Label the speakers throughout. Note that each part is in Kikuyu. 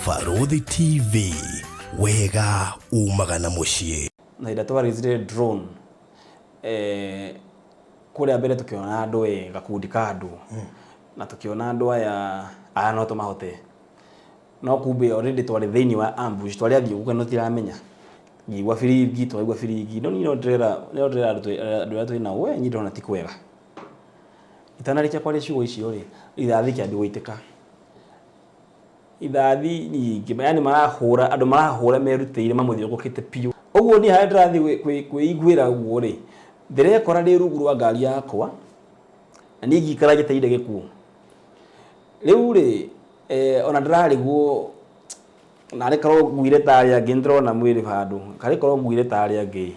Speaker 1: Barũthi TV, wega umaga na mũciĩ.
Speaker 2: Na hĩndĩ ĩrĩa twarĩzire drone eh, kũrĩa mbere tũkĩona andũ ĩ gakundi ka andũ na tũkĩona andũ aya aya no tũmahote no kumbe already twarĩ thĩinĩ wa ambush, twarĩ athiũku no tiramenya. Ngĩigua biringi, twaigua biringi, no niĩ no ndĩrera no ndĩrera andũ arĩa twĩ nao, we niĩ ndĩrona ti kwega. Itanarĩkia kwaria ciugo icio rĩ, rithathi ikĩambia gũitĩka. Ithathi nyingĩ, yani marahũra, andũ marahũra merutĩire mamũthiũrũrũkĩte biũ. Ũguo niĩ harĩa ndĩrathiĩ kwĩiguĩra ũguo rĩ, ndĩrekora ndĩ rungu rwa ngari yakwa, na niĩ ngĩikara njetereire gĩkuũ. Rĩu rĩ, ona ndĩrarigwo narĩ korwo nguire ta arĩa angĩ, nĩndĩrona mwĩrĩ handũ, karĩ korwo nguire ta arĩa angĩ,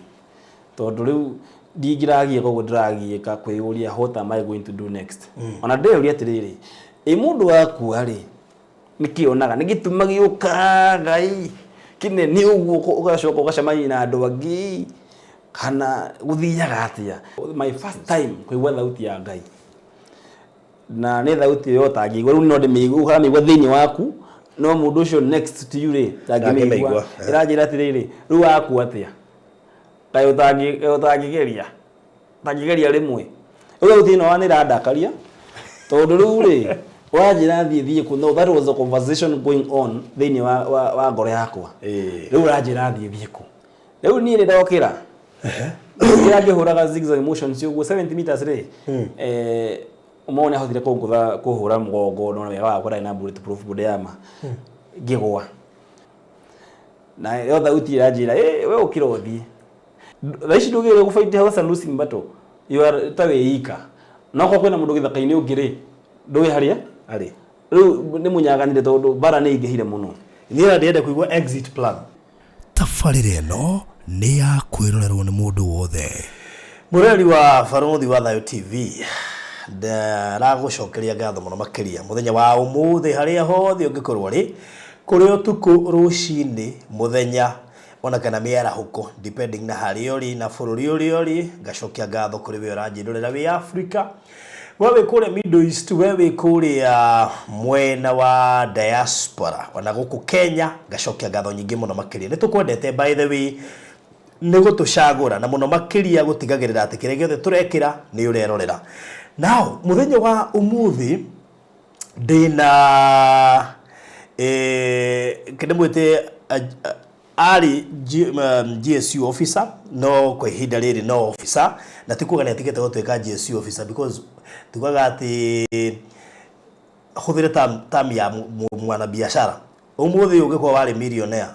Speaker 2: tondũ rĩu ndingĩragiĩka ũguo ndĩragiĩka kwĩyũria what am I going to do next. Ona ndĩreyũria atĩrĩrĩ, ĩ mũndũ akua rĩ, nĩkĩ onaga? Nĩ gĩtuma gĩũkaga ĩ, kĩnene ũguo ũgacoka ũgacemania na andũ angĩ, kana gũthiaga atĩa? My first time kũigua thauti ya Ngai. Na nĩ thauti ĩyo ũtangĩigua, rĩu no ndĩmĩigue, ũramĩigua thĩinĩ waku, no mũndũ ũcio next to you rĩ, ndangĩmĩigua. Ĩranjĩra atĩrĩrĩ, rĩu wakua atĩa? Kaĩ ũtangĩgeria? Ũtangĩgeria rĩmwe? Rĩu thauti ĩno nĩ ĩrandakaria, tondũ rĩu rĩ, ũranjĩra thiĩ thiĩ kũ, no that was the conversation going on thĩinĩ wa ngoro yakwa. Rĩu ũranjĩra thiĩ thiĩ kũ? Rĩu niĩ nĩ ndokĩra, ndokĩra ngĩhũraga zigzag motions ũguo 70 meters rĩ, ũmwe nĩ ahotire kũngũtha kũhũra mũgongo no wega wakwa ndarĩ na bulletproof body armor, ngĩgwa. Na yo thauti ĩranjĩra, ĩ we ũkĩra ũthiĩ. Thaa ici ndũgĩrĩire gũ fight horse and losing battle. You are ta wĩ ika. No korwo kwĩna mũndũ gĩthaka-inĩ ũngĩ rĩ, ndũĩ harĩa
Speaker 3: arĩ.
Speaker 2: Rĩu nĩ mũnyaganire tondũ mbara nĩ ĩingĩhire mũno.
Speaker 3: Niĩ ona ndĩrenda kũigua exit plan.
Speaker 1: Tabarĩra ĩno nĩ ya kwĩrorerwo nĩ mũndũ wothe.
Speaker 3: Mwĩroreri wa Barũthi wa Thayũ TV, ndĩragũcokeria ngatho mũno makĩria mũthenya wa ũmũthĩ harĩa hothe ũngĩkorwo ũrĩ, kũrĩ ũtukũ, rũcinĩ, mũthenya ona kana mĩarahũko depending na harĩa ũrĩ na bũrũri ũrĩa ũrĩ. Ngacokia ngatho kũrĩ we ũranjĩrorera wĩ Africa, we wĩ kũrĩa Middle East, we wĩ kũrĩa mwena wa diaspora ona gũkũ Kenya, ngacokia ngatho nyingĩ mũno makĩria. Nĩ tũkwendete by the way nĩ gũtũcagũra na mũno makĩria gũtigagĩrĩra atĩ kĩrĩa gĩothe tũrekĩra nĩ ũrerorera. Now mũthenya wa ũmũthĩ ndĩna kĩndĩmwĩte arĩ GSU officer, no kwa ihinda rĩrĩ no officer, na ti kuga nĩ atigĩte gũtuĩka GSU officer because tugaga atĩ hũthĩre term ya mwanabiashara. Ũmũthĩ ũngĩkorwo warĩ millionaire,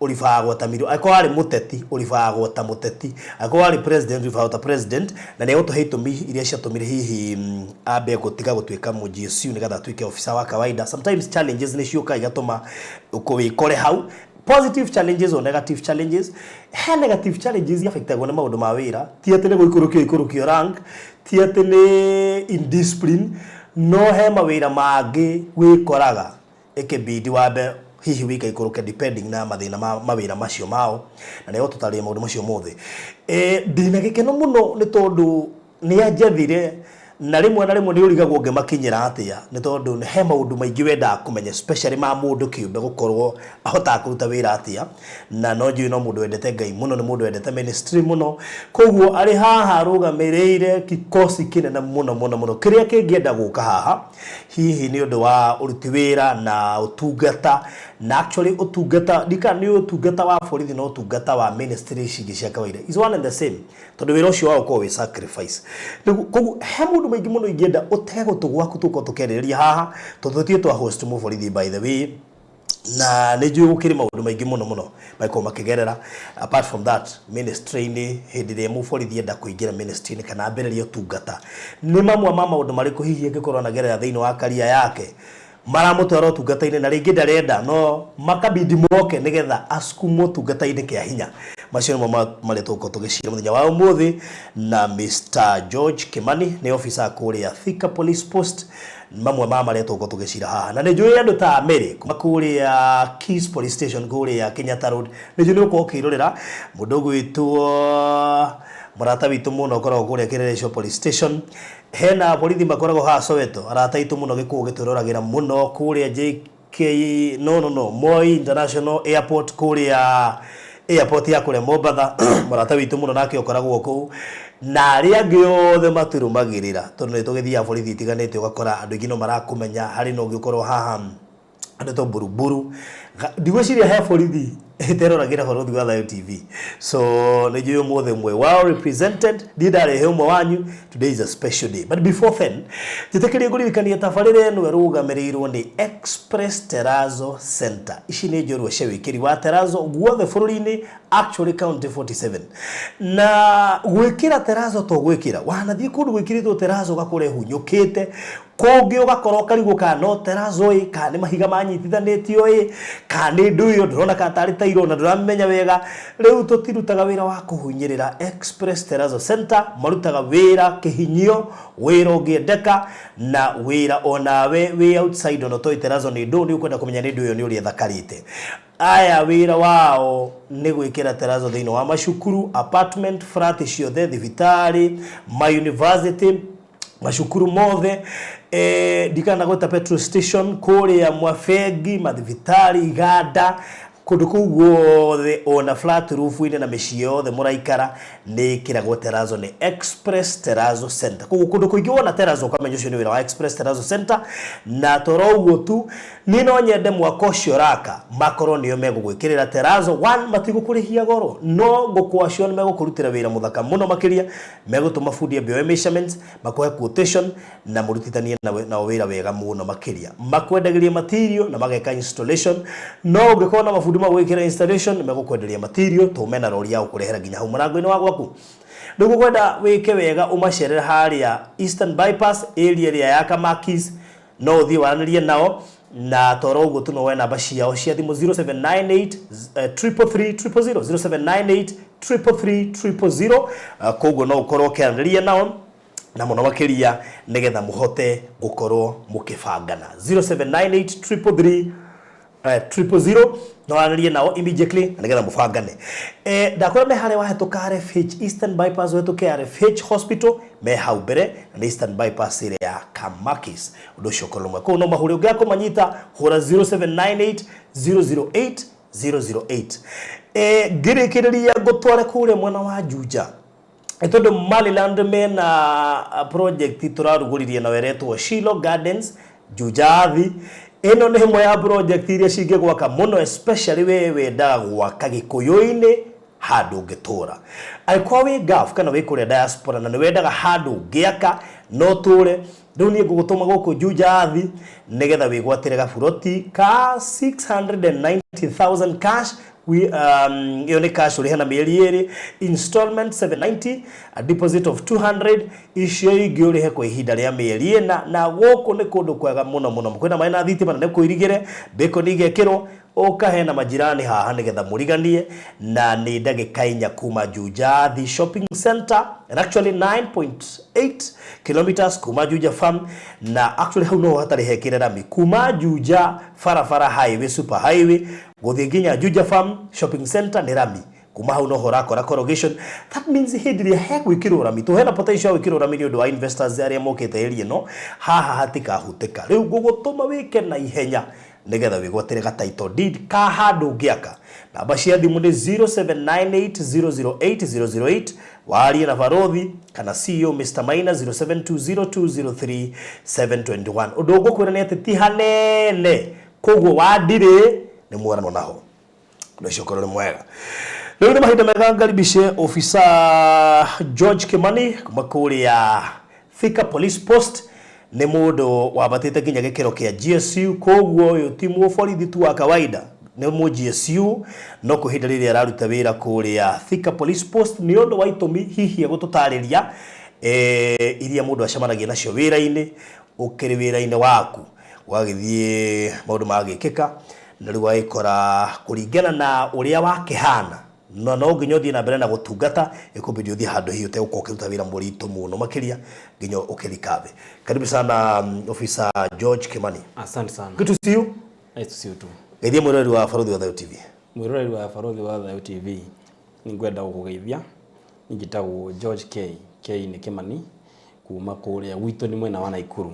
Speaker 3: ũribagwo ta millionaire, angĩkorwo warĩ mũteti ũribagwo ta mũteti, angĩkorwo warĩ president ũribagwo ta president, na nĩ egũtũhe itũmi iria ciatũmire hihi ambe gũtiga gũtuĩka mũ GSU nĩgetha atuĩke officer wa kawaida. Sometimes challenges nĩ ciũkaga igatũma wĩkore hau, positive challenges or negative challenges. He negative challenges affectagwo nĩ maũndũ ma wĩra, ti atĩ nĩ gũikũrũkio ikũrũkio rank, ti atĩ nĩ indiscipline, no he mawĩra mangĩ wĩkoraga ĩkĩbidi wambe hihi wĩikaikũrũke depending na mathĩna ma mawĩra macio mao, na nĩ egũtũtarĩria maũndũ macio mothe. Ndĩna gĩkeno mũno nĩ tondũ nĩ anjathire, na rĩmwe na rĩmwe nĩ ũrigagwo ũngĩmakinyĩra atĩa, nĩ tondũ he maũndũ maingĩ wendaga kũmenya especially ma mũndũ kĩũmbe gũkorwo ahotaga kũruta wĩra atĩa, na no njũĩ no mũndũ wendete Ngai mũno, nĩ mũndũ wendete ministry mũno, koguo arĩ haha arũgamĩrĩire kikosi kĩnene mũno mũno mũno kĩrĩa kĩngĩenda gũka haha hihi nĩ ũndũ wa ũruti wĩra na ũtungata, na actually ũtungata ndikana nĩ ũtungata wa borithi na ũtungata wa ministry ici ingĩ cia kawaida is one and the same, tondũ wĩra ũcio wao ũkoragwo wĩ sacrifice. Rĩu koguo he maũndũ maingĩ mũno ingĩenda ũtege gũtũ gwaku tũkorwo tũkĩarĩrĩria haha, tondũ tũtirĩ twa host mũborithi by the way, na nĩ njũĩ gũkĩrĩ maũndũ maingĩ mũno mũno makoragwo makĩgerera. Apart from that, ministry-inĩ hĩndĩ ĩrĩa mũborithi enda kũingĩra ministry-inĩ kana ambĩrĩrie ũtungata, nĩ mamwe ma maũndũ marĩkũ hihi angĩkorwo anagerera thĩinĩ wa career yake maramũtwara ũtungata-inĩ na rĩngĩ ndarenda no makabidi moke nĩgetha asukumwo ũtungata-inĩ kĩa hinya. Macio nĩmo marĩa tũgũkorwo tũgĩcira mũthenya wa ũmũthĩ na Mr George Kimani, nĩ officer kũrĩa Thika Police Post, mamwe ma marĩa tũgũkorwo tũgĩcira haha. Na nĩ njũĩ andũ ta Mary kuma kũrĩa Keys Police Station kũrĩa Kenyatta Road, nĩ njũĩ nĩ ũgũkorwo ũkĩrorera mũndũ ũgwĩtwo mũrata witũ mũno ũkoragwo kũrĩa Kĩrĩrĩco Police Station. Hena borithi makoragwo haha Soweto, arata aitũ mũno gĩkũyũ gĩtwĩroragĩra mũno kũrĩa J K no no no Moi International Airport kũrĩa airport ya kũrĩa Mombatha, mũrata witũ mũno nake ũkoragwo kũu, na arĩa angĩ othe matũrũmagĩrĩra, tondũ nĩ tũgĩthiaga borithi itiganĩte, ũgakora andũ aingĩ no marakũmenya. Harĩ na ũngĩ ũkorwo haha andũ buruburu, ndigwĩciria he borithi ĩteroragĩra Barũthi wa Thayo TV, so nĩ njũĩ ũmũthĩ mwe well represented. Ndiĩ ndarehe ũmwe wanyu. Today is a special day, but before then, njĩtĩkĩrie ngũririkanie tabarĩra ĩno ĩrũgamĩrĩirwo nĩ Express Terrazzo Center. Ici nĩ njorua cia wĩkĩri wa terrazzo guothe bũrũri-inĩ, actually county 47. Na gwĩkĩra terrazzo to gwĩkĩra, wanathiĩ kũndũ gwĩkĩrĩtwo terrazzo ũgakora ĩhunyũkĩte, kũngĩ ũgakora ũkarigwo kana no terrazzo ĩ, kana nĩ mahiga manyitithanĩtio ĩ, kana nĩ ndũ ĩyo ndũrona kana tarĩ tairo na ndũramenya wega. Rĩu tũtirutaga wĩra wa kũhunyĩrĩra. Express Terrazzo Center marutaga wĩra kĩhinyio, wĩra ũngĩendeka, na wĩra onawe wĩ outside ona ũtoĩ terrazzo nĩ ndũ, nĩ ũkwenda kũmenya nĩ ndũ ĩyo, nĩ ũrĩa ĩthakarĩte. Aya wĩra wao nĩ gwĩkĩra terrazzo thĩinĩ wa macukuru, apartment, flat ciothe, thibitarĩ, ma university, macukuru mothe, ndikana gwĩta petrol station kũrĩa mabengi, mathibitarĩ, iganda, kũndũ kũu guothe, ona flat roof-inĩ na mĩciĩ yothe mũraikara nĩ ĩkĩragwo terrazzo nĩ Express Terrazzo Center. Koguo kũndũ kũingĩ wona terrazzo, ũkamenya ũcio nĩ wĩra wa Express Terrazzo Center. Na toro ũguo tu, niĩ no nyende mwaka ũcio ũraka makorwo nĩo megũgwĩkĩrĩra terrazzo. One, matigũkũrĩhia goro, no ngũkũ acio nĩ megũkũrutĩra wĩra mũthaka mũno makĩria. Megũtũma bundi ambe oe measurements, makũhe quotation na mũrutithanie nao wĩra wega mũno makĩria. Makwendagĩria material na mageka installation, no ũngĩkorwo na mabundi ma gwĩkĩra installation, nĩ megũkwenderia material to mena rori ya gũkũrehera nginya hau mũrango-inĩ wa gwaku. Rĩu ngũkwenda wĩke wega ũmacerere harĩa Eastern Bypass, area ĩrĩa ya Kamakis. No ũthiĩ waranĩrie nao, na toro ũguo tu, no woe namba ciao cia thimũ, 0798 333 000, 0798 333 000. Koguo no ũkorwo ũkĩaranĩria nao na mũno makĩria nĩgetha mũhote gũkorwo mũkĩbangana. 0798 333 000, no aranĩrie nao immediately na nĩgetha mũbangane. Ndakwĩra me harĩa wahĩtũka RFH, Eastern Bypass, ũhĩtũke RFH Hospital, me hau mbere, na nĩ Eastern Bypass ĩrĩa ya Kamakis. Ũndũ ũcio ũkorwo mwe kũu no mahũre. Ũngĩaga kũmanyita, hũra 0798 008 008. Ngĩrĩkĩrĩria, ngũtware kũrĩa mwena wa Juja, nĩ tondũ Maryland mena project tũrarugũririe nayo ĩretwo Shilo Gardens Juja Athi. Ĩno nĩ ĩmwe ya project iria cingĩgwaka mũno, especially we wendaga gwaka gĩkũyũ-inĩ handũ ũngĩtũra. Angĩkorwo wĩ Gulf kana wĩ kũrĩa diaspora na nĩ wendaga handũ ũngĩaka no ũtũre, rĩu niĩ ngũgũtũma gũkũ Juja Athi nĩgetha wĩgwatĩre gaburoti ka 690,000 cash. Ĩyo nĩ cash, ũrĩhe na mĩeri ĩrĩ, installment 790, a deposit of 200, icio ingĩ ũrĩhe kwa ihinda rĩa mĩeri 4. Na gũkũ nĩ kũndũ kwega mũno mũno, kwĩna maĩ na thitima, na nĩ kũirigĩre bacon igekĩrwo, ũkahe na majirani haha nĩgetha mũriganie. Na nĩ ndagĩka 4 kuma Juja Athi Shopping Center, and actually 9.8 kilometers kuma Juja Farm. Na actually hau no hatarĩ hekĩre rami kuma Juja barabara highway, super highway, gũthiĩ nginya Juja Farm Shopping Center nĩ rami. Kuma hau noho ũrakora corrugation. That means hĩndĩ ĩrĩa hegwĩkĩrwo rami, to hena potential ya gwĩkĩrwo rami nĩ ũndũ wa investors arĩa mokĩte area ĩno, haha hatikahutĩka. Rĩu ngũgũtũma wĩke na ihenya nĩgetha wĩgwatĩre ga title deed ka handũ ũngĩaka. Namba cia thimũ nĩ 0798008008, warie na barothi kana CEO Mr Maina, 0720203721. Ũndũ ngũkwĩra nĩ atĩ ti hanene, koguo wandirĩ nĩ mwaranwo naho. Ũndũ ũcio ũkorwo nĩ mwega. Rĩu nĩ mahinda mega ngaribishe officer George Kimani kuma kũrĩa Thika Police Post. Nĩ mũndũ wambatĩte nginya gĩkĩro kĩa GSU, koguo ũyũ ti mũborithi tu wa kawaida, nĩ mũ GSU, no kwa ihinda rĩrĩ araruta wĩra kũrĩa Thika Police Post nĩ ũndũ wa itũmi hihi egũtũtarĩria, iria mũndũ acemanagia nacio wĩra-inĩ. Ũkĩrĩ wĩra-inĩ waku, ũgagĩthiĩ maũndũ magagĩkĩka, na rĩu ũgagĩkora kũringana na ũrĩa wakĩhana no no nginya ũthiĩ na mbere na gũtungata, ĩkũbidi ũthiĩ handũ hihi ũtegũkorwo ũkĩruta wĩra mũritũ mũno makĩria nginya ũkĩrikabe. Karibu sana, Officer George Kimani.
Speaker 2: Asante sana.
Speaker 3: Good to see you.
Speaker 2: Nice to see you too.
Speaker 3: Geithia mwĩroreri wa Barũthi wa Thayo TV.
Speaker 2: Mwĩroreri wa Barũthi wa Thayo TV, nĩngwenda gũkũgeithia. Niĩ njĩtagwo George K, K nĩ Kimani. Kuma kũrĩa gwitũ nĩ mwena wa Naikuru,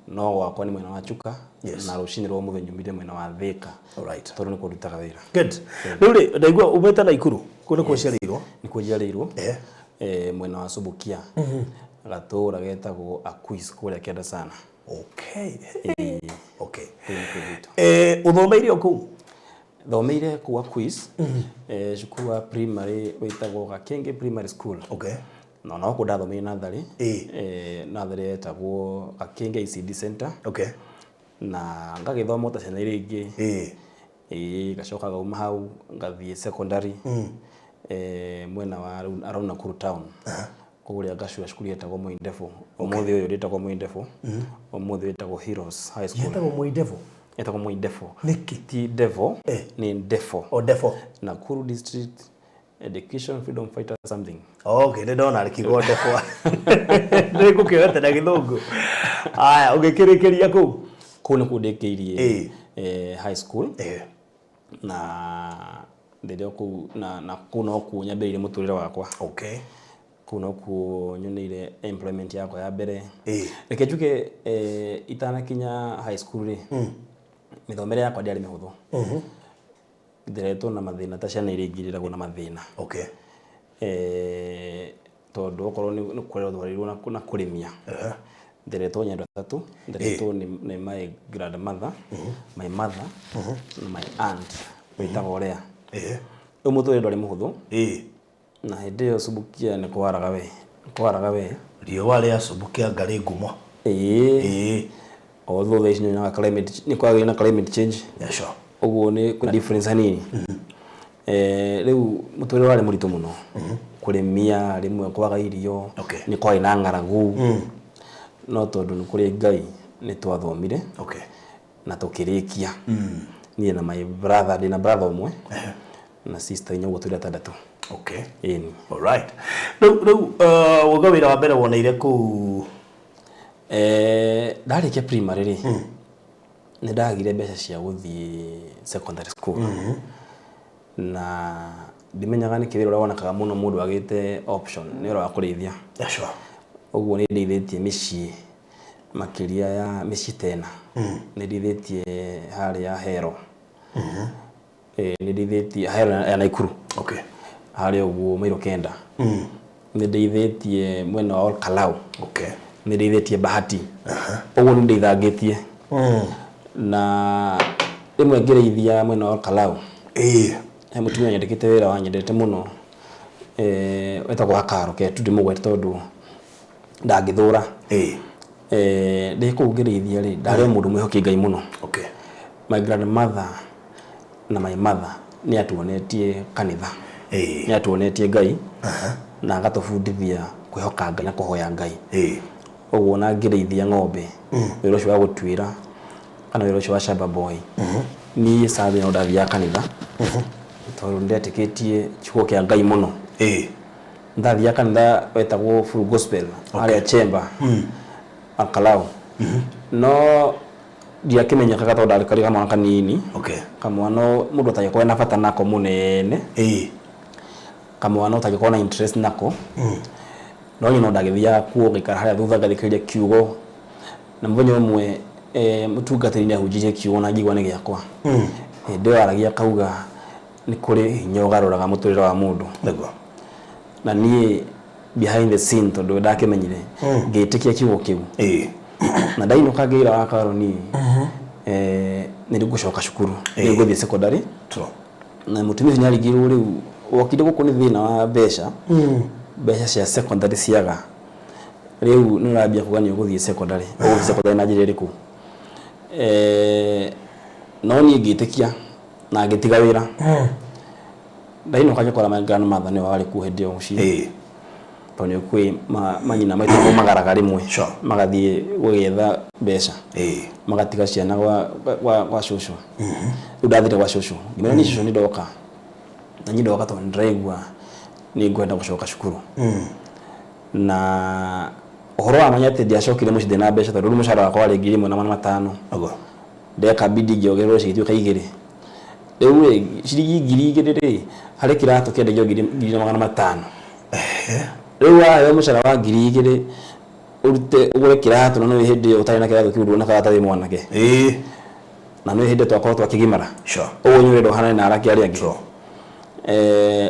Speaker 2: no gwakwa nĩ mwena wa Chuka.
Speaker 3: Yes.
Speaker 2: Na rũcinĩ rwa ũmũthĩ nyumire mwena wa Thĩka
Speaker 3: Alright.
Speaker 2: tondũ nĩkuo ndutaga wĩra.
Speaker 3: Good. Rĩu rĩ, ndaigua umĩte Naikuru, kũu nĩkuo ũciarĩirwo?
Speaker 2: Nĩkuo njiarĩirwo. Mwena wa Subukia, gatũra getagwo Akuis, kũrĩa kĩanda sana.
Speaker 3: Okay.
Speaker 2: Kũu nĩkuo gwitũ.
Speaker 3: Ũthomeire o kũu?
Speaker 2: Thomeire kũu Akuis, cukuru wa primary wĩtagwo Gakenge Primary School. Na no kũ ndathomeire natharĩ. Natharĩ yetagwo Gakenge ECD Center. Na ngagĩthoma ta ciana iria ingĩ. Ĩĩ, ngacoka ngauma hau ngathiĩ secondary mwena wa rĩu around Nakuru town, kũrĩa ngacua cukuru yetagwo Moi Ndefu. Ũmũthĩ ũyũ ndĩtagwo Moi Ndefu, ũmũthĩ wĩtagwo Heroes High School.
Speaker 3: Yetagwo Moi Devil?
Speaker 2: Yetagwo Moi Ndefu.
Speaker 3: Nĩkĩ?
Speaker 2: Ti Devil. Nĩ Ndefo.
Speaker 3: O Defo.
Speaker 2: Nakuru District Education Freedom Fighter something.
Speaker 3: Okay, nĩ ndona rĩkiugo Defo. Nĩ ngũkĩoete na gĩthũngũ. Aya, ũgĩkĩrĩkĩria kũu?
Speaker 2: Kũu nĩkuo ndĩkĩirie high school. Na ndĩrĩ o kũu na kũu nokuo nyambĩrĩirie mũtũrĩre wakwa. Kũu nokuo nyoneire employment yakwa ya mbere. Reke njuge, itanakinya high school rĩ, mĩthomere yakwa ndĩarĩ mĩhũthũ. Nderetwo na mathĩna ta ciana iria ingĩ ireragwo na mathĩna. Tondũ okorwo nĩ kũrerwo twarerirwo na kũrĩmia, nderetwo nyendo atatũ, nderetwo nĩ my grandmother, my mother na my aunt wĩtagwo Lea. Rĩu mũtũrĩre ndwarĩ mũhũthũ. Na hĩndĩ ĩyo Subukia nĩ kwaraga we, nĩ kwaraga we.
Speaker 3: Riũa rĩa Subukia ngarĩ ngumo.
Speaker 2: Ĩĩ. Although thaa ici nyonaga climate nĩ kwagĩire na climate change.
Speaker 3: Yeah, sure.
Speaker 2: Ũguo nĩ kwĩna difference hanini. Rĩu mũtũrĩre warĩ mũritũ mũno, kũrĩmia rĩmwe kwaga irio. Nĩ kwarĩ na ng'aragu, no tondũ nĩ kũrĩ Ngai nĩ twathomire na tũkĩrĩkia, niĩ na my brother. Ndĩna brother ũmwe na sister inya, ũguo tũrĩ atandatũ. Ĩni.
Speaker 3: Alright. Rĩu wauga wĩra wa mbere woneire kũu?
Speaker 2: Ndarĩkia primary rĩ, nĩ ndagire mbeca cia gũthiĩ secondary school, na ndimenyaga nĩkĩ wĩra ũrĩa wonekaga mũno mũndũ agĩte option nĩ wĩra wa kũrĩithia. Ũguo nĩ ndeithĩtie mĩciĩ makĩria ya mĩciĩ tena, nĩ ndeithĩtie harĩa Hero. Nĩ ndeithĩtie Hero ya Naikuru. Harĩa ũguo mairo 9. Nĩ ndeithĩtie mwena wa Olkalau. Nĩ ndeithĩtie Bahati. Ũguo nĩ ndeithangĩtie, na rĩmwe ngĩrĩithia mwena wa Olkalau, he mũtumia nyandĩkĩte wĩra wanyendete mũno, wetagwo Hakaro ke tu, ndĩmũgwete tondũ ndangĩthũra. Ndĩ kũu ngĩrĩithia rĩ, ndarĩ o mũndũ mwĩhoki Ngai mũno. My grandmother na my mother nĩ atuonetie kanitha, nĩ atuonetie Ngai na agatũbundithia kwĩhoka Ngai na kũhoya Ngai. Ũguo na ngĩrĩithia ng'ombe, wĩra ũcio wa gũtuĩra kana wĩra ũcio wa shamba boy, niĩ Sunday no ndathiaga kanitha tondũ nĩndetĩkĩtie kiugo kĩa Ngai mũno. Ndathiaga kanitha wetagwo Full Gospel harĩa Chamber Ankalau, no ndiakĩmenyekaga tondũ ndarĩ karĩ kamwana kanini. Kamwana mũndũ atangĩkorwo na bata nako mũnene. Kamwana ũtangĩkorwo na interest nako, no niĩ no ndagĩthiaga kuo ngaikara harĩa thutha ngathikĩrĩria kiugo. Na mũthenya ũmwe, mũtungatĩri nĩ ahunjirie kiugo na ngĩigua nĩ gĩakwa. Hĩndĩ ĩyo aragia akauga nĩ kũrĩ hinya ũgarũraga mũtũrĩre wa mũndũ. Na niĩ behind the scene, tondũ ndakĩmenyire, ngĩtĩkia kiugo kĩu. Na ndainũka ngĩira wa karo niĩ, nĩ ngũcoka cukuru, nĩ ngũthiĩ secondary. Na mũtumia ũcio nĩarigirwo rĩu wokire gũkũ nĩ thĩna wa mbeca, mbeca cia secondary ciaga. Rĩu nĩ ũrambia kuga nĩ ũgũthiĩ secondary, ũgũthiĩ secondary na njĩra ĩrĩkũ? No niĩ ngĩtĩkia na ngĩtiga wĩra. Ndainũka ngĩkora my grandmother nĩwe warĩ kuo hĩndĩ ĩyo mũciĩ, tondũ nĩ kwĩ manyina maitũ maumagaraga rĩmwe magathiĩ gũgĩetha mbeca, magatiga ciana gwa cũcũ. Rĩu ndathire gwa cũcũ, ngĩmwĩra niĩ cũcũ nĩ ndoka, na niĩ ndoka tondũ nĩndĩraigua nĩ ngwenda gũcoka cukuru. Na ũhoro wa manya atĩ ndiacokire mũciĩ ndĩna mbeca, tondũ rĩu mũcara wakwa warĩ 1500. Ndeka bidi ngĩongererwo cigĩtuĩka 2. Rĩu rĩ, ciringi 2000 rĩ, harĩ kĩratũ kĩendagio 1500. Rĩu waheo mũcara wa 2000. Ũrute ũgũre kĩratũ, na nĩ hĩndĩ ĩyo ũtarĩ na kĩratũ kĩu nduonekaga ta wĩ mwanake. Na nĩ hĩndĩ twakorwo twakĩgimara. Ũguo nĩ ũrenda ũhanane na arake arĩa angĩ.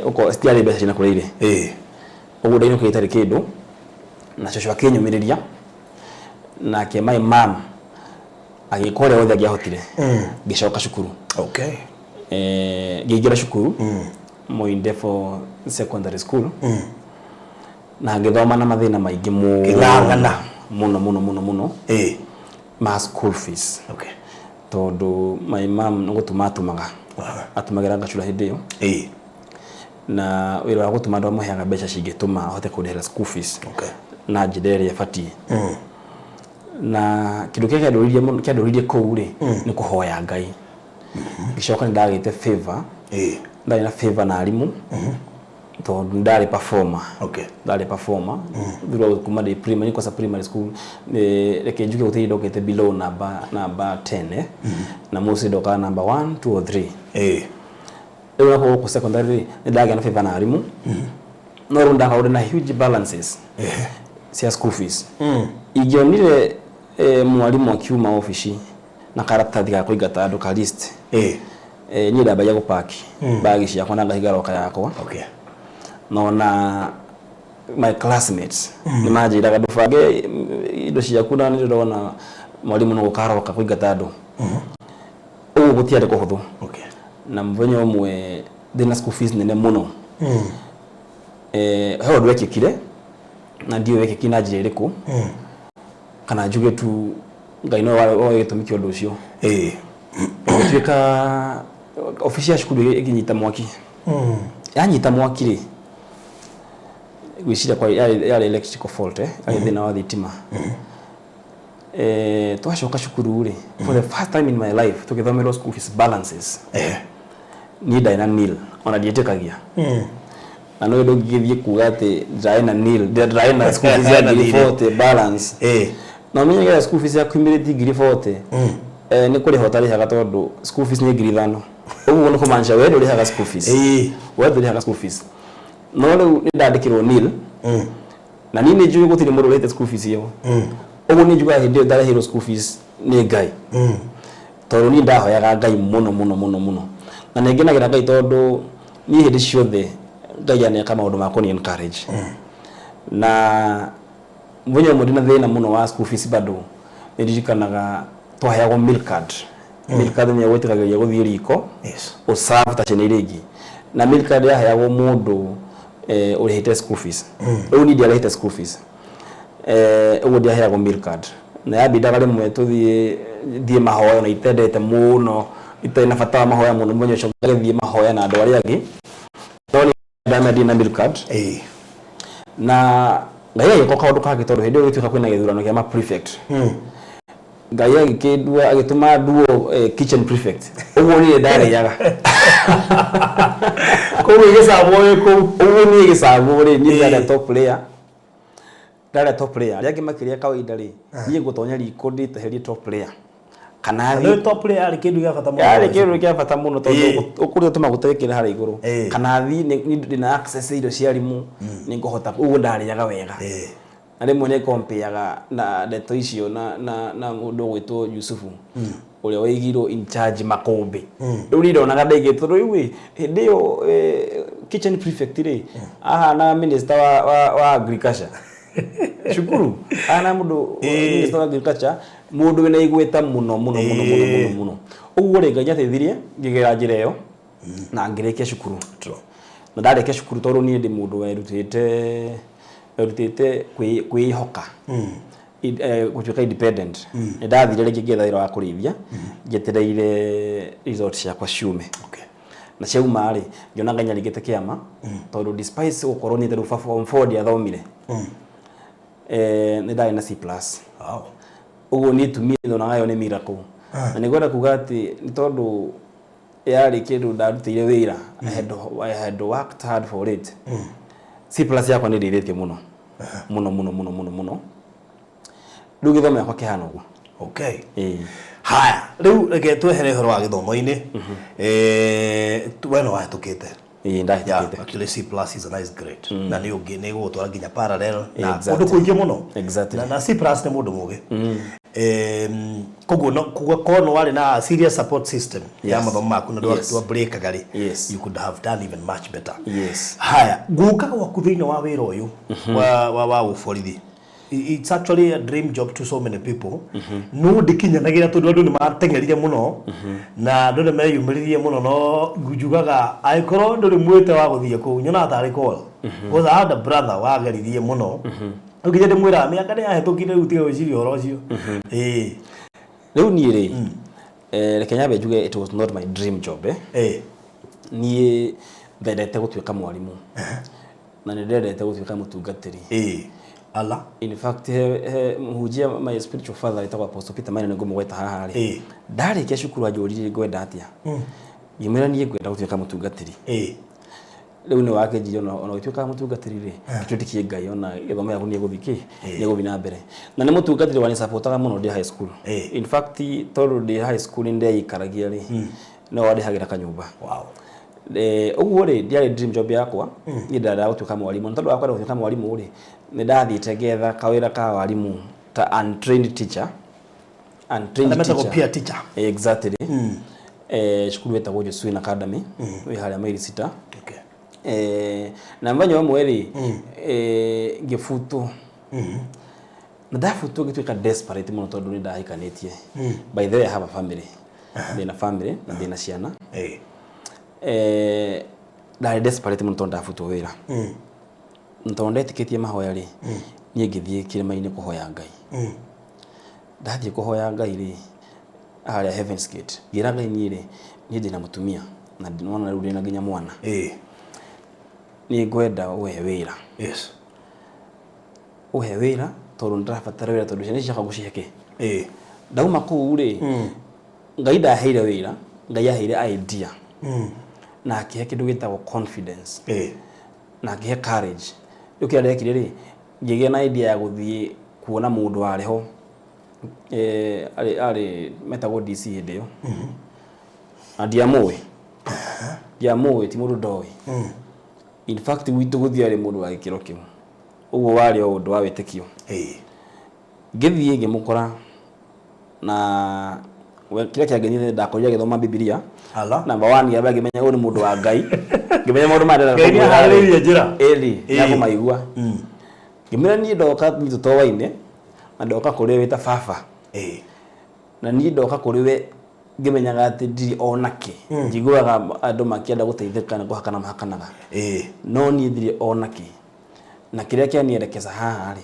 Speaker 2: Ũko citiarĩ mbeca cina kũrĩa irĩ. Ũguo ndainũkire itarĩ kĩndũ, na cũcũ akĩnyũmĩrĩria, nake my mom agĩka ũrĩa wothe angĩahotire. Ngĩcoka cukuru. Ngĩingĩra cukuru Moi Ndevo Secondary School, na ngĩthoma na mathĩna maingĩ mũno.
Speaker 3: Kĩng'ang'ana.
Speaker 2: Mũno mũno mũno mũno ma school fees, tondũ my mom nĩ gũtuma atumaga, atumagĩra ngacura hĩndĩ ĩyo, na wĩra wa gũtuma ndwamũheaga mbeca cingĩtũma ahote kũndĩhĩra school fees na njĩra ĩrĩa ĩbatiĩ. Na kĩndũ kĩrĩa kĩandũririe mũno, kĩandũririe kũu rĩ, nĩ kũhoya Ngai. Ngĩcoka nĩ ndagĩte favor, ndarĩ na favor na arimũ, tondũ nĩ ndarĩ performer. Ndarĩ performer thutha wa kuma ndĩ primary, kwanza primary school. Reke njuge gũtirĩ ndokĩte below namba 10, na mostly ndokaga namba 1, 2 or 3. Rĩu nakuo gũkũ secondary rĩ, nĩ ndagĩa na favor na arimũ, no rĩu ndakorwo ndĩ na huge balances cia school fees. Ingĩonire mwarimũ akiuma obici na karatathi ga kũingata andũ, ka list, niĩ ndambagia gũpaki bagi ciakwa na ngahinga roka yakwa. Na ona my classmates nĩ manjĩraga, "Ndũbange indo ciaku, na nĩ ndĩrona mwarimũ no gũkaroka kũingata andũ." Ũguo gũtiarĩ kũhũthũ. Na mũthenya ũmwe ndĩna school fees nene mũno, he ũndũ wekĩkire, na ndiũĩ wekĩkire na njĩra ĩrĩkũ, kana njuge tu Ngai no oĩ gĩtũmi kĩa ũndũ ũcio. Gũtuĩka obici ya cukuru ĩkĩnyita mwaki. Yanyita mwaki rĩ, gwĩciria kwa yarĩ electrical fault, yarĩ thĩna wa thitima. Twacoka cukuru rĩ, for the first time in my life tũgĩthomerwo school fees balances, niĩ ndarĩ na nil, ona ndiĩtĩkagia. Na no ndũngĩgĩthiĩ kuga atĩ ndarĩ na nil, ndarĩ na school fees ya ngiri 40 balance. Na ũmenye getha school fees ya accumulate ngiri 40, nĩ kũrĩha ũtarĩhaga, tondũ school fees nĩ 5,000. Ũguo nĩ kũmaanisha we ndũrĩhaga school fees. We ndũrĩhaga school fees, no rĩu nĩ ndandĩkĩrwo nil, na niĩ nĩ njũĩ gũtirĩ mũndũ ũrĩhĩte school fees ĩyo. Ũguo nĩ njugaga hĩndĩ ĩyo ndarĩhĩirwo school fees nĩ Ngai, tondũ niĩ ndahoyaga Ngai mũno mũno mũno mũno, na nĩ ngenagĩra Ngai, tondũ niĩ hĩndĩ ciothe Ngai aneka maũndũ ma kũni encourage. Na mũthenya ũmwe ndĩna thĩna mũno wa school fees, bado nĩ ndirikanaga twaheagwo meal card. Meal card nĩ gwĩtĩkagĩria gũthiĩ riko ũserve ta ciana iria ingĩ, na meal card yaheagwo mũndũ ũrĩhĩte school fees. Rĩu niĩ ndiarĩhĩte school fees, ũguo ndiaheagwo meal card, na yambindaga rĩmwe tũthiĩ thiĩ mahoya, na itendete mũno, itarĩ na bata wa mahoya mũno. Mũthenya ũcio ngagĩthiĩ mahoya na andũ arĩa angĩ, no nĩ ndamenya ndirĩ na meal card. Na Ngai agĩka kaũndũ kangĩ, tondũ hĩndĩ ĩyo gĩtuĩka kwĩna gĩthurano kĩa ma prefect, Ngai agĩkĩndua, agĩtũma nduo kitchen prefect. Ũguo niĩ ndarĩaga.
Speaker 3: Koguo ĩgĩcabwo wĩ kũu.
Speaker 2: Ũguo niĩ gĩcabwo rĩ, niĩ ndarĩa top layer, ndarĩa top layer, arĩa angĩ makĩrĩa kawaida rĩ, niĩ ngũtonya riko ndĩteherie top layer kana
Speaker 3: Na
Speaker 2: thiĩ
Speaker 3: top layer yarĩ kĩndũ gĩa bata mũno.
Speaker 2: Yarĩ kĩndũ kĩa bata mũno, tondũ ũkũrĩa tũmaguta wĩkĩre harĩa igũrũ, kana thiĩ ndĩna access irio cia arimũ, nĩ ngũhota. Ũguo ndarĩaga wega. Na rĩmwe nĩ kompeaga na ndeto icio na mũndũ ũgwĩtwo Yusufu, ũrĩa waigirwo in charge makũmbĩ. Rĩu niĩ ndonaga ndaigĩtwo rĩu ĩ hĩndĩ ĩyo kitchen prefect rĩ, ahana minister wa agriculture cukuru, ahana mũndũ minister wa agriculture, mũndũ wĩna igweta mũno mũno mũno mũno mũno mũno. Ũguo rĩ, Ngai nĩateithirie ngĩgera njĩra ĩyo na ngĩrĩkia cukuru. Na ndarĩkia cukuru, tondũ niĩ ndĩ mũndũ werutĩte kwĩhoka, gũtuĩka independent, nĩ ndathire rĩngĩ ngĩetha wĩra wa kũrĩithia njetereire result ciakwa ciume. Na ciauma rĩ, ngĩona Ngai nĩaringĩte kĩama, tondũ despite gũkorwo niĩ tarĩu form 4 ndiathomire, nĩ ndarĩ na C+. Ũguo niĩ tumie ndonaga ĩyo nĩ miracle, na nĩ ngwenda kuga atĩ nĩ tondũ yarĩ kĩndũ ndarutĩire wĩra. I had worked hard for it. C+ yakwa nĩ ndĩithĩtie mũno mũno mũno mũno mũno mũno. Rĩu gĩthomo gĩakwa kĩhana ũguo.
Speaker 3: Haya, rĩu reke twehere ũhoro wa gĩthomo-inĩ. We nĩ wahĩtũkĩte.
Speaker 2: Ĩĩ,
Speaker 3: Yeah,
Speaker 2: ndahĩtũkĩte.
Speaker 3: actually C plus is a nice grade. Na nĩ ũngĩ nĩ gũgũtwara nginya parallel na
Speaker 2: Exactly.
Speaker 3: kũndũ kũingĩ mũno. Na C plus nĩ mũndũ mũgĩ. Koguo no koguo korwo nĩ warĩ na serious support system ya mathomo maku na ndwa breakaga rĩ, you could have done even much better. Haya, guka gwaku thĩinĩ wa wĩra ũyũ wa ũborithi, it's actually a dream job to so many people, no ndikinyanagĩra tondũ andũ nĩ mateng'erire mũno na andũ nĩ meyumĩririe mũno, no njugaga angĩkorwo ndũrĩ mwĩte wa gũthiĩ kũu, nyonaga tarĩ call, because I had a brother wageririe mũno, rĩu nginya ndĩmwĩraga mĩaka nĩ yahĩtũkire, rĩu tiga gwĩciria ũhoro ũcio, ĩĩ.
Speaker 2: Rĩu niĩ rĩ, reke nyambe njuge it was not my dream job, eh? Niĩ ndendete gũtuĩka mwarimũ na nĩ ndendete gũtuĩka mũtungatĩri.
Speaker 3: Ĩĩ, ala.
Speaker 2: In fact, he mũhunjia, my spiritual father, wĩtagwo Apostle Peter Maina, nĩngũmũgweta haha rĩ, ndarĩkia cukuru anjũririe ngwenda atĩa, ngĩmwĩra niĩ ngwenda gũtuĩka mũtungatĩri. Rĩu nĩ wakĩnjirie ona ũgĩtuĩka mũtungatĩri rĩ, twĩtĩkie Ngai, ona gĩthomo gĩaku nĩ gũthiĩ kĩ nĩ gũthiĩ na mbere. Na nĩ mũtungatĩri wanisupportaga mũno ndĩ high school. In fact, tondũ ndĩ high school nĩ ndeikaragia rĩ, no wandĩhagĩra kanyũmba. Ũguo rĩ, ndiarĩ dream job yakwa. Niĩ ndendaga gũtuĩka mwarimũ, na tondũ wa kwenda gũtuĩka mwarimũ rĩ, nĩ ndathiĩte ngetha kawĩra ka warimũ ta untrained teacher, untrained
Speaker 3: Arĩa metagwo
Speaker 2: teacher.
Speaker 3: Peer teacher.
Speaker 2: Exactly. Cukuru ĩtagwo Josuin Academy, wĩ harĩa maili 6. Na mũthenya ũmwe rĩ, ngĩbutwo, na ndabutwo ngĩtuĩka desperate mũno tondũ nĩ ndahikanĩtie. By the way, I have a family, ndĩna family na ndĩna ciana. Ndarĩ desperate mũno tondũ ndabutwo wĩra. Na tondũ ndetĩkĩtie mahoya rĩ, niĩ ngĩthiĩ kĩrĩma-inĩ kũhoya Ngai. Ndathiĩ kũhoya Ngai rĩ, harĩa Heavens Gate, ngĩra Ngai, niĩ rĩ, niĩ ndĩna mũtumia na ndĩnona rĩu ndĩna nginya mwana, niĩ ngwenda ũhe wĩra. Ũhe wĩra tondũ nĩndĩrabatara wĩra, tondũ ciana ici ciakwa ngũcihe kĩ? Ndauma kũu rĩ, Ngai ndaheire wĩra, Ngai aheire idea na akĩhe kĩndũ gĩtagwo confidence na akĩhe courage. Rĩu kĩrĩa ndekire rĩ, ngĩgĩa na idea ya gũthiĩ kuona mũndũ warĩ ho, arĩ metagwo DC hĩndĩ ĩyo, na ndiamũĩ, ndiamũĩ, ti mũndũ ndoĩ. In fact, gwitũ gũtiarĩ mũndũ wa gĩkĩro kĩu, ũguo warĩ o ũndũ wa wĩtĩkio. Ngĩthiĩ ngĩmũkora, na kĩrĩa kĩangenirie, ndakorire agĩthoma Bibilia.
Speaker 3: Ala.
Speaker 2: Number one, ngĩamba ngĩmenya ũyũ nĩ mũndũ wa Ngai, ngĩmenya maũndũ maya ndĩrenda
Speaker 3: Ngai
Speaker 2: kũmwĩra rĩ,
Speaker 3: nĩaharĩrĩirie njĩra.
Speaker 2: Ĩni nĩakũmaigua. Ngĩmwĩra niĩ ndoka nyitũ toa-inĩ na ndoka kũrĩ we ta baba, na niĩ ndoka kũrĩ we ngĩmenyaga atĩ ndirĩ ona kĩ. Njiguaga andũ makĩenda gũteithĩka nĩ kũhakana mahakanaga, no niĩ ndirĩ ona kĩ, na kĩrĩa kĩanielekeza haha rĩ,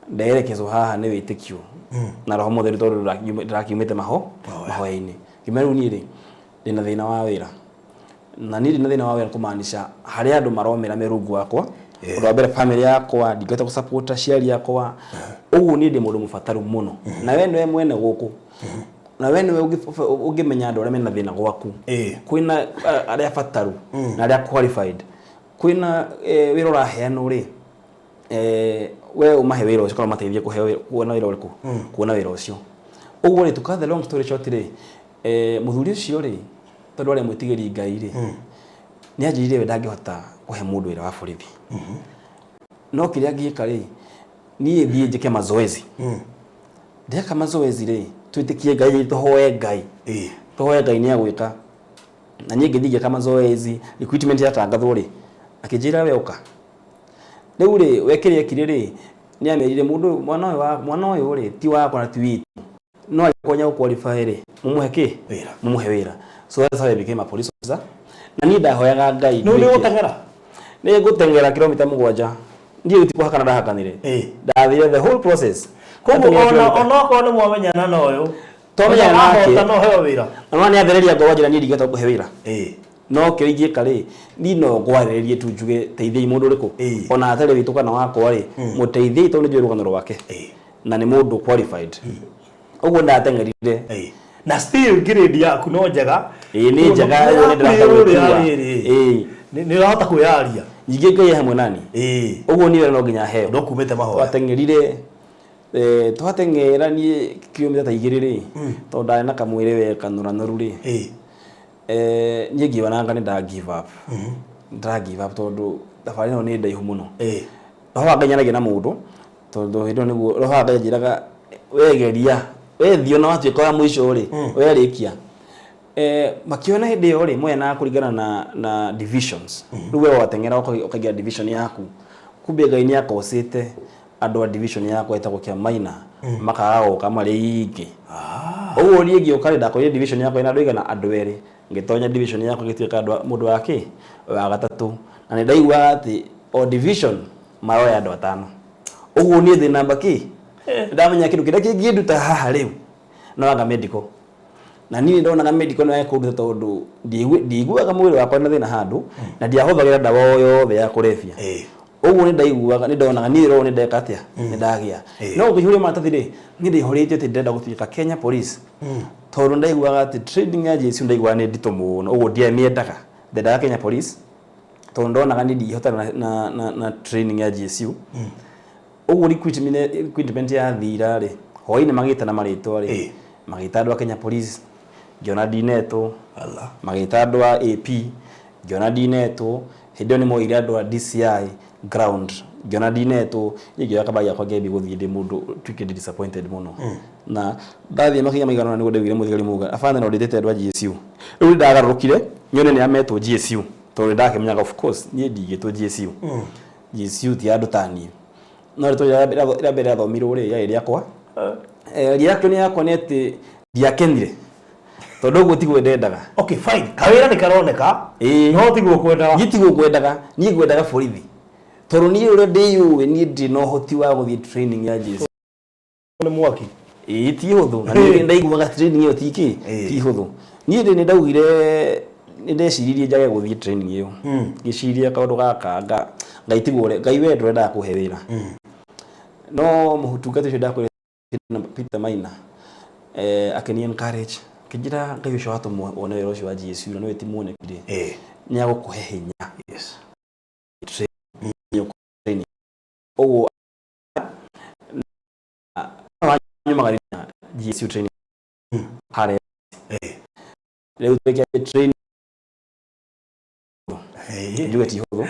Speaker 2: nderekezwo haha nĩ wĩtĩkio na Roho Mũtheru, tondũ ndĩrakiumĩte mahoya-inĩ. Ngĩmera rĩu niĩ rĩ, ndĩna thĩna wa wĩra, na niĩ ndĩna thĩna wa wĩra kũmaanisha harĩ andũ maromĩra me rungu wakwa. Ũndũ wa mbere, family yakwa, ndingĩhota gũsupport aciari akwa, ũguo niĩ ndĩ mũndũ mũbataru mũno. Na we nĩwe mwene gũkũ, na we nĩwe ũngĩmenya andũ arĩa mena thĩna gwaku. Kwĩna arĩa bataru na arĩa qualified, kwĩna wĩra ũraheanwo rĩ, we ũmahe wĩra ũcio kana ũmateithie kũheo kuona wĩra ũrĩkũ, kuona wĩra ũcio. Ũguo rĩ, to cut the long story short rĩ, mũthuri ũcio rĩ, tondũ arĩ mwĩtigĩri Ngai rĩ, nĩ anjĩrire we ndangĩhota kũhe mũndũ wĩra wa borithi, no kĩrĩa angĩka rĩ, niĩ thiĩ njĩke mazoezi. Ndeka mazoezi rĩ, twĩtĩkie Ngai, tũhoe Ngai, tũhoe Ngai nĩ agwĩka. Na niĩ ngĩthiĩ ngĩka mazoezi. Recruitment yatangathwo rĩ, akĩnjĩra, "We ũka rĩu rĩ." We kĩrĩa ekire rĩ, nĩ amerire mũndũ ũyũ, mwana ũyũ wa mwana ũyũ rĩ, ti wakwa na ti witũ, no angĩkorwo nĩ qualify rĩ, mumuhe kĩ?
Speaker 3: Wĩra.
Speaker 2: Mumuhe wĩra. So that's how I became a police officer. Na niĩ ndahoyaga Ngai
Speaker 3: Nĩ
Speaker 2: nduĩke-
Speaker 3: ũgũteng'era?
Speaker 2: Nĩ ngũteng'era kilomita 7. Ndiĩ ti kũhakana ndahakanire. Ndathire the whole process.
Speaker 3: Koguo
Speaker 2: Ndateng'era
Speaker 3: ona
Speaker 2: kilomita-
Speaker 3: onokorwo nĩ mwamenyana na ũyũ,
Speaker 2: Twamenyana nake.
Speaker 3: wahota no heo wĩra.
Speaker 2: Na nĩ athereria ngoro, njĩra niĩ ndingĩhota gũkũhe wĩra, no kĩrĩa ingĩka rĩ, niĩ no ngwarĩrĩrie tu, njuge teithiai mũndũ ũrĩkũ, ona atarĩ witũ kana wakwa rĩ, mũteithiei tondũ nĩ njũĩ rũgano rwake na nĩ mũndũ qualified. Ũguo ndateng'erire.
Speaker 3: Na still grade yaku no njega.
Speaker 2: Ĩĩ, nĩ njega, ĩyo nĩ ndĩrahota gwĩkua. Ĩĩ.
Speaker 3: Nĩ ũrahota kwĩyaria.
Speaker 2: Ningĩ Ngai e hamwe nani, ũguo niĩ wĩra no nginya heo.
Speaker 3: No kumĩte mahoya.
Speaker 2: Twateng'erire, twateng'era niĩ kilomita ta 2 rĩ, tondũ ndarĩ na kamwĩrĩ we kanũranoru rĩ. Niĩ ngĩonanga nĩ nda give up, nda give up tondũ thabarĩ ĩno nĩ ndaihu mũno. Roho wa Ngai nĩaragia na mũndũ, tondũ hĩndĩ ĩyo nĩguo roho wa Ngai anjĩraga, wegeria, wethiĩ ona watuĩka wa mũico rĩ, werĩkia. Makĩona hĩndĩ ĩyo rĩ, moyanaga kũringana na divisions. Rĩu we wateng'era ũkaingĩra division yaku, kumbe Ngai nĩ akocĩte andũ a division yakwa ĩtagwo Kĩamaina, makaga gũka marĩ aingĩ. Ũguo niĩ ngĩũka rĩ, ndakorire division yakwa ĩna andũ aigana? Andũ erĩ. Ngĩtonya division yakwa ngĩtuĩka andũ mũndũ wa kĩ? Wa gatatũ. Na nĩ ndaiguaga atĩ o division maroya andũ atano. Ũguo niĩ ndĩ namba kĩ? Ndamenya kĩndũ kĩrĩa kĩngĩnduta haha rĩu no anga medical. Na niĩ ndonaga medical no ĩkũnduta tondũ ndiaiguaga mwĩrĩ wakwa na thĩna handũ, na ndiahũthagĩra ndawa o yothe ya kũrebia. Ũguo nĩ ndaiguaga, nĩ ndonaga niĩ roho nĩ ndeka atĩa, nĩ ndagĩa. No ngĩihũria maratathi rĩ, niĩ ndaihũrĩtie atĩ ndĩrenda gũtuĩka Kenya Police, tondũ ndaiguaga atĩ training ya JSU ndaiguaga nĩ nditũ mũno, ũguo ndiamĩendaga. Ndendaga Kenya Police tondũ ndonaga niĩ ndingĩhotana na training ya JSU. Ũguo recruitment yathira rĩ, hwainĩ magĩtana marĩtwa rĩ, magĩta andũ a Kenya Police, ngĩona ndinetwo.
Speaker 3: Allah.
Speaker 2: Magĩta andũ a AP, ngĩona ndinetwo. Hĩndĩ ĩyo nĩ moire andũ a DCI ground, ngĩona ndinetwo. Niĩ ngĩoya kabagi gakwa ngĩambia gũthiĩ ndĩ mũndũ tuĩkĩte disappointed mũno. Na ndathiĩ makinya maigana ũna nĩguo ndaiguire mũthigari mũga, abande no ndĩtĩte andũ a GSU. Rĩu nĩ ndagarũrũkire nyone nĩ ametwo GSU, tondũ nĩ ndakĩmenyaga of course niĩ ndingĩtwo GSU. GSU ti andũ ta niĩ. No rĩtwa rĩa mbere rĩathomirwo rĩ, rĩarĩ rĩakwa. Reaction yakwa nĩ atĩ ndiakenire, tondũ ũguo tiguo ndendaga.
Speaker 3: Okay, fine. Kawĩra nĩ karoneka, no tiguo kwendaga.
Speaker 2: Niĩ tiguo ngwendaga, niĩ ngwendaga borithi. Tondũ niĩ ũrĩa ndĩyũĩ, niĩ ndirĩ na ũhoti wa gũthiĩ training ya GSU.
Speaker 3: Nĩ mwaki.
Speaker 2: Ĩĩ ti hũthũ, na niĩ ndaiguaga training ĩyo ti kĩ, ti hũthũ. Niĩ ndĩ nĩ ndaugire, nĩ ndeciririe njage gũthiĩ training ĩyo. Ngĩciria kaũndũ gaka Ngai tiguo, Ngai we ndũrendaga kũhe wĩra. No mũtungata ũcio ndakwĩra Peter Maina akĩni encourage, akĩnjĩra Ngai ũcio watũmwo wone wĩra ũcio wa GSU na nĩwe ti muoneki rĩ, nĩ agũkũhe hinya. Training. Ũguo nyumagĩrĩria GSU training harĩa rĩu twĩke training, njuge ti hũthũ.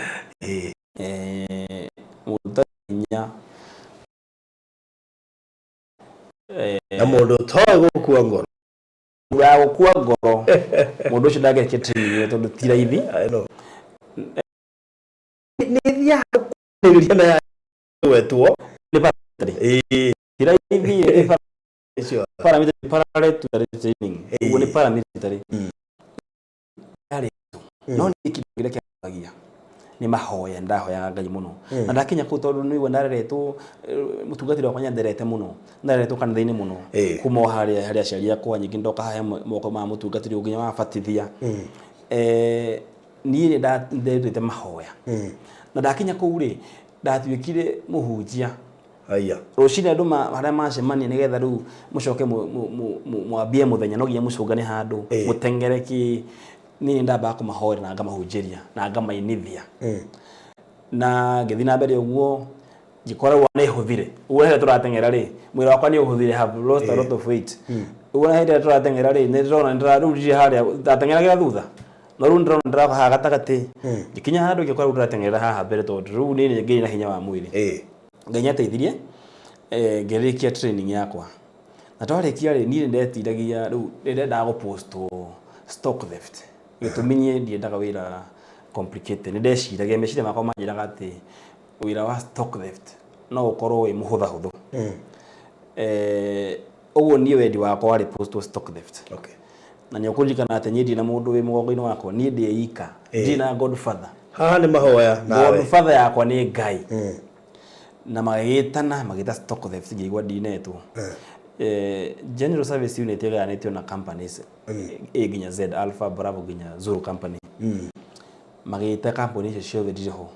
Speaker 2: Mũndũ ũtarĩ hinya
Speaker 3: Na mũndũ ũtoĩ gũkua ngoro.
Speaker 2: Wa gũkua ngoro, mũndũ ũcio ndangĩrekia training ĩyo tondũ ti raithi.
Speaker 3: I know. Nĩ thiaga kwanĩrĩria na gwetwo.
Speaker 2: Nĩ paramilitary. Ti raithi, nĩ paramilitary, paramilitary training. Ũguo nĩ paramilitary. Yarĩ no nĩ kĩndũ kĩrĩa kĩandagia nĩ mahoya, ndahoyaga Ngai mũno. Na ndakinya kũu, tondũ nĩ ndareretwo, mũtungatĩri wakwa nyanderete mũno, ndareretwo kanitha-inĩ mũno kuma o harĩa harĩ aciari akwa, nyingĩ ndoka haha moko ma mũtungatĩri ũngĩ wabatithia. Niĩ nĩ ndendete mahoya, na ndakinya kũu rĩ, ndatuĩkire mũhunjia.
Speaker 3: Haya.
Speaker 2: Rũcinĩ andũ harĩa macemania nĩgetha rĩu mũcoke mwambie mũthenya, no nginya mũcũngane handũ, mũteng'ere kĩ, niĩ nĩ ndambaga kũmahoera na ngamahunjĩria na ngamainithia. Na ngĩthiĩ na mbere ũguo, ngĩkora rĩu nĩ hũthire. Ũguo hĩndĩ ĩrĩa tũrateng'era rĩ, mwĩrĩ wakwa nĩ ũhũthire, have lost a lot of weight. Ũguo hĩndĩ ĩrĩa tũrateng'era rĩ, nĩ ndĩrona rĩu ndirĩ harĩa ndateng'eragĩra thutha, no rĩu ndĩrona ndĩroka haha gatagatĩ. Ngĩkinya handũ ngĩkora rĩu ndĩrateng'erera haha mbere, tondũ rĩu niĩ ngĩrĩ na hinya wa mwĩrĩ. Ngai nĩateithirie, ngĩrĩkia training yakwa. Na twarĩkia rĩ, niĩ nĩndetiragia rĩu nĩndendaga gũ postwo stock theft. Gĩtũmi niĩ ndiendaga wĩra complicated. Nĩndeciragia, meciria makwa manjĩraga atĩ wĩra wa stock theft no ũkorwo wĩ mũhũthahũthũ. Ũguo niĩ wendi wakwa warĩ postwo stock theft. Na nĩ ũkũririkana atĩ niĩ ndirĩ na mũndũ wĩ mũgongo-inĩ wakwa, niĩ ndĩ ika, ndirĩ na godfather.
Speaker 3: Haha nĩ mahoya nawe.
Speaker 2: Godfather yakwa nĩ Ngai. Na magĩgĩtana, magĩta stock theft, ngĩigua ndinetwo. General Service Unit ĩgayanĩtio na companies A nginya Z, Alpha, Bravo nginya Zulu company. Magĩta kambuni icio ciothe ndirĩ ho.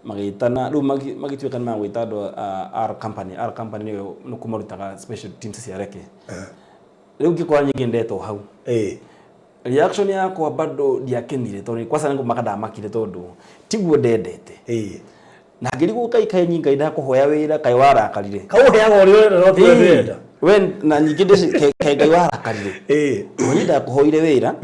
Speaker 2: Magĩtana rĩu magĩtuĩka nĩ magwĩta andũ a R company. R company nĩyo nĩkuo marutaga special teams cia reke. Rĩu ngĩkora nyingĩ ndetwo hau. Reaction yakwa bado ndiakenire, tondũ kwanza nĩ kũmaka ndamakire, tondũ tiguo ndendete. Na ngĩrigwo, Ngai, kaĩ Ngai ndakũhoya wĩra, kaĩ warakarire?
Speaker 3: Kaũheaga ũrĩa ũrenda no ti ũrĩa ndĩrenda.
Speaker 2: We na ningĩ kaĩ Ngai warakarire? Tondũ niĩ ndakũhoire wĩra.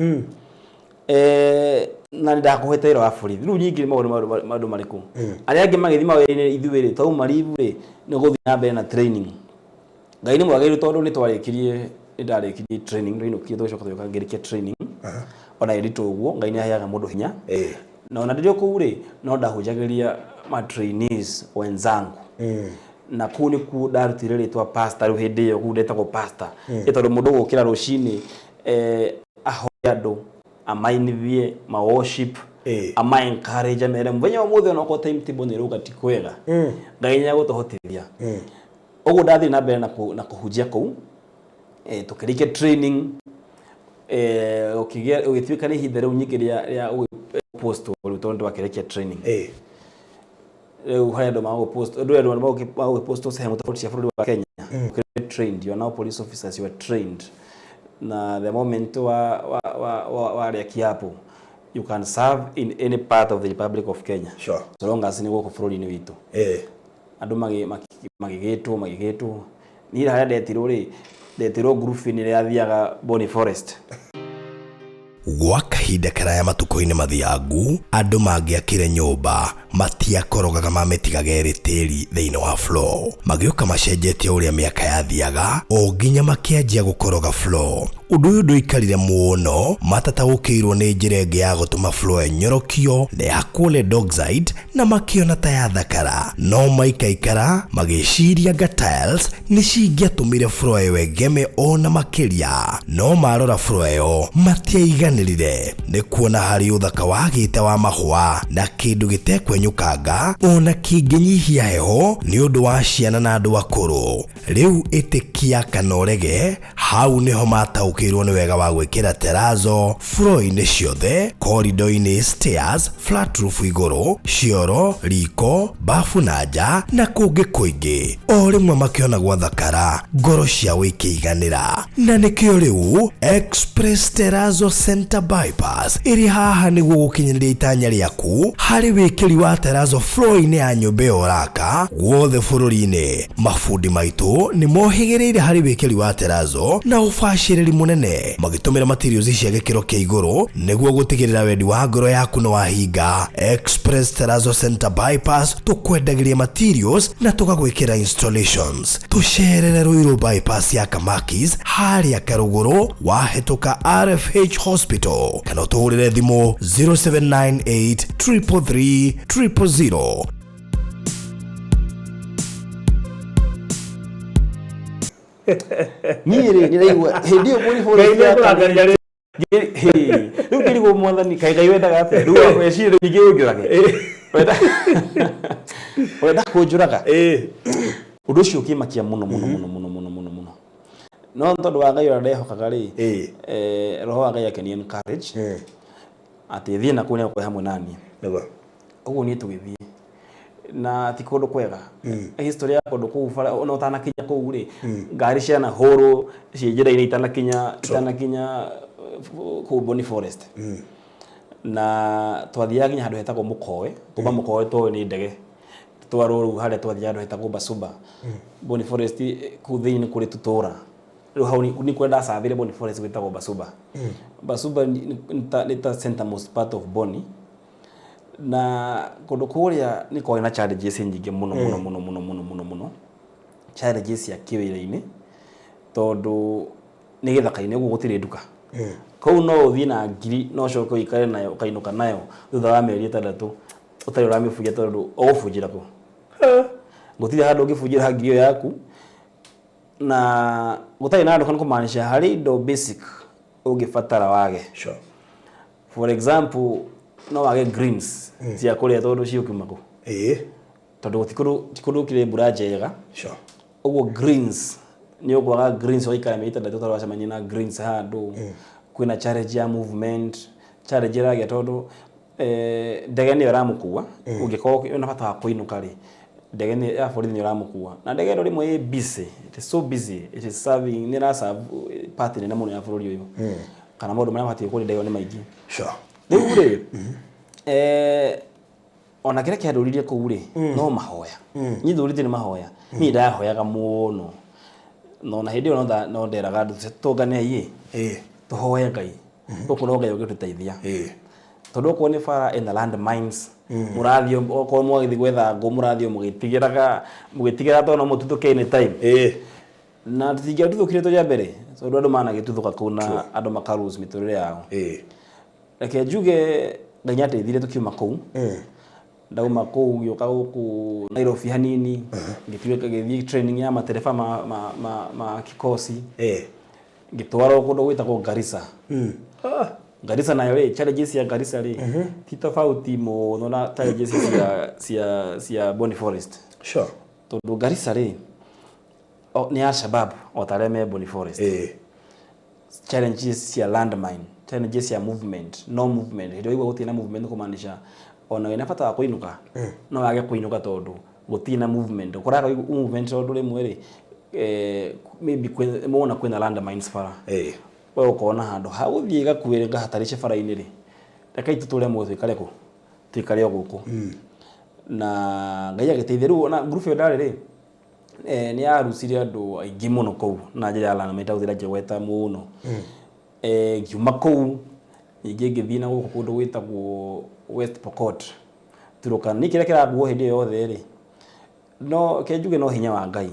Speaker 2: Na nĩ ndakũhete wĩra wa borithi. Rĩu nyingĩ nĩ maũndũ marĩkũ arĩa angĩ magĩthiĩ mawĩra-inĩ, ithuĩ rĩ twauma leave rĩ, nĩ gũthiĩ na mbere na training. Ngai nĩ mwagĩrĩru tondũ nĩ twarĩkirie, nĩ ndarĩkirie training, twainũkire tũgĩcoka tũgĩũka ngĩrĩkia training ona ĩritũ ũguo. Ngai nĩ aheaga mũndũ hinya. Na ona ndĩrĩ o kũu rĩ, no ndahunjagĩria ma trainees wenzangu, na kũu nĩkuo ndarutire rĩtwa pastor. Rĩu hĩndĩ ĩyo kũu ndetagwo pastor, ĩ tondũ mũndũ gũkĩra rũcinĩ, ahoe andũ, amainithie ma worship, ama encourage, amere mũthenya wa mũthĩ onokorwo timetable nĩ ĩrauga ti kwega, Ngai nĩ egũtũhotithia. Ũguo ndathiĩ na mbere na kũhunjia kũu, tũkĩrĩkia training, ũgĩtuĩka nĩ ihinda rĩu nyingĩ rĩa post rĩu, tondũ twakĩrĩkia training. Rĩu harĩ andũ magũpost, andũ andũ magũpost sehemu tofauti cia bũrũri wa Kenya. Ũkĩrĩ trained, you are now police officers, you are trained, na the moment wa warĩa kiapo, you can serve in any part of the Republic of Kenya, so long as nĩ gũkũ bũrũri-inĩ witũ. Andũ magĩgĩtwo. Niĩ harĩa ndetirwo rĩ, ndetirwo ngurubu-inĩ ĩrĩa yathiaga Boni Forest.
Speaker 1: Gwa kahinda karaya matukũ-inĩ mathiangu, andũ mangĩakire nyũmba matiakorogaga, mamĩtigaga ĩrĩ tĩri thĩinĩ wa floor. Magĩũka macenjetie ũrĩa mĩaka yathiaga, o nginya makĩanjia gũkoroga floor. Ũndũ ũyũ ndũikarire mũno matataũkĩirwo nĩ njĩra ĩngĩ ya gũtũma floor ĩnyorokio na yakwo lead oxide, na makĩona ta yathakara. No maikaikara magĩciria nga tiles nĩ cingĩatũmire floor ĩyo ĩgeme ona makĩria. No marora floor ĩyo matiaiganĩrire nĩ kuona harĩ ũthaka wagĩte wa mahũa na kĩndũ gĩtekwenyũkanga ona kĩngĩnyihia heho nĩ ũndũ wa ciana na andũ akũrũ. Rĩu ĩtĩkia kana ũrege, hau nĩho mataũkĩirwo nĩ wega wa gwĩkĩra terrazzo floor-inĩ ciothe, corridor-inĩ, stairs, flat roof igũrũ, cioro, riko, bafu na nja na kũngĩ kũingĩ. O rĩmwe makĩona gwathakara, ngoro ciao ikĩiganĩra, na nĩkĩo rĩu Express Terrazzo Center Bypass ĩrĩ haha nĩguo gũkinyanĩria itanya rĩaku harĩ wĩkĩri wa terrazzo floor-inĩ ya nyũmba ĩyo ũraka guothe bũrũri-inĩ. Mabundi maitũ nĩ mohĩgĩrĩire harĩ wĩkĩri wa terrazzo na ũbacĩrĩri mũnene, magĩtũmĩra materials cia gĩkĩro kĩa igũrũ nĩguo gũtigĩrĩra wendi wa ngoro yaku nĩ wahinga. Express Terrazzo Center Bypass, tũkwendagĩria materials na tũgagwĩkĩra installations. Tũcerere Ruiru Bypass ya Kamakis, harĩa Karũgũrũ wahĩtũka RFH Hospital, kana ũtũhũrĩre thimũ 0798 333 000.
Speaker 2: Niĩ rĩ, ndĩraigua hĩndĩ ĩyo Boni Forest
Speaker 3: Ngai nĩekũrakaria rĩ.
Speaker 2: Rĩu ngĩrigwo, Mwathani, kaĩ Ngai wendaga atĩa? Rĩu weciria rĩu ningĩ ũnjũrage, wenda kũnjũraga. Ũndũ ũcio ũkĩmakia mũno mũno mũno mũno mũno mũno mũno, no tondũ wa Ngai ũrĩa ndehokaga rĩ, roho wa Ngai akĩni encourage atĩ thiĩ na kũu, nĩegũkorwo hamwe naniĩ. Ũguo niĩ tũgĩthiĩ, na ti kũndũ kwega. History ya kũndũ kũu, bara ona ũtanakinya kũu rĩ, ngari cianahũrwo ciĩ njĩra-inĩ itanakinya kũu Boni Forest. Na twathiaga nginya handũ hetagwo Mũkoe. Kuma Mũkoe twoĩ nĩ ndege twarwo rĩu harĩa twathiaga handũ hetagwo Basuba. Boni Forest kũu thĩinĩ nĩ kũrĩ tũtũra. Rĩu hau nĩ kũrĩa ndacathire Boni Forest gwĩtagwo Basuba. Basuba nĩ ta centermost part of Boni, na kũndũ kũrĩa nĩ kwarĩ na challenges nyingĩ mũno mũno mũno mũno mũno mũno mũno, challenges cia kĩwĩra-inĩ, tondũ nĩ gĩthaka-inĩ ũguo gũtirĩ nduka kũu. No ũthiĩ na ngiri no ũcoke ũikare nayo, ũkainũka nayo thutha wa mĩeri 6 ũtarĩ ũramĩbunja, tondũ ũgũbunjĩra kũ? Gũtirĩ handũ ũngĩbunjĩra ngiri ĩyo yaku na gũtarĩ na nduka. Nĩ kũmaanisha harĩ indo basic ũngĩbatara wage. For example, no wage greens cia kũrĩa, tondũ ciũkiuma kũ? Tondũ ti kũndũ kũrĩ mbura njega. Ũguo greens nĩ ũkwaga greens, ũgaikara mĩeri 6 ũtarĩ wacemania na greens handũ. Kwĩna challenge ya movement, challenge ĩragĩa tondũ ndege nĩyo ĩramũkua. Ũngĩkorwo wĩna bata wa kũinũka rĩ, ndege nĩ ya borithi nĩyo ĩramũkua, na ndege ĩno rĩmwe ĩ busy, it is so busy, it is serving, nĩ ĩraserve part nene mũno ya bũrũri ũyũ, kana maũndũ marĩa mabatiĩ kũrĩ ndege ĩyo nĩ maingĩ. Rĩu rĩ, ona kĩrĩa kĩandũririe kũu rĩ, no mahoya. Niĩ ndũrĩte nĩ mahoya, niĩ ndahoyaga mũno, no na hĩndĩ ĩyo no nderaga andũ tũnganei ĩ, tũhoe Ngai. Gũkũ no Ngai ũngĩtũteithia.
Speaker 3: Ĩĩ.
Speaker 2: Tondũ okorwo nĩ bara ĩna land mines, mũrathiĩ, okorwo mwagĩthiĩ gwetha ngũ, mũrathiĩ o mũgĩtigĩraga, mũgĩtigĩraga tondũ no mũtuthũke any time.
Speaker 3: Ĩĩ.
Speaker 2: Na tũtingĩatuthũkire tũrĩ a mbere, tondũ andũ managĩtuthũka kũu na andũ maka lose mĩtũrĩre yao.
Speaker 3: Ĩĩ.
Speaker 2: Reke njuge Ngai nĩateithirie tũkiuma kũu. Ndauma kũu ngĩũka gũkũ Nairobi hanini, ngĩtuĩka ngĩthiĩ training ya matereba ma, ma, ma, ma kikosi.
Speaker 3: Ĩĩ.
Speaker 2: Ngĩtwarwo kũndũ gwĩtagwo Garissa.
Speaker 3: Ah.
Speaker 2: Garissa nayo rĩ, challenges cia Garissa rĩ, ti tofauti mũno na challenges cia Boni Forest.
Speaker 3: Sure.
Speaker 2: Tondũ Garissa rĩ, nĩ Al-Shabaab o ta arĩa me Boni Forest.
Speaker 3: Ĩĩ.
Speaker 2: Challenges cia landmine, challenges cia movement, no movement. Hĩndĩ ĩrĩa waigua gũtirĩ na movement nĩ kũmaanisha ona wĩna bata wa kũinũka, no wage kũinũka tondũ gũtirĩ na movement. Ũkoraga movement tondũ rĩmwe rĩ, maybe wona kwĩna landmines bara.
Speaker 3: Ĩĩ.
Speaker 2: We ũkona handũ ha gũthiĩ gakuĩre ngahatarishe bara-inĩ rĩ, rekei tũtũre muoyo tũikare kũ? Tũikare o gũkũ. Na Ngai agĩteithia. Rĩu ona group ĩyo ndarĩ rĩ, nĩ yarucire andũ aingĩ mũno kũu na njĩra ya landmine itagũthiĩ ngĩgweta mũno. Ngiuma kũu ningĩ ngĩthiĩ na gũkũ kũndũ gwĩtagwo West Pokot, Turkana. Niĩ kĩrĩa kĩranguo hĩndĩ ĩyo yothe rĩ, no ke njuge no hinya wa Ngai.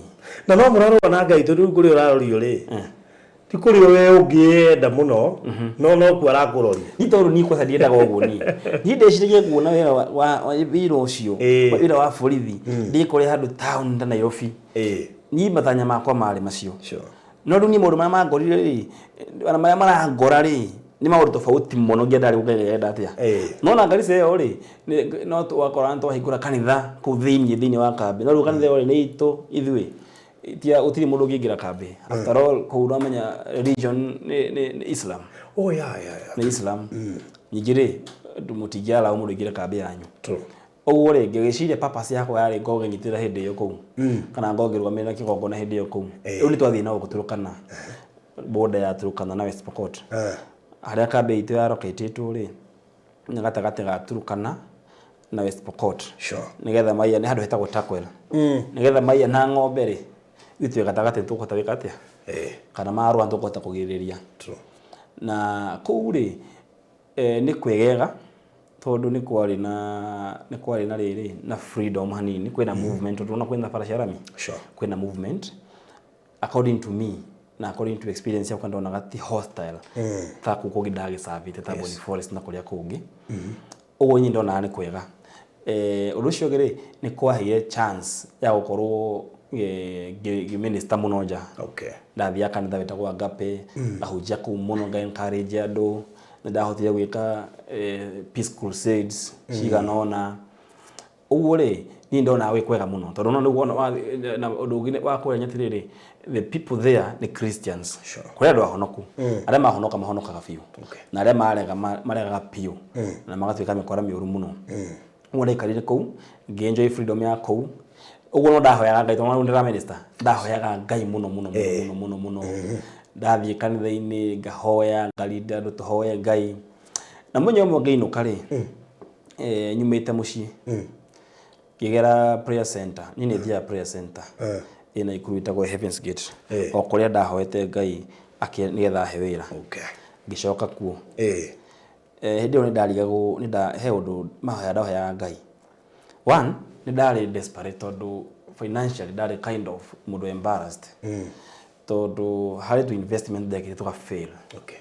Speaker 3: Na no mũrarũa na Ngai tondũ rĩu kũrĩa ũrarorio rĩ, ti kũrĩa we ũngĩenda mũno, no nokuo arakũroria.
Speaker 2: Ni tondũ niĩ kwanza ndiendaga ũguo niĩ. Niĩ ndeciragia nguona wĩra wa wĩra ũcio,
Speaker 3: Ĩĩ.
Speaker 2: wĩra wa borithi, ndĩkore handũ town ta Nairobi.
Speaker 3: Ĩĩ.
Speaker 2: Niĩ matanya makwa marĩ macio.
Speaker 3: Sure.
Speaker 2: No rĩu niĩ maũndũ marĩa mangorire rĩ, ona marĩa marangora rĩ, nĩ maũndũ tofauti mũno nginya ndarĩ gũkĩra ndĩrenda atĩa.
Speaker 3: Ĩĩ.
Speaker 2: No na Garissa ĩyo rĩ, no wakora nĩ twahingũra kanitha kũu thĩinĩ wa kambĩ. No rĩu kanitha ĩyo rĩ, nĩ itũ ithuĩ. Tia gũtirĩ mũndũ ũngĩingĩra kambĩ. After all kũu ũramenya religion nĩ Islam.
Speaker 3: Oh yeah.
Speaker 2: Nĩ Islam. Ningĩ rĩ, mũtingĩallow mũndũ aingĩre kambĩ yanyu.
Speaker 3: True.
Speaker 2: Ũguo rĩ, ngĩgĩciria purpose yakwa yarĩ ngorwo ngĩnyitĩrĩra hĩndĩ ĩyo kũu. Kana ngorwo ngĩrũgamĩrĩra kĩgongona hĩndĩ ĩyo kũu.
Speaker 3: Ĩĩ.
Speaker 2: Rĩu nĩ twathiĩ na gũkũ Turkana. Border ya Turkana na West Pokot.
Speaker 3: Eh.
Speaker 2: Harĩa kambĩ itũ yaroketĩtwo rĩ, nĩ gatagatĩ ga Turkana na West Pokot.
Speaker 3: Sure.
Speaker 2: Nĩgetha maiya, nĩ handũ hetagwo Turkwel. Nĩgetha maiya na ng'ombe rĩ, ithuĩ twĩ gatagatĩ tũkũhota gwĩka atĩa?
Speaker 3: Ĩĩ.
Speaker 2: Kana marũa tũkũhota kũgirĩrĩria.
Speaker 3: True.
Speaker 2: Na kũu rĩ, nĩ kwegega tondũ nĩ kwarĩ na nĩ kwarĩ na rĩrĩ na freedom hanini, kwĩna movement tondũ ona kwĩna bara cia rami.
Speaker 3: Sure.
Speaker 2: Kwĩna movement according to me na according to experience yakwa ndonaga ti hostile ta kũu kũngĩ ndagĩcabĩte ta Boni Forest na kũrĩa kũngĩ. Ũguo niĩ ndonaga nĩ kwega. Ũndũ ũcio ũngĩ rĩ, nĩ kwaheire chance ya gũkorwo ngĩ minister mũno nja.
Speaker 3: Okay.
Speaker 2: Ndathiaga kanitha wĩtagwo Agape, ngahunjia kũu mũno, nga encourage andũ. Nĩ ndahotire gwĩka peace crusades cigana ũna. Ũguo rĩ, niĩ ndonaga gwĩ kwega mũno tondũ no nĩguo na ũndũ ũngĩ wa kũrenia atĩrĩrĩ, the people there nĩ Christians.
Speaker 3: Sure.
Speaker 2: Kũrĩ andũ ahonoku. Arĩa mahonoka mahonokaga biũ.
Speaker 3: Okay.
Speaker 2: Na arĩa marega maregaga biũ. Na magatuĩka mĩkora mĩũru mũno. Ũguo ndaikarire kũu, ngĩ enjoy freedom ya kũu. Ũguo no ndahoyaga Ngai tondũ rĩu ndĩra minister. Ndahoyaga Ngai mũno mũno mũno mũno mũno mũno. Ndathiĩ kanitha-inĩ ngahoya, ngarinda andũ tũhoye Ngai. Na mũthenya ũmwe ngĩinũka rĩ, nyumĩte mũciĩ. Ngĩgera prayer center. Niĩ nĩ thiaga prayer center. Ĩ Naikuru ĩtagwo Heaven's Gate.
Speaker 3: Ĩĩ.
Speaker 2: O kũrĩa ndahoete Ngai nĩgetha ahe wĩra.
Speaker 3: Okay.
Speaker 2: Ngĩcoka kuo.
Speaker 3: Ĩĩ.
Speaker 2: Hĩndĩ ĩyo nĩ ndarigagwo, he ũndũ mahoya ndahoyaga Ngai. One, nĩ ndarĩ desperate tondũ financially ndarĩ kind of mũndũ embarrassed. Tondũ harĩ tu investment ndekĩte tũka fail.
Speaker 3: Okay.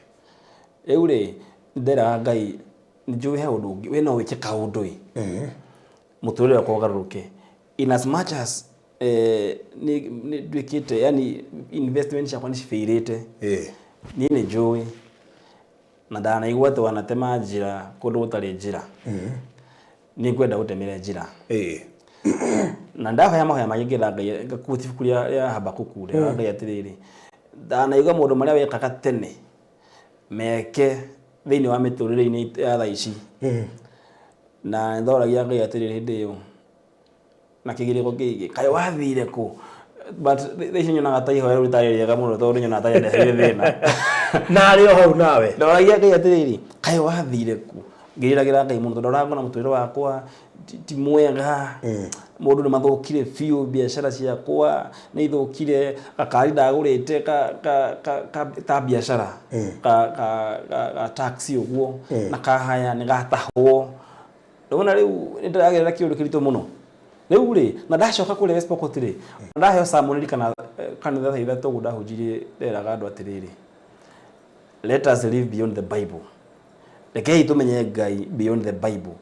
Speaker 2: Rĩu rĩ, nderaga Ngai nĩ njũĩ he ũndũ ũngĩ, we no wĩke kaũndũ ĩ. Mũtũrĩre wakwa ũgarũrũke. In as much as nĩ nduĩkĩte, yani investment ciakwa nĩ cibairĩte.
Speaker 3: Ĩĩ.
Speaker 2: Niĩ nĩ njũĩ na ndanaigua atĩ wanatema njĩra kũndũ gũtarĩ njĩra. Nĩ ngwenda ũndemere njĩra.
Speaker 3: Ĩĩ.
Speaker 2: Na ndahoya mahoya mangĩ ngĩra Ngai, ngakuua ibuku rĩa Habakuku rĩra Ngai atĩrĩrĩ, ndanaigua maũndũ marĩa wekaga tene meke thĩinĩ wa mĩtũrĩre-inĩ ya thaa ici. Na ndoragia Ngai atĩrĩrĩ hĩndĩ ĩyo na kĩgirĩko kĩingĩ, kaĩ wathire kũ? But thaa ici nyonaga ta ihoya rĩu rĩtarĩ rĩega mũno tondũ nyonaga ta rĩandeheire thĩna.
Speaker 3: Na arĩ o hau nawe.
Speaker 2: Ndoragia Ngai atĩrĩrĩ, kaĩ wathire kũ? Ngĩrĩragĩra Ngai mũno tondũ ndoraga ngona mũtũrĩre wakwa ti mwega. Maũndũ nĩ mathũkire biũ, biacara ciakwa nĩ ithũkire, gakari ndagũrĩte ka biacara ka taxi ũguo na kahaya nĩ gatahwo. Ndona rĩu nĩ ndĩragerera kĩũndũ kĩritũ mũno. Rĩu rĩ, na ndacoka kũrĩa West Pokot rĩ, ndaheo sermon ririkana kanitha thaa 3 ũguo ndahunjirie, nderaga andũ atĩrĩrĩ, "Let us live beyond the Bible." Rekei tũmenye Ngai beyond the Bible.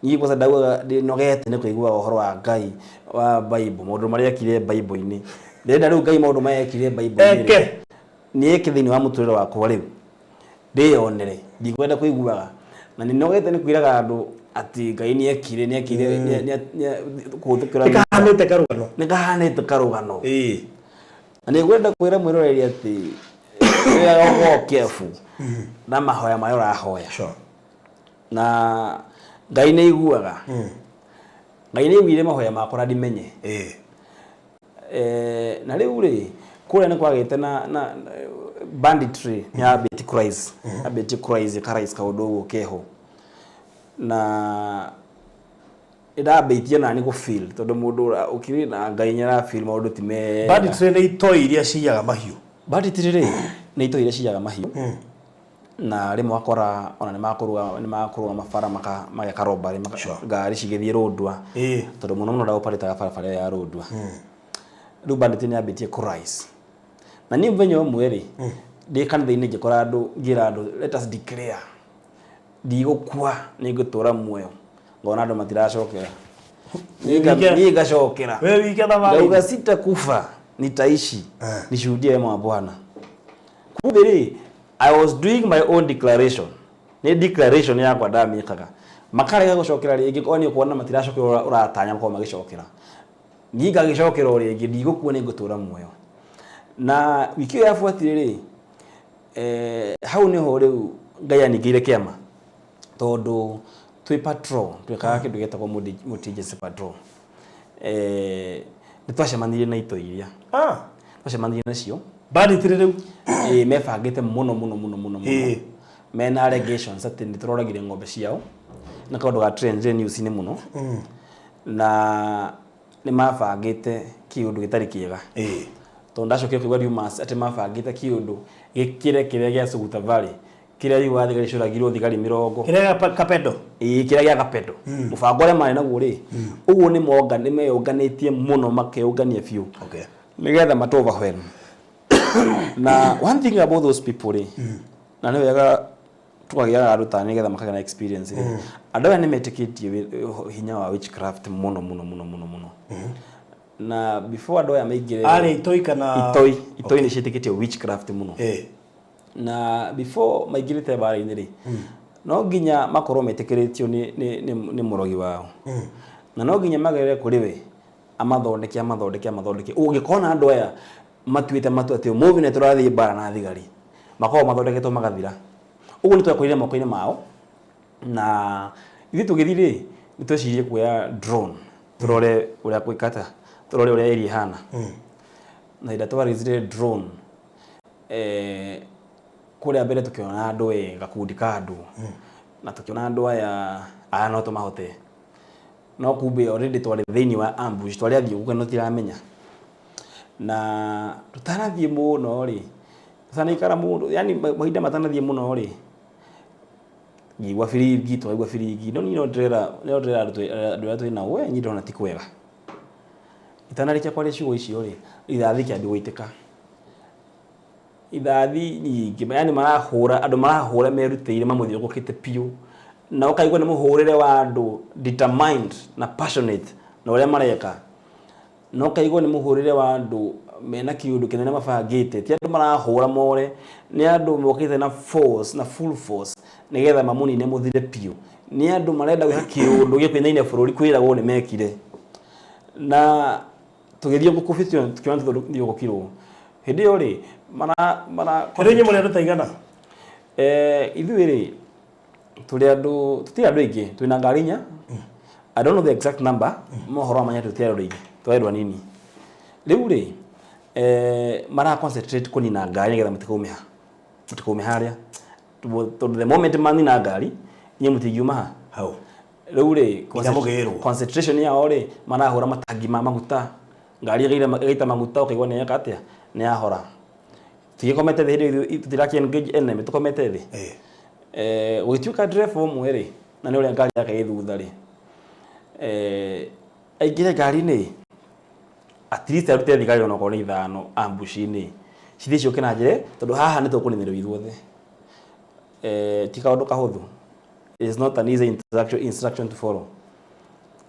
Speaker 2: Niĩ kwanza ndaugaga ndĩnogete nĩ kũiguaga ũhoro wa Ngai wa Bible, maũndũ marĩa ekire Bible-inĩ. Ndĩrenda rĩu Ngai maũndũ maya ekire Bible-inĩ rĩ,
Speaker 3: Eke.
Speaker 2: nĩ eke thĩinĩ wa mũtũrĩre wakwa rĩu. Ndĩyonere, ndikwenda kũiguaga. Na nĩnogete nĩ kwĩraga andũ atĩ Ngai nĩ ekire, nĩ ekire, kũhĩtũkĩra.
Speaker 3: Nĩ kahanĩte karũgano.
Speaker 2: Nĩ kahanĩte karũgano. Na nĩ ngwenda kwĩra mwĩroreri atĩ rĩrĩa ũkoragwo careful na mahoya marĩa ũrahoya. Na Ngai nĩ aiguaga. Ngai nĩ aiguire mahoya makwa na ndimenye. Na rĩu rĩ, kũrĩa nĩ kwagĩte na banditry nĩ yambĩtie kũrise, yambĩtie kũrise, ĩkarise kaũndũ ũguo keho. Na ĩndambĩtie nani gũ feel tondũ mũndũ ũkĩrĩ na Ngai nĩ ara feel maũndũ ti mega.
Speaker 3: Banditry nĩ itoi iria ciiyaga mahiũ.
Speaker 2: Banditry rĩ, nĩ itoi iria ciiyaga mahiũ. Na rĩmwe wakora ona nĩ makũrũga, nĩ makũrũgama bara mageka robbery, ngari cigĩthiĩ Rũndua. Tondũ mũno mũno ndaoparĩtaga barabara ĩyo ya Rũndua. Rĩu banditry nĩ yambĩtie kũ rise. Na niĩ mũthenya ũmwe rĩ, ndĩ kanitha-inĩ ngĩkora andũ, ngĩra andũ, "Let us declare. Ndigũkua, nĩ ngũtũra muoyo." Ngona andũ matiracokera. Niĩ ngacokera.
Speaker 3: We wike thabarĩ.
Speaker 2: Ndauga, "Sitakufa, nitaishi. Nishuhudie wema wa Bwana." Kumbe rĩ, I was doing my own declaration. Nĩ declaration yakwa ndamĩkaga. Makarega gũcokera rĩngĩ, korwo nĩ ũkuona matiracokera ũrĩa ũratanya makorwo magĩcokera. Niĩ ngagĩcokera o rĩngĩ, ndigũkua, nĩ ngũtũra muoyo. Na wiki ĩyo yabuatire rĩ, hau nĩho rĩu Ngai aningĩire kĩama. Tondũ twĩ patrol, twĩkaga kĩndũ gĩtagwo multi-agency patrol. Nĩ twacemanirie na itoi iria. Twacemanirie nacio.
Speaker 3: Banditry rĩu.
Speaker 2: Ĩĩ, mebangĩte mũno mũno mũno mũno mũno. Mena allegations atĩ nĩ tũroragire ng'ombe ciao. Na kaũndũ ga trend news-inĩ mũno. Na nĩ mabangĩte kĩũndũ gĩtarĩ kĩega. Tondũ ndacokire kũigua rumors atĩ mabangĩte kĩũndũ gĩkĩre kĩrĩa gĩa Suguta Valley. Kĩrĩa rĩu wa thigari cioragirwo thigari 40.
Speaker 3: Kĩrĩa gĩa Kapedo.
Speaker 2: Ĩĩ, kĩrĩa gĩa Kapedo. Mũbango ũrĩa marĩ naguo rĩ, ũguo nĩ monga, nĩ meyũnganĩtie mũno, makeyũngania biũ. Nĩgetha matũ overwhelm. Na one thing about those people rĩ, na nĩ wega tũkagĩaga andũ ta nĩgetha makagĩa na experience rĩ. Andũ aya nĩ metĩkĩtie hinya wa witchcraft mũno mũno mũno mũno mũno. Na before andũ aya maingĩre
Speaker 3: Arĩ itoi kana
Speaker 2: Itoi nĩ ciĩtĩkĩtie witchcraft mũno. Na before maingĩrĩte mbara-inĩ rĩ, no nginya makorwo metĩkĩrĩtio nĩ mũrogi wao. Na no nginya magerere kũrĩ we, amathondeke, amathondeke, amathondeke. Ũngĩkona andũ aya matuĩte matua atĩ ũmũthĩ nĩ tũrathiĩ mbara na thigari, makoragwo mathondeketwo magathira. Ũguo nĩ twekorire moko-inĩ mao, na ithuĩ tũgĩthiĩ rĩ, nĩ twecirie kuoya drone tũrore ũrĩa gwĩkata, tũrore ũrĩa area ĩhana. Na hĩndĩ ĩrĩa twarĩzire drone, kũrĩa mbere tũkĩona andũ gakundi ka andũ, na tũkĩona andũ aya no tũmahote. No kumbe already twarĩ thĩinĩ wa ambush, twarĩ athiũngũka no tiramenya. Na tũtanathiĩ mũno rĩ, tũtanaikara mũno, yani mahinda matanathiĩ mũno rĩ, ngĩigua biringi, twaigua biringi, no niĩ no ndĩrera andũ arĩa twĩ nao, we niĩ ndĩrona ti kwega. Itanarĩkia kwaria ciugo icio rĩ, rithathi ikĩambia gũitĩka. Ithathi nyingĩ, yani marahũra, andũ marahũra merutĩire mamũthiũrũrũkĩte biũ. Na ũkaigua nĩ mũhũrĩre wa andũ determined na passionate na ũrĩa mareka. Na ũkaigua nĩ mũhũrĩre wa andũ mena kĩũndũ kĩnene mabangĩte. Ti andũ marahũra more, nĩ andũ mokĩte na force, na full force, nĩgetha mamũnine mũthire biũ. Nĩ andũ marenda gwĩka kĩũndũ gĩa kũinaina bũrũri kwĩragwo nĩ mekire. Na tũgĩthiĩ gũkũ tũkĩona tũthiũrũrũkirwo. Hĩndĩ ĩyo rĩ, mara
Speaker 3: Rĩu inyuĩ mũrĩ andũ ta igana?
Speaker 2: Ithuĩ rĩ, tũrĩ andũ, tũtirĩ andũ aingĩ, twĩna ngari inya. I don't know the exact number, no ũhoro wa manya tũtirĩ andũ aingĩ, tũrĩ andũ anini. Rĩu rĩ, mara concentrate kũnina ngari nĩgetha mũtikaume ha, mũtikaume harĩa. Tondũ the moment manina ngari, inyuĩ mũtingiuma ha.
Speaker 3: Hau.
Speaker 2: Rĩu rĩ,
Speaker 3: Nginya mũgĩrwo.
Speaker 2: Concentration yao rĩ, marahũra matangi ma maguta, ngari ĩgaita maguta, ũkaigua nĩ yeka atĩa, nĩ yahora. Tũgĩkomete thĩ hĩndĩ ĩyo, tũtiraki engage enemy, tũkomete thĩ. Gũgĩtuĩka ndereba ũmwe rĩ, na nĩ ũrĩa ngari yake ĩ thutha rĩ, aingĩre ngari-inĩ, at least arute thigari onokorwo nĩ ithano ambush-inĩ, cithiĩ ciũke na njĩra, tondũ haha nĩ tũkũniinĩrwo ithuothe. Ti kaũndũ kahũthũ. It's not an easy instruction to follow.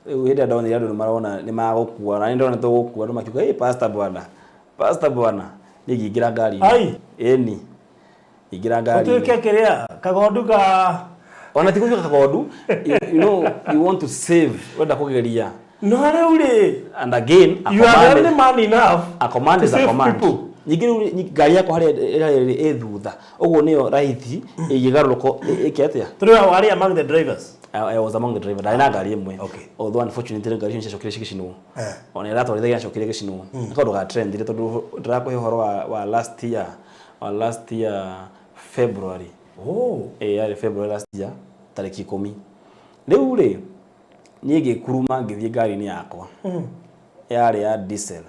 Speaker 2: Rĩu hĩndĩ ĩrĩa ndonire andũ nĩ marona nĩ magũkua, na nĩ ndona tũgũkua, andũ makiuga, "Hey, pastor bwana, pastor bwana." Niĩ ngĩingĩra ngari-inĩ.
Speaker 3: Ai.
Speaker 2: Ĩni. Ngĩingĩra ngari-inĩ.
Speaker 3: Ũtuĩke kĩrĩa kagondu ka
Speaker 2: Ona ti gũtuĩka kagondu, you want to save, ũrenda kũgeria.
Speaker 3: No rĩu rĩ,
Speaker 2: And again, a
Speaker 3: you are the
Speaker 2: command,
Speaker 3: only man enough
Speaker 2: a command
Speaker 3: to
Speaker 2: is a
Speaker 3: save
Speaker 2: command.
Speaker 3: people.
Speaker 2: Ningĩ rĩu ngari yakwa harĩa ĩrĩ ĩ thutha, ũguo nĩyo raithi ĩngĩgarũrũka ĩke atĩa?
Speaker 3: Tũrĩ warĩ among the drivers.
Speaker 2: I was among the driver. Ndarĩ na ngari ĩmwe.
Speaker 3: Okay.
Speaker 2: Although unfortunately ngari icio nĩciacokire cigĩcinwo. Ona ĩratwarithagia yacokire ĩgĩcinwo. Nĩ kaũndũ ga trendire tondũ ndĩrakũhe ũhoro wa last year, wa last year February.
Speaker 3: Oh.
Speaker 2: Ĩĩ yarĩ February last year tarĩki 10. Rĩu rĩ, niĩ ngĩkuruma ngĩthiĩ ngari-inĩ yakwa. Yarĩ ya diesel.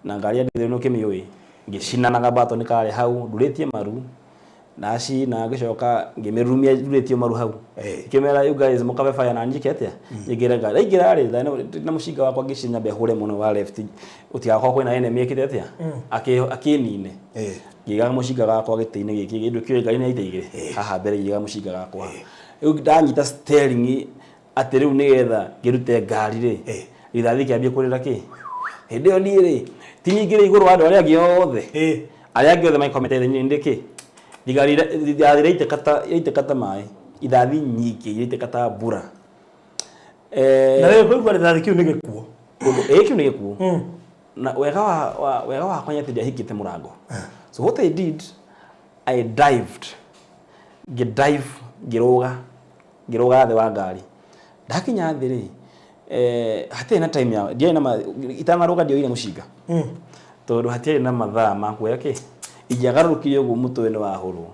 Speaker 2: Na ngari ya diesel nĩ ũkĩmĩũĩ. Ngĩcina na gabato nĩ karĩ hau ndurĩtie maru. Ndacina ngĩcoka ngĩmĩrurumia ndurĩtie maru hau. Ngĩmera, "You guys mũkabe fire na njĩke atĩa?" Nyingĩre ngari. Ndaingĩra rĩ, na mũcinga wakwa ngĩciria nyambe hũre mwena wa left. Gũtigakorwo kwĩna enemy ĩkĩte atĩa? Akĩnine. Ngĩiga mũcinga gakwa gĩtĩ-inĩ gĩkĩ, kĩndũ kĩũĩ ngari nĩ ya itĩ igĩrĩ. Haha mbere ngĩiga mũcinga gakwa. Rĩu ndanyita steering atĩ rĩu nĩgetha ngĩrute ngari rĩ, rithathi kĩambie kũrĩra kĩ. Hĩndĩ ĩyo niĩ rĩ, ti nyingĩre igũrũ wa andũ arĩa angĩ othe. Arĩa angĩ othe magĩkomete thĩ, niĩ ndĩ kĩ? Thigari rithathi rĩaitĩka ta maĩ, ithathi nyingĩ iraitĩka ta mbura.
Speaker 3: Na rĩu kũigua rithathi kĩu nĩ gĩkuũ.
Speaker 2: Ĩĩ kĩu nĩ gĩkuũ. Na wega wa wega wakwa nĩ atĩ ndiahingĩte mũrango. So what I did, I dived. Ngĩ dive, ngĩrũga, ngĩrũga thĩ wa ngari. Ndakinya thĩ rĩ, hatirĩ na time ya, ndiarĩ na, itanarũga ndioire mũcinga. Tondũ hatiarĩ na mathaa ma kuoya kĩ. Ingĩagarũrũkire ũguo mũtwe nĩ wahũrwo.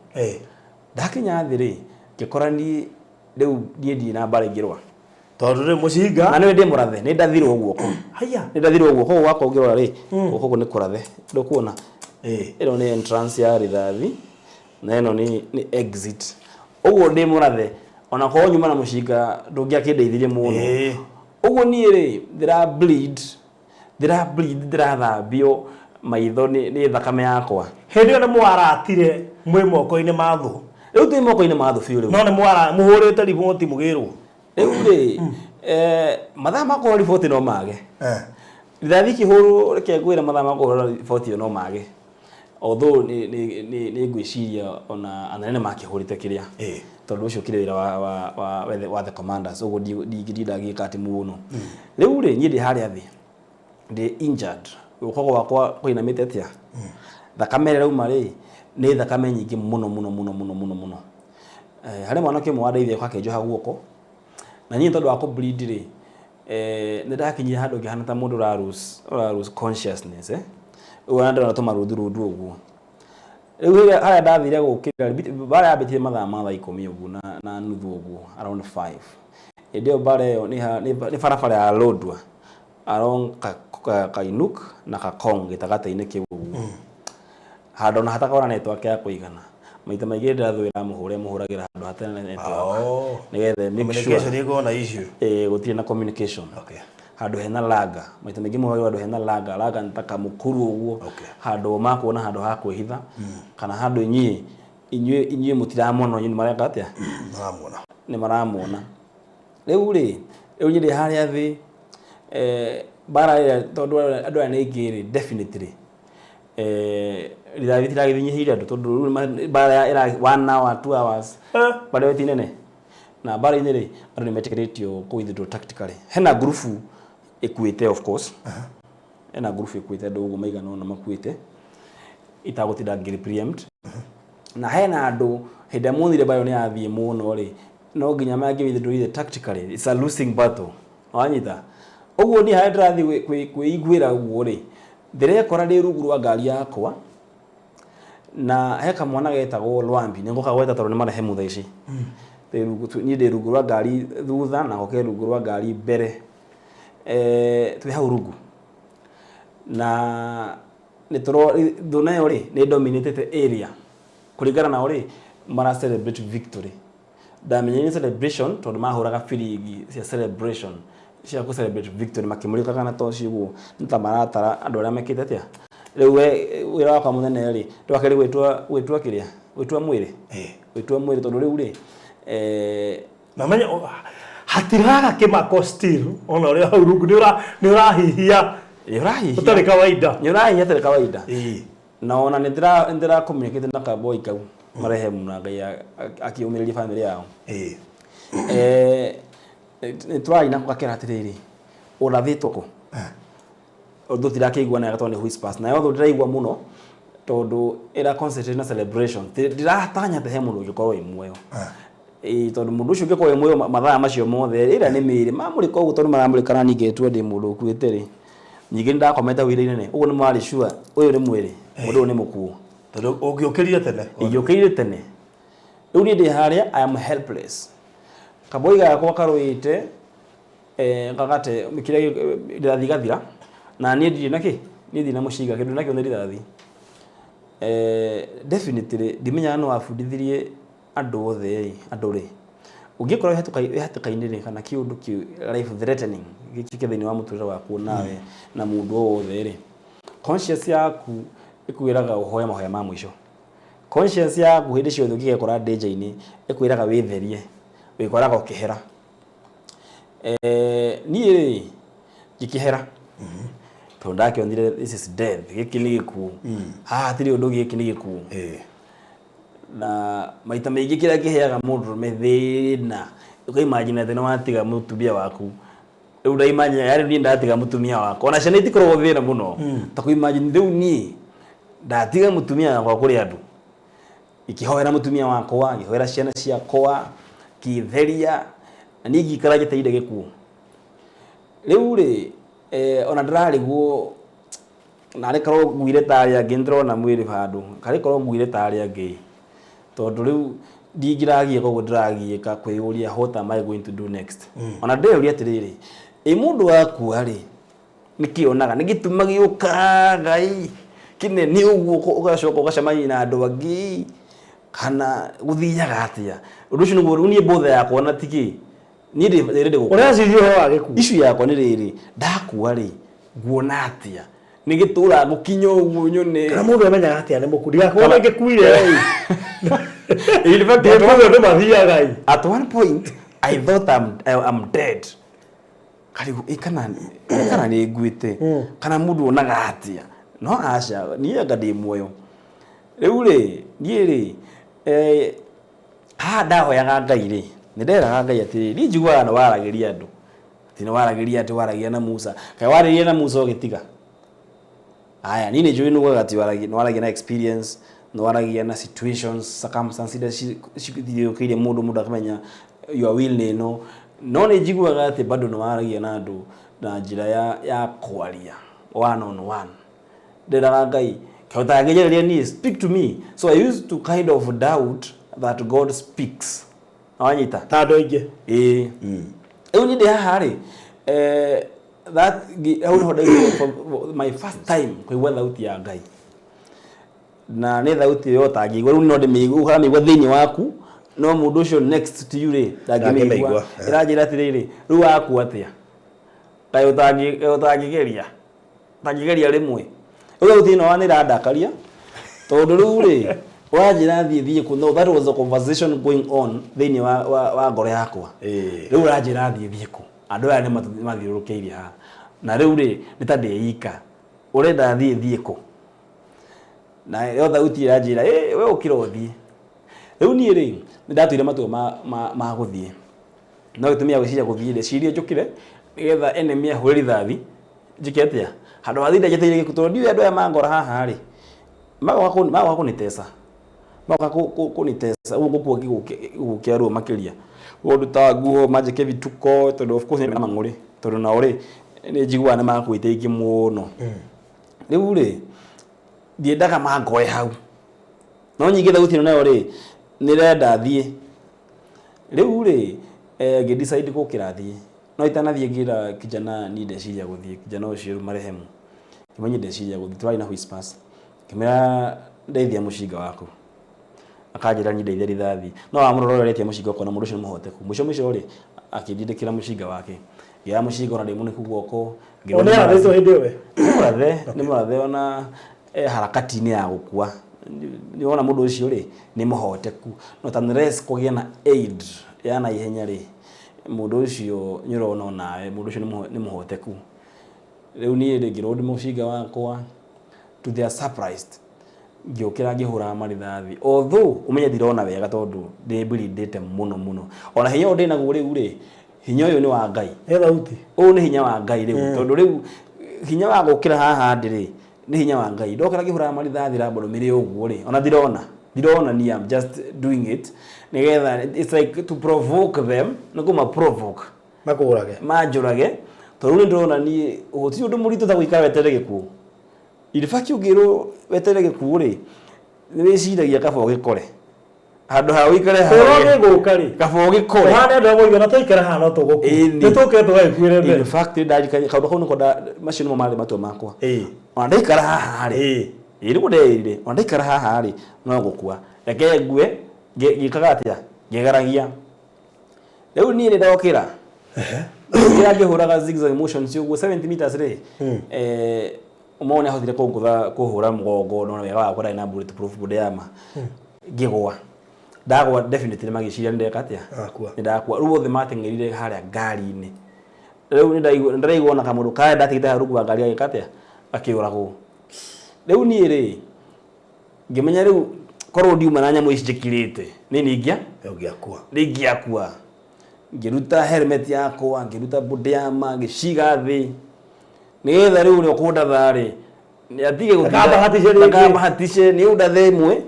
Speaker 2: Ndakinya thĩ rĩ, ngĩkora niĩ rĩu niĩ ndirĩ na mbara ingĩrũa.
Speaker 3: Tondũ rĩu mũcinga.
Speaker 2: Na nĩwe ndĩ mũrathe, nĩ ndathirwo guoko.
Speaker 3: Haya.
Speaker 2: Nĩ ndathirwo guoko, koguo gwakwa ũngĩrora rĩ, guoko gũkũ nĩ kũrathe. Ndũkuona? Ĩno nĩ entrance ya rithathi, na ĩno nĩ exit. Ũguo ndĩ mũrathe, ona korwo nyuma na mũcinga ndũngĩakĩndeithirie mũno. Ũguo niĩ rĩ, ndĩra bleed, ndĩra bleed, ndĩrathambio maitho nĩ thakame yakwa.
Speaker 3: Hĩndĩ ĩyo nĩ mwaratire mwĩ moko-inĩ ma thũ.
Speaker 2: Rĩu twĩ moko-inĩ ma thũ biũ rĩu.
Speaker 3: No nĩ mũhũrĩte riboti mũgĩrwo.
Speaker 2: Rĩu rĩ, mathaa ma kũhũra riboti no mage. Rithathi ikĩhũrwo, reke ngwĩre mathaa ma kũhũra riboti ĩyo no mage. Although nĩ ngwĩciria ona anene makĩhũrĩte kĩrĩa. Tondũ ũcio ũkĩrĩ wĩra wa the commanders, ũguo ndingĩtinda ngĩka atĩ mũno. Rĩu rĩ, niĩ ndĩ harĩa thĩ, ndĩ injured, guoko gwakwa kũinamĩte atĩa? Thakame ĩrĩa ĩrauma rĩ, nĩ thakame nyingĩ mũno mũno mũno mũno mũno mũno. Harĩ mwanake ũmwe wandeithirie akĩnjoha guoko, na niĩ tondũ wa kũ bleed rĩ, nĩ ndakinyire handũ ngĩhana ta mũndũ ũra lose consciousness, Rĩu ona ndĩrona tũmarundurundu ũguo. Rĩu rĩrĩa harĩa ndathire gũkĩra, mbara yambĩtie mathaa ma thaa 10 ũguo na nuthu ũguo, around 5. Hĩndĩ ĩyo mbara ĩyo nĩ barabara ya Lodwar, along Kainuk na Kakong gĩtagatĩ-inĩ kĩu ũguo. Handũ ona hatakoragwo na network ya kũigana. Maita maingĩ hĩndĩ ĩrĩa thũ ĩramũhũra ĩmũhũragĩra handũ hatarĩ na network. Nĩgetha make sure
Speaker 3: Communication ĩkorwo na issue.
Speaker 2: Gũtirĩ na communication. Handũ hena langa. Maita maingĩ mũhũragĩrwo handũ hena langa. Langa nĩ ta kamũkuru ũguo. Handũ makuona handũ ha kwĩhitha. Kana handũ inyuĩ mũtiramona inyuĩ nĩ mareka atĩa?
Speaker 3: Nĩmaramuona.
Speaker 2: Nĩ maramuona. Rĩu rĩ, rĩu niĩ ndĩ harĩa thĩ, mbara ĩrĩa tondũ andũ aya nĩ aingĩ rĩ, definitely rithathi ritiragĩthinyihĩire andũ tondũ rĩu mbara ĩra 1 hour, 2 hours. Mbara ĩyo ti nene. Na mbara-inĩ rĩ, andũ nĩ metĩkĩrĩtio kũ withdraw tactically. Hena ngurubu ĩkuĩte of course. Hena ngurubu ĩkuĩte andũ ũguo maigana ũna makuĩte. Itagũtinda ngĩ preempt. Na hena andũ hĩndĩ ĩrĩa monire mbara ĩyo nĩ yathiĩ mũno rĩ, no nginya mangĩ withdraw either tactically. It's a losing battle. Wanyita? Ũguo niĩ harĩa ndĩrathiĩ kwĩiguĩra ũguo rĩ, ndĩrekora ndĩ rungu rwa ngari yakwa, na he kamwana getagwo Lwambi, nĩ ngũkagweta tondũ nĩ marehemu thaa ici. Twĩ rungu niĩ ndĩ rungu rwa ngari thutha na ke rungu rwa ngari mbere. Twĩ hau rungu na nĩ tũro thũ nayo rĩ nĩ dominated area kũringana nao rĩ mara celebrate victory. Ndamenyire nĩ celebration tondũ mahũraga biringi cia celebration cia kũ celebrate victory makĩmũrĩkaga na toci ũguo nĩ ta maratara andũ arĩa mekĩte atĩa. Rĩu we wĩra wakwa mũnene rĩ ndwakerĩ gwĩtua gwĩtua kĩrĩa gwĩtua mwĩrĩ gwĩtua mwĩrĩ tondũ rĩu rĩ
Speaker 3: Na menye hatiraga kĩmako still ona ũrĩa hau rungu nĩ ũrahihia
Speaker 2: nĩ ũrahihia
Speaker 3: ũtarĩ kawaida.
Speaker 2: Nĩ ũrahihia ũtarĩ kawaida. Na ona nĩ ndĩra communicate na kaboi kau marehemu na Ngai akĩũmĩrĩria family yao. Nĩ tũraria nako gakera atĩrĩrĩ, ũrathĩtwo kũ ũndũ tirakĩigua nayo tondũ nĩ whispers nayo thũ ndĩraigua mũno tondũ ĩra concentrate na celebration. Ndiratanya atĩ he mũndũ ũngĩkorwo wĩ muoyo. Ĩĩ, tondũ mũndũ ũcio ũngĩkorwo wĩ muoyo mathaa macio mothe ĩrĩa nĩ mĩĩrĩ mamũrĩka ũguo tondũ maramũrĩka na niĩ ngetua ndĩ mũndũ ũkuĩte rĩ, ningĩ nĩ ndakomete hau ihinda inene ũguo nĩ marĩ sure ũyũ nĩ mwĩrĩ, mũndũ ũyũ nĩ mũkuũ.
Speaker 3: Tondũ ũngĩũkĩrire tene.
Speaker 2: Ingĩũkĩrire tene. Rĩu niĩ ndĩ harĩa, I am helpless. Kaboi gakwa karũĩte gagate kĩrĩa rithathi gathira na niĩ ndirĩ na kĩ niĩ ndirĩ na mũcinga kĩndũ nakĩo nĩ rithathi. Definitely ndimenyaga nũ wabundithirie andũ othe rĩ, andũ rĩ, ũngĩkorwo wĩ hatĩka-inĩ rĩ kana kĩũndũ kĩ life threatening gĩkĩke thĩinĩ wa mũtũrĩre waku nawe na mũndũ o wothe rĩ, conscience yaku ĩkwĩraga ũhoe mahoya ma mũico. Conscience yaku hĩndĩ ciothe ũngĩgekora danger-inĩ ĩkwĩraga wĩtherie, wĩkoraga ũkĩhera. Niĩ rĩ ngĩkĩhera tondũ ndakĩonire this is death, gĩkĩ nĩ gĩkuũ, haha hatirĩ ũndũ, gĩkĩ nĩ gĩkuũ. Na maita maingĩ kĩrĩa kĩheaga mũndũrũme thĩna ũkaimagine atĩ nĩ watiga mũtumia waku. Rĩu ndaimagine yaani niĩ ndatiga mũtumia wakwa, ona ciana itikoragwo thĩna mũno ta kũimagine rĩu niĩ ndatiga mũtumia wakwa kũrĩ andũ. Ngĩkĩhoera mũtumia wakwa, ngĩhoera ciana ciakwa, ngĩtheria na niĩ ngĩikara njetereire gĩkuũ. Rĩu rĩ ona ndĩrarigwo narĩ korwo nguire ta arĩa angĩ, nĩndĩrona mwĩrĩ handũ, karĩ korwo nguire ta arĩa angĩ, tondũ rĩu ndingĩragiĩka ũguo ndĩragiĩka kwĩyũria what am I going to do next. Ona ndĩreyũria atĩrĩrĩ, ĩ mũndũ akua rĩ nĩkĩ onaga nĩ gĩtuma gĩũkaga ĩ kĩnene ũguo ũgacoka ũgacemania na andũ angĩ kana gũthiaga atĩa? Ũndũ ũcio nĩguo rĩu niĩ bother yakwa na tikĩ niĩ ndĩ ready gũkua.
Speaker 3: Ũreciria ũhoro wa gĩkuũ.
Speaker 2: Issue yakwa nĩ rĩrĩ, ndakua rĩ nguona atĩa? Nĩ gĩtũra ngũkinya ũguo nyone
Speaker 3: Kana mũndũ amenyaga atĩa nĩ mũkuũ ndigakorwo nĩngĩkuire.
Speaker 2: In fact,
Speaker 3: Ndĩkuire andũ mathiaga ĩ.
Speaker 2: At one point I thought I'm dead. Karigu ĩ kana nĩ nguĩte kana mũndũ onaga atĩa? No aca, niĩ anga ndĩ muoyo. Rĩu rĩ niĩ rĩ haha ndahoyaga Ngai rĩ, nĩ nderaga Ngai atĩrĩrĩ, niĩ njiguaga nĩ waragĩria andũ, atĩ nĩ waragĩria atĩ waragia na Musa. Kaĩ warĩrie na Musa ũgĩtiga? Aya, niĩ nĩ njũĩ nĩ ugaga atĩ nĩ waragia na experience, nĩ waragia na situations, circumstances iria cithiũrũrũkĩirie mũndũ, mũndũ akamenya your will nĩ ĩno. No nĩ njiguaga atĩ bado nĩ waragia na andũ na njĩra ya kwaria one on one. Ndĩraga Ngai, kaĩ ũtangĩnjarĩria niĩ, speak to me. So I used to kind of doubt that God speaks. Wanyita?
Speaker 3: Ta andũ aingĩ.
Speaker 2: Ĩĩ. Rĩu niĩ ndĩ haha rĩ, that hau nĩho ndaiguire for my first time kũigua thauti ya Ngai. Na nĩ thauti ĩyo ũtangĩigua, rĩu no ndĩmĩigue, ũramĩigua thĩinĩ waku, no mũndũ ũcio next to you rĩ, ndangĩmĩigua.
Speaker 3: Ndangĩmĩigua.
Speaker 2: Ĩranjĩra atĩrĩrĩ, rĩu wakua atĩa? Kaĩ ũtangĩgeria? Ũtangĩgeria rĩmwe? Rĩu thauti ĩno nĩ ĩrandakaria, tondũ rĩu rĩ, ũranjĩra thiĩ thiĩ kũ, no that was the conversation going on thĩinĩ wa ngoro yakwa. Rĩu ũranjĩra thiĩ thiĩ kũ? Andũ aya nĩ mathiũrũrũkĩirie haha. Na rĩu rĩ, nĩ ta ndĩ ika. Ũrenda thiĩ thiĩ kũ? Na yo thauti ĩranjĩra, ĩ we ũkĩra ũthiĩ. Rĩu niĩ rĩ, nĩ ndatuire matua ma gũthiĩ. No gĩtũmi gĩa gwĩciria gũthiĩ, ndecirie njũkĩre nĩgetha enemy ahũre rithathi, njĩke atĩa? Handũ ha thinda njetereire gĩkuũ, tondũ ndiũĩ andũ aya mangora haha rĩ, magoka kũnitesa. Magoka kũnitesa, ũguo ngũkua gĩkuũ kĩa ruo makĩria. Kũnduta nguo, manjĩke vituko, tondũ of course nĩ mang'ũrĩ, tondũ nao rĩ, nĩ njiguaga nĩ makuĩte aingĩ mũno. Rĩu rĩ, ndiendaga mangoe hau. No nyingĩ thauti ĩno nayo rĩ, nĩ ĩrenda thiĩ. Rĩu rĩ, ngĩ decide gũkĩra thiĩ. No itanathiĩ ngĩra kijana niĩ ndeciria gũthiĩ, kijana ũcio rĩu marehemu. Ngĩmwĩra niĩ ndeciria gũthiĩ, tũrarĩ na whispers. Ngĩmwĩra ndeithia mũcinga waku. Akanjĩra niĩ ndeithia rithathi. No wamũrora ũrĩa aretia mũcinga ũkona mũndũ ũcio nĩ mũhoteku. Mũico mũico rĩ, akĩndindĩkĩra mũcinga wake. Ngĩoya mũcinga ona ndĩ mũnĩku guoko.
Speaker 4: O nĩ arathĩtwo hĩndĩ ĩyo we?
Speaker 2: Nĩ mũrathe, nĩ mũrathe ona e harakati-inĩ ya gũkua. Nĩ wona mũndũ ũcio rĩ, nĩ mũhoteku. No unless kũgĩe na aid ya naihenya rĩ, mũndũ ũcio nĩ ũrona onawe mũndũ ũcio nĩ mũhoteku. Rĩu niĩ rĩ, ngĩ load mũcinga wakwa to their surprised, ngĩũkĩra ngĩhũraga marĩthathi. Although ũmenye ndirona wega tondũ nĩ bleed-ĩte mũno mũno. Ona hinya ũyũ ndĩnaguo rĩu rĩ, hinya ũyũ nĩ wa Ngai.
Speaker 4: He thauti.
Speaker 2: Ũyũ nĩ hinya wa Ngai rĩu. Tondũ rĩu hinya wa gũkĩra haha ndĩ rĩ, nĩ hinya wa Ngai. Ndokĩra ngĩhũraga marithathi rambo rũmĩrĩ ũguo rĩ, ona ndirona. Ndirona niĩ I'm just doing it nĩgetha it's like to provoke them, nĩ kũma provoke.
Speaker 4: Makũrage.
Speaker 2: Manjũrage. Tondũ rĩu nĩ ndĩrona niĩ gũtirĩ ũndũ mũritũ ta gũikara weterere gĩkuũ. In fact ũngĩrwo weterere gĩkuũ rĩ, nĩ wĩciragia kaba ũgĩkore. Handũ ha ũikare
Speaker 4: haha. Kũrwo gĩgũka rĩ.
Speaker 2: Kaba ũgĩkore.
Speaker 4: Ũhane andũ amwe na twaikara haha no tũgũkua.
Speaker 2: Ĩni.
Speaker 4: Nĩ tũke tũgagĩkuĩre mbere.
Speaker 2: In fact ndarikania kaũndũ kau nĩko macio nĩmo marĩ matua makwa.
Speaker 4: Ĩĩ.
Speaker 2: Ona ndaikara haha rĩ.
Speaker 4: Ĩĩ.
Speaker 2: Ĩĩ nĩguo ndeĩrire. Ona ndaikara haha rĩ, no gũkua. Reke ngue, ngĩkaga atĩa? Ngĩgeragia. Rĩu niĩ nĩ ndokĩra. Ndokĩra ngĩhũraga zigzag motions ũguo 70 meters rĩ. Ũmwe nĩ ahotire kũngũtha kũhũra mũgongo no wega wakwa ndarĩ na bullet proof body armor. Ngĩgwa. Ndagwa definitely magĩciria nĩ ndeka atĩa?
Speaker 4: Ndakua.
Speaker 2: Nĩ ndakua. Rĩu othe mateng'erire harĩa ngari-inĩ. Rĩu nĩ ndaigua nĩ ndĩraigua ona kamũndũ karĩa ndatigĩte hau rungu wa ngari gagĩka atĩa? Gakĩũragwo. Rĩu niĩ rĩ, ngĩmenya rĩu korwo ndiuma na nyamũ ici njĩkĩrĩte, niĩ nĩ ingĩa?
Speaker 3: Ũngĩakua.
Speaker 2: Nĩ ingĩakua. Ngĩruta helmet yakwa, ngĩruta body armor, ngĩciga thĩ. Nĩgetha rĩu ũrĩa ũkũndatha rĩ, atige gũtinda.
Speaker 4: Ndakambahatice rĩngĩ.
Speaker 2: Ndakambahatice, nĩ ũndathe ĩmwe,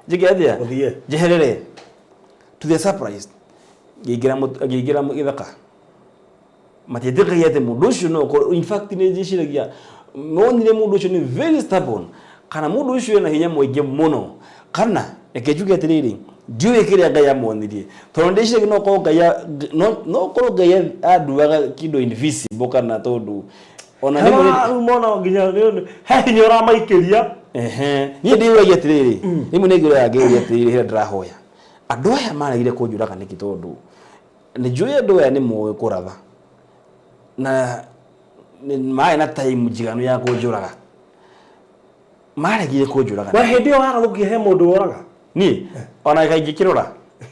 Speaker 2: njĩke atĩa?
Speaker 4: Ũthiĩ.
Speaker 2: Njeherere. To their surprise, ngĩingĩra ngĩingĩra gĩthaka. Matietĩkagia atĩ mũndũ ũcio no ũkorwo, in fact nĩ njĩciragia, monire mũndũ ũcio nĩ very stubborn, kana mũndũ ũcio ena hinya mũingĩ mũno, kana reke njuge atĩrĩrĩ, ndiũĩ kĩrĩa Ngai amuonirie, tondũ ndĩciragia no ũkorwo Ngai no no ũkorwo Ngai anduaga kĩndũ invisible kana tondũ
Speaker 4: ona rĩmwe nĩ- Rĩu mona nginya he hinya ũramaikĩria.
Speaker 2: Ehe. Niĩ ndĩyũragia atĩrĩrĩ, rĩmwe nĩ ngĩũraga ngĩũria atĩrĩrĩ rĩrĩa ndĩrahoya, andũ aya maregire kũnjũraga nĩkĩ tondũ nĩ njũĩ andũ aya nĩ moĩ kũratha na nĩ marĩ na time njiganu ya kũnjũraga, maregire kũnjũraga.
Speaker 4: We hĩndĩ ĩyo warathũkia he mũndũ woraga?
Speaker 2: Niĩ ona kaingĩ kĩrora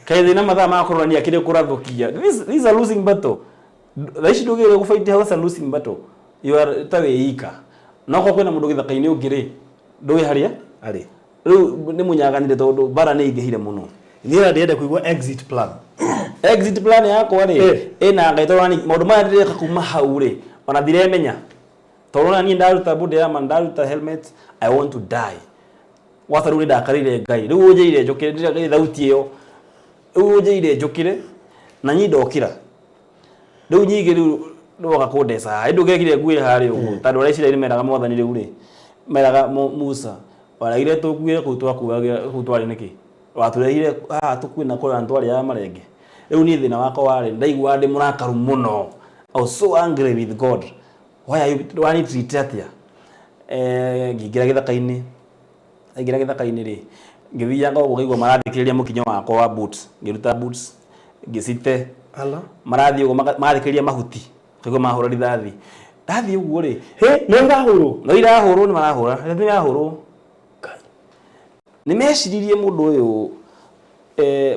Speaker 2: kaĩ thĩna mathaa ma kũrora niĩ akĩrĩ kũrathũkia. This is a losing battle. Thaa ici ndũgĩrĩire gũfight hau, that's a losing battle. You are ta wĩ ika. No korwo kwĩna mũndũ gĩthaka-inĩ ũngĩ rĩ, ndũĩ harĩa
Speaker 3: arĩ.
Speaker 2: Rĩu nĩ mũnyaganire tondũ mbara nĩ ingĩhire mũno.
Speaker 3: Niĩ na ndĩrenda kũigua exit plan.
Speaker 2: Exit plan yakwa rĩ, ĩna Ngai tondũ ona maũndũ maya ndĩreka kuma hau rĩ, ona ndiremenya. Tondũ ona niĩ ndaruta body armor, ndaruta helmet, I want to die. Gwata rĩu nĩ ndakarĩire Ngai. Rĩu ũnjĩrire njũkĩre, ndĩreka thauti ĩyo. Rĩu ũnjĩrire njũkĩre, na niĩ ndokĩra. Rĩu nyingĩ rĩu nĩwoka kũndeca haha. Ĩndĩ ũngĩrekire nguĩre harĩa ũguo, tondũ arĩa Isiraeli meraga mwathani rĩu rĩ, meraga Musa, waregire tũkuĩre kũu twakuagĩra kũu twarĩ nĩkĩ? Watũrehire haha tũkue na kũrĩa twarĩaga marenge. Rĩu niĩ thĩna wakwa warĩ, ndaiguaga ndĩ mũrakaru mũno. I was so angry with God. Why are you, wani treat atĩa? Ngĩingĩra gĩthaka-inĩ, ndaingĩra gĩthaka-inĩ rĩ, ngĩthiaga ũguo ngaigua marathikĩrĩria mũkinyo wakwa wa boots, ngĩruta boots, ngĩcite.
Speaker 4: Ala.
Speaker 2: Marathiĩ ũguo marathikĩrĩria mahuti, ngaigua mahũra rithathi. Ndathiĩ ũguo rĩ,
Speaker 4: Hĩ, nĩ irahũrwo?
Speaker 2: No irahũrwo, nĩ marahũra, rithathi nĩ irahũrwo. Nĩ meciririe mũndũ ũyũ,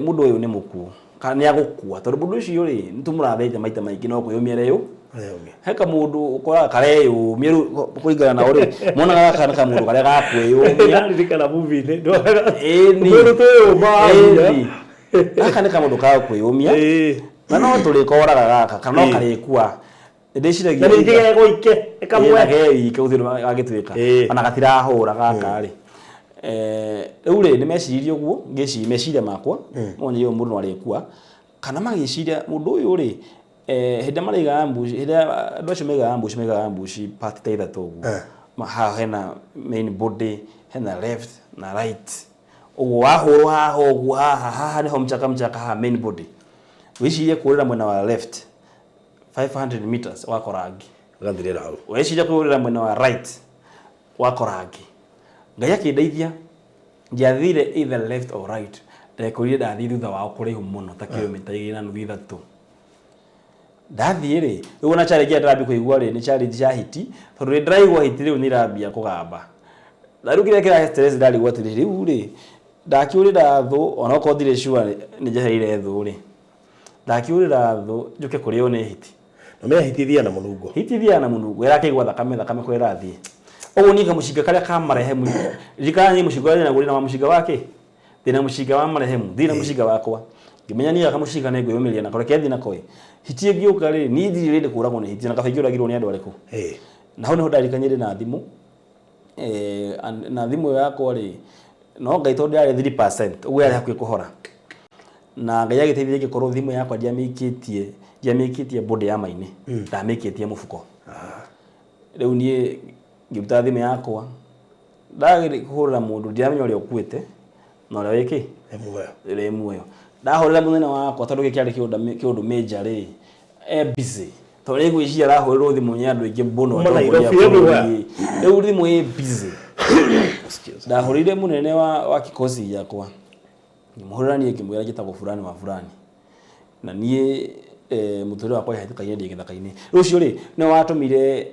Speaker 2: mũndũ ũyũ nĩ mũkuũ, kana nĩ agũkua, tondũ mũndũ ũcio rĩ, nĩ tũmũrathĩte maita maingĩ no kwĩyũmia areyũ.
Speaker 3: Areyũmia.
Speaker 2: He kamũndũ ũkoraga kareyũmia rĩu kũringana na ũrĩ, monaga gaka nĩ kamũndũ karĩa ga kwĩyũmia.
Speaker 4: Ndaririkana movie-inĩ, ndonaga
Speaker 2: Ĩni.
Speaker 4: mũndũ twĩyũma waria.
Speaker 2: Ĩni. Gaka nĩ kamũndũ ga kwĩyũmia.
Speaker 4: Ĩĩ.
Speaker 2: Na no tũrĩkoraga gaka, kana no karĩkua. Ndĩciragia
Speaker 4: Na ningĩ gegũike,
Speaker 2: ĩkamwe. Ĩĩ, na geike gũtirĩ ũndũ gangĩtuĩka.
Speaker 3: Ĩĩ.
Speaker 2: Ona gatirahũra gaka rĩ. Rĩu rĩ, nĩ meciririe ũguo, ngĩciria meciria makwa, monire ũyũ mũndũ no arĩkua, kana magĩciria mũndũ ũyũ rĩ, hĩndĩ ĩrĩa maraiga ambush, hĩndĩ ĩrĩa andũ acio maigaga ambush, maigaga ambush part ta ithatũ ũguo. Haha hena main body, hena left na right. Ũguo wahũrwo haha ũguo haha, haha nĩho mchaka mchaka haha main body. Wĩcirie kũrĩra mwena wa left 500 meters wakora angĩ.
Speaker 3: Gathirĩra hau.
Speaker 2: Weciria kũrĩra mwena wa right wakora angĩ. Ngai akĩndeithia, ndiathire either left or right, ndekorire ndathiĩ thutha wao kũraihu mũno ta kilomita igĩrĩ na nuthu, ithatũ. Ndathiĩ rĩ, rĩu ona challenge ĩrĩa ndĩrambia kũigua rĩ, nĩ challenge ya hiti, tondũ nĩ ndĩraigua hiti rĩu nĩ irambia kũgamba. Na rĩu kĩrĩa kĩrahe stress, ndarigwo atĩrĩrĩ, rĩu rĩ ndakĩũrĩra thũ, onokorwo ndirĩ sure nĩ njehereire thũ rĩ, ndakĩũrĩra thũ njũke kũrĩo nĩ hiti.
Speaker 3: Na menya hiti ithiaga na mũnungo.
Speaker 2: Hiti ithiaga na mũnungo, ĩrakĩigua thakame, thakame kũrĩa ĩrathiĩ. Ũguo niĩ kamũcinga karĩa ka marehemu, ririkana niĩ mũcinga ũrĩa ndĩnaguo, ndĩna wa mũcinga wa kĩ? Ndĩna mũcinga wa marehemu, ndirĩ na mũcinga wakwa. Ngĩmenya niĩ kamũcinga nĩ ngwĩyũmĩrĩria nako, reke thiĩ nako ĩ. Hiti ĩngĩũka rĩ, niĩ ndirĩ ready kũragwo nĩ hiti, na kaba ingĩũragirwo nĩ andũ arĩkũ. Na hau nĩho ndaririkanire ndĩna thimũ, na thimũ ĩyo yakwa rĩ, no Ngai tondũ yarĩ 3%, ũguo yarĩ hakuhĩ kũhora. Na Ngai agĩteithia ĩgĩkorwo thimũ yakwa ndiamĩikĩtie body ya maini, ndamĩikĩtie mũbuko. Rĩu niĩ ngĩruta thimũ yakwa, ndageria kũhũrĩra mũndũ, ndiramenya ũrĩa ũkuĩte na ũrĩa wĩ kĩ?
Speaker 3: E muoyo.
Speaker 2: Ũrĩa wĩ muoyo. Ndahũrĩra mũnene wakwa tondũ gĩkĩ kĩarĩ kĩũndũ major rĩ, e busy. Tondũ nĩ ngwĩciria arahũrĩrwo thimũ nĩ andũ aingĩ mũno
Speaker 3: Kuma
Speaker 2: atongoria a
Speaker 3: Nairobi everywhere.
Speaker 2: bũrũri. Rĩu thimũ ĩ busy. Ndahũrĩire mũnene wa kikosi gĩakwa, ngĩmũhũrĩra niĩ ngĩmwĩra njĩtagwo fulani wa fulani. Na niĩ mũtũrĩre wakwa wĩ hatĩka-inĩ, ndĩ gĩthaka-inĩ. Rĩu ũcio rĩ, nĩwe watũmire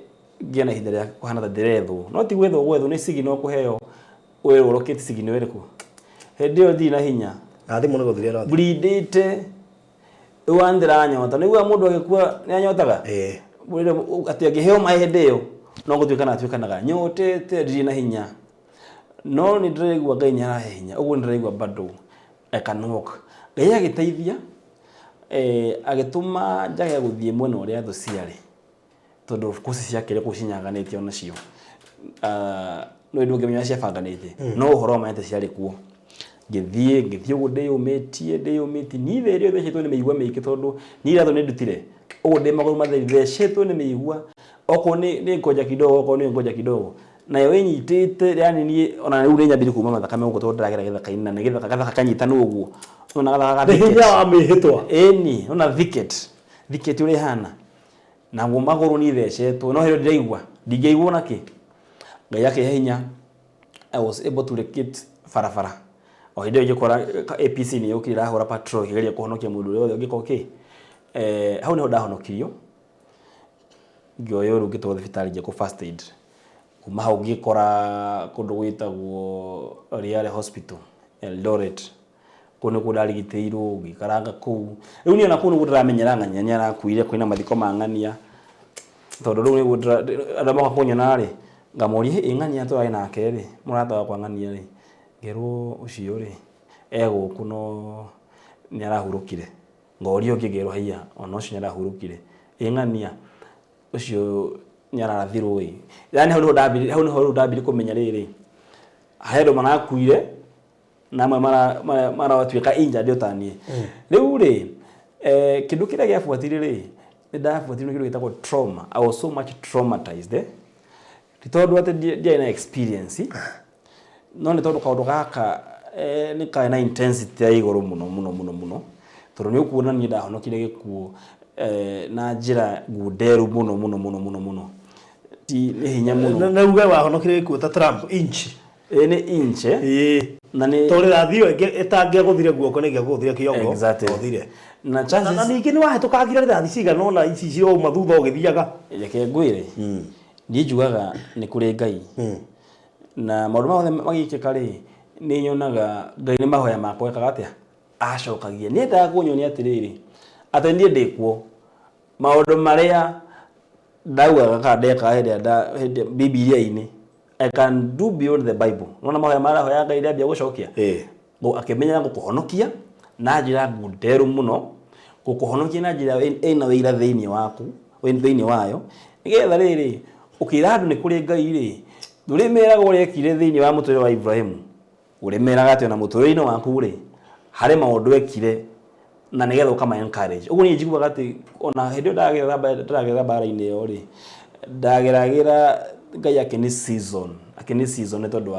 Speaker 2: ngĩe na ihinda rĩa kũhana ta ndĩrethwo. No ti gwethwo gwethwo, nĩ signal kũheo, wĩrwo locate signal ĩrĩkũ. Hĩndĩ ĩyo ndirĩ na hinya.
Speaker 3: Na thimũ nĩ gũthiĩ ĩrathiĩ.
Speaker 2: Bleedĩte. Rĩu ndĩranyota. Nĩ ũiguaga mũndũ agĩkua nĩ anyotaga?
Speaker 3: Ĩĩ.
Speaker 2: Atĩ angĩheo maĩ hĩndĩ ĩyo, no gũtuĩkana atuĩkanaga. Nyotete, ndirĩ na hinya. No nĩ ndĩraigua Ngai nĩ arahe hinya. Ũguo nĩ ndĩraigua bado I can walk. Ngai agĩteithia, agĩtũma njage gũthiĩ mwena ũrĩa thũ ciarĩ. Tondũ of course ciakĩrĩ kũu cinyaganĩte onacio. No ndũngĩmenya ũrĩa ciabanganĩte. No ũhoro wa ma nĩ atĩ ciarĩ kuo. Ngĩthiĩ ũguo ndĩyũmĩtie, ndĩyũmĩtie. Niĩ thĩ ĩrĩa thecetwo nĩ mĩigua mĩingĩ tondũ niĩ iratũ nĩ ndutire. Ũguo ndĩ magũrũ matheri thecetwo nĩ mĩigua. Okorwo nĩ ngoja kidogo, okorwo nĩ ngoja kidogo. Nayo ĩnyitĩte, yani niĩ ona rĩu nĩ nyambire kuma mathakame gũkũ tondũ ndĩragera gĩthaka-inĩ na nĩ gĩthaka, gathaka kanyitanu ũguo. Nĩwona gathaka ga
Speaker 4: Nĩ hinya
Speaker 2: thicket.
Speaker 4: wa mĩhĩtwa.
Speaker 2: Ĩni, nĩwona thicket. Thicket ũrĩa ĩhana. Naguo magũrũ niĩ thecetwo, no hĩndĩ ĩyo ndiraigua, ndingĩaigua ona kĩ. Ngai akĩhe hinya, I was able to locate barabara. O hĩndĩ ĩyo ngĩkora APC nĩ yũkire ĩrahũra patrol ĩkĩgeria kũhonokia mũndũ ũrĩa wothe ũngĩkorwo kĩ. Hau nĩho ndahonokirio, ngĩoywo rĩu ngĩtwarwo thibitarĩ ngĩkwo first aid. Kuma hau ngĩkora kũndũ gwĩtagwo Riale Hospital, Eldoret. Kũu nĩkuo ndarigitĩirwo, ngĩikaranga kũu. Rĩu niĩ ona kũu nĩguo ndĩramenyera ng'ania nĩ arakuire, kwĩna mathiko ma ng'ania. Tondũ rĩu nĩguo andũ moka kũnyona rĩ, ngamoria ĩ ng'ania tũrarĩ nake rĩ, mũrata wakwa ng'ania rĩ, ngerwo ũcio rĩ, e gũkũ no nĩ arahurũkire. Ngoria ũngĩ ngerwo haiya, ona ũcio nĩ arahurũkire. Ĩ ng'ania, ũcio nĩ ararathirwo ĩ. Yaani hau nĩho ndambirie, hau nĩho rĩu ndambirie kũmenya rĩrĩ, he andũ marakuire, na amwe maratuĩka injured o ta niĩ. Rĩu rĩ, kĩndũ kĩrĩa gĩabuatire rĩ, nĩ ndabuatirwo nĩ kĩndũ gĩtagwo trauma. I was so much traumatized. Ti tondũ atĩ ndiarĩ na experience, no nĩ tondũ kaũndũ gaka nĩ karĩ na intensity ya igũrũ mũno mũno mũno mũno, tondũ nĩ ũkuona niĩ ndahonokire gĩkuũ na njĩra ngunderu mũno mũno mũno mũno mũno. Ti nĩ hinya mũno.
Speaker 3: Na uge wahonokire gĩkuũ ta Trump inch.
Speaker 2: Ĩĩ nĩ inch.
Speaker 3: Ĩĩ.
Speaker 2: Na nĩ
Speaker 3: Tondũ rĩrathi ĩyo ĩtangĩagũthire guoko nĩ ĩngĩagũthire kĩongo.
Speaker 2: Exactly.
Speaker 3: Ũthire.
Speaker 2: Na chances
Speaker 3: Na ningĩ nĩ wahĩtũkangire rĩrathi cigana ũna ici cirauma thutha ũgĩthiaga.
Speaker 2: Reke ngwĩre, niĩ njugaga nĩ kũrĩ Ngai. Na maũndũ maya mothe magĩkĩka rĩ, nĩ nyonaga Ngai nĩ mahoya makwa ekaga atĩa? Acokagia. Nĩ endaga kũnyonia atĩrĩrĩ, atĩ niĩ ndĩ kuo. Maũndũ marĩa ndaugaga kana ndekaga hĩndĩ ĩrĩa hĩndĩ Bibilia-inĩ, I can do beyond the Bible. Nĩwona mahoya marĩa hoya Ngai ndambia gũcokia? Akĩmenya gũkũhonokia na njĩra ngunderu mũno, gũkũhonokia na njĩra ĩna wĩira thĩinĩ waku, thĩinĩ wayo, nĩgetha rĩrĩ, ũkĩra andũ nĩ kũrĩ Ngai rĩ, ndũrĩmeraga ũrĩa ekire thĩinĩ wa mũtũrĩre wa Ibrahimu, ũrĩmeraga atĩ ona mũtũrĩre-inĩ waku rĩ, harĩ maũndũ ekire na nĩgetha ũkama encourage. Ũguo niĩ njiguaga atĩ ona hĩndĩ ĩyo ndĩragerera mbara-inĩ ĩyo rĩ, ndageragĩra Ngai akĩni season, akĩni season nĩ tondũ